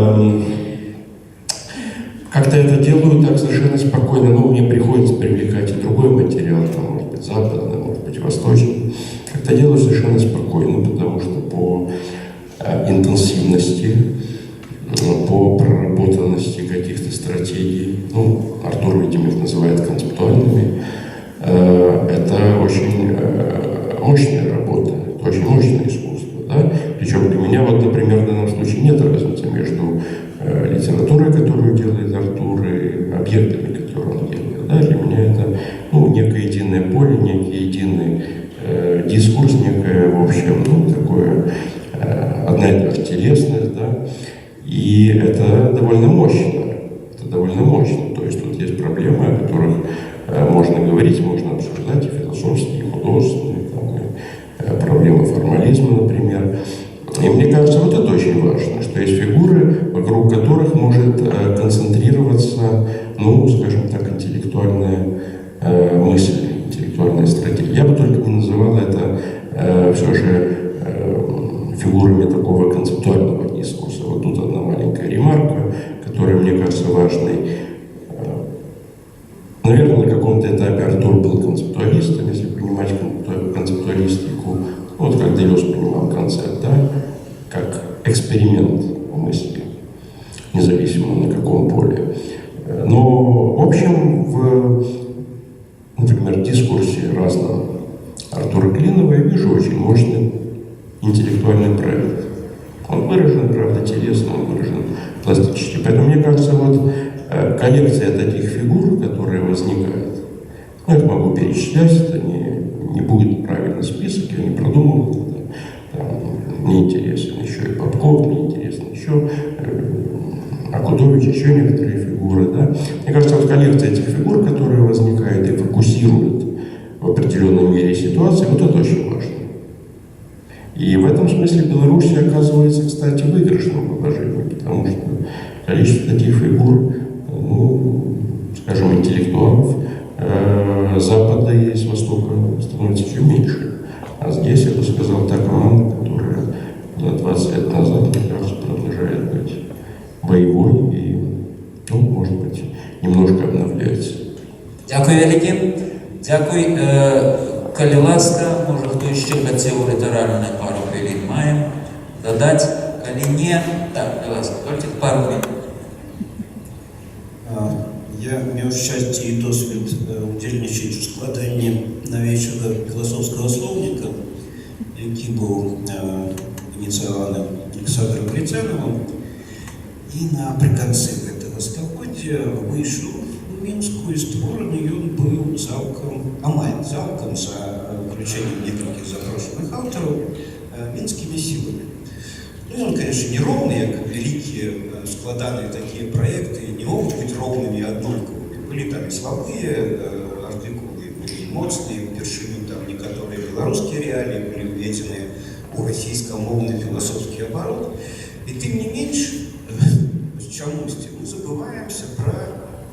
как-то это делаю так совершенно спокойно, но мне приходится привлекать и другой материал, там, может быть, западный, может быть, восточный. Как-то делаю совершенно спокойно, потому что по интенсивности, по проработанности каких-то стратегий, ну, Артур, видимо, их называет концептуальными, это очень мощная работа, это очень мощное искусство. Да? Причем для меня, вот, например, в данном случае нет разницы между литературой, которую делает Артур, и объектами, которые он делает. Да? Для меня это, ну, некое единое поле, некий единый дискурс, некое, в общем, ну, такое, одна и та же телесность, да? И это довольно мощно. Это довольно мощно. То есть тут есть проблемы, о которых можно говорить, можно обсуждать, и философские, и художественные, там, и проблемы формализма, например. И мне кажется, вот это очень важно, что есть фигуры, вокруг которых может концентрироваться, ну, скажем так, интеллектуальная мысль, интеллектуальная стратегия. Я бы только не называл это все же фигурами такого концептуального дискурса. Вот тут одна маленькая ремарка, которая мне кажется важной. Наверное, на каком-то этапе Артур был концептуалистом, если понимать концептуалистику, ну, вот как Делёз понимал концепт, да, как эксперимент в мысли, независимо на каком поле. Но, в общем, в, например, дискурсе разном Артура Клинова я вижу очень мощный интеллектуальный проект. Он выражен, правда, телесно, он выражен пластически. Поэтому, мне кажется, вот коллекция таких фигур, которые возникают, ну, их могу перечислять, это не будет правильный список, я не продумывал это. Там, мне интересен еще и Попков, мне интересен еще Акудович, еще некоторые фигуры. Да? Мне кажется, вот коллекция этих фигур, которые возникают и фокусируют в определенной мере ситуации, вот это очень важно. И в этом смысле Беларусь оказывается, кстати, в выигрышном положении, потому что количество таких фигур, ну, скажем, интеллектуалов Запада и с Востока становится все меньше. А здесь, я бы сказал, та команда, которая была 20 лет назад, мне кажется, продолжает быть боевой и, ну, может быть, немножко обновляется. Дзякуй вялікі. Дзякуй. Калі ласка, можа, хто яшчэ хацеў літаральна, пару хвілін маем дадаць. Калі не, так, калі ласка, толькі пару хвілін. Я меў шчасце і досвед удзельнічаць у складанні Навейшага філасофскага слоўніка, які быў ініцыяваны Аляксандрам Грыцанавым. І напрыканцы гэтага стагоддзя выйшаў у Мінску, і створаны ён быў цалкам, амаль цалкам, за выключэннем некалькіх запрошаных аўтараў, мінскімі сіламі. Ну, ён, конечно, не роўны, як вялікія складаныя такія праекты не могуць быць роўнымі і аднолькавымі. Былі там і слабыя артыкулы, былі і моцныя, упершыню там некаторыя беларускія рэаліі былі ўведзеныя ў расійскамоўны філасофскі абарот. І тым не менш, чамусьці мы забываемся пра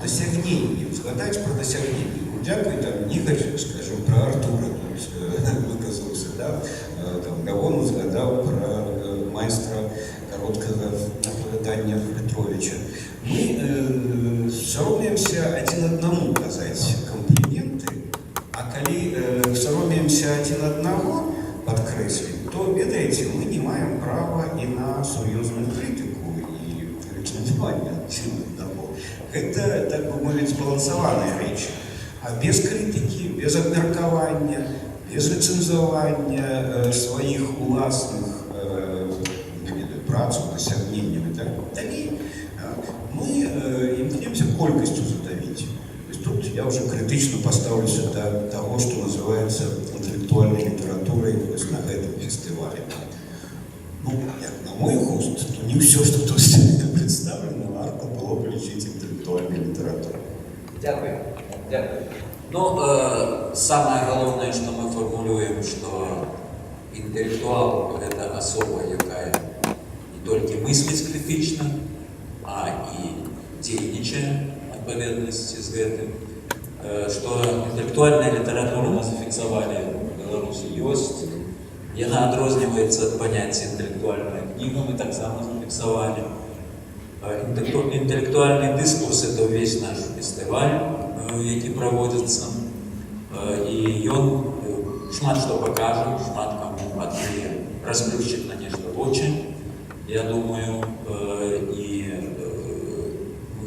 дасягненні, згадаць пра дасягненні. Ну, дзякуй там Ігар, скажем, пра Артура тут выказаўся, да? Там Лявон узгадаў пра майстра кароткага апавядання Пятровіча. Мы саромеемся адзін аднаму казаць кампліменты, а калі саромеемся адзін аднаго падкрэсліць, то, ведаеце, мы не маем права і на сур'ёзную крытыку і рэцэнзаванне адзін аднаго. Гэта, так бы мовіць, збалансаваныя рэчы. А без крытыкі, без абмеркавання, без рэцэнзавання сваіх уласных не ведаю, працаў, дасягненняў і так далей, мы імкнемся колькасцю задавіць. То есть тут я уже крытычна пастаўлюся да таго, што называецца інтэлектуальнай літаратурай вось на гэтым фестывале. Ну, як на мой густ, то не ўсё, што тут прадстаўлена, варта было б лічыць інтэлектуальнай літаратурай. Дзякую. Дзякую. Ну, самае галоўнае, што мы фармулюем, што інтэлектуал – гэта асоба, якая не толькі мысліць крытычна, а і дзейнічае ў адпаведнасці з гэтым. Што інтэлектуальная літаратура, мы зафіксавалі, у Беларусі ёсць. Яна адрозніваецца ад паняцця інтэлектуальная кніга, мы таксама зафіксавалі. Інтэлектуальны дыскурс – это ўвесь наш фестываль, які праводзіцца. І ён шмат што пакажа, шмат каму адкрые, расплюшчыць на нешта вочы, я думаю, і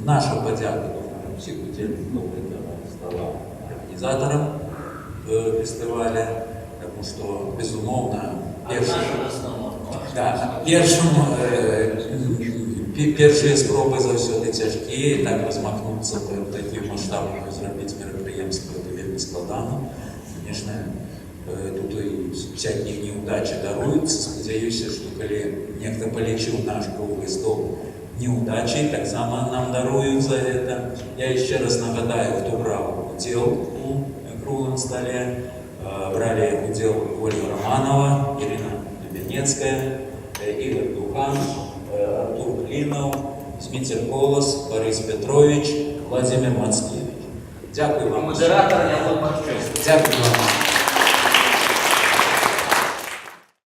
наша падзяка, думаю, усіх удзельнікаў гэтага стола арганізатарам фестываля, таму што, безумоўна, да, першыя спробы заўсёды цяжкія, так размахнуцца па такім маштабам і зрабіць мерапрыемства — это вельмі складана. Конечно, тут і всякія неудачи даруюцца. Спадзяюся, што калі нехта палічыў наш круглы стол неудачей, таксама нам даруюць за это. Я яшчэ раз нагадаю, хто браў удзел у круглым стале. Бралі удзел Ольга Романова, Ірына Дубянецкая, Ігар Духан, Артур Клінаў, Зміцер Колас, Барыс Пятровіч, Уладзімір Мацкевіч. Дзякую вам. Мадэратар Лявон Баршчэўскі. Дзякую вам.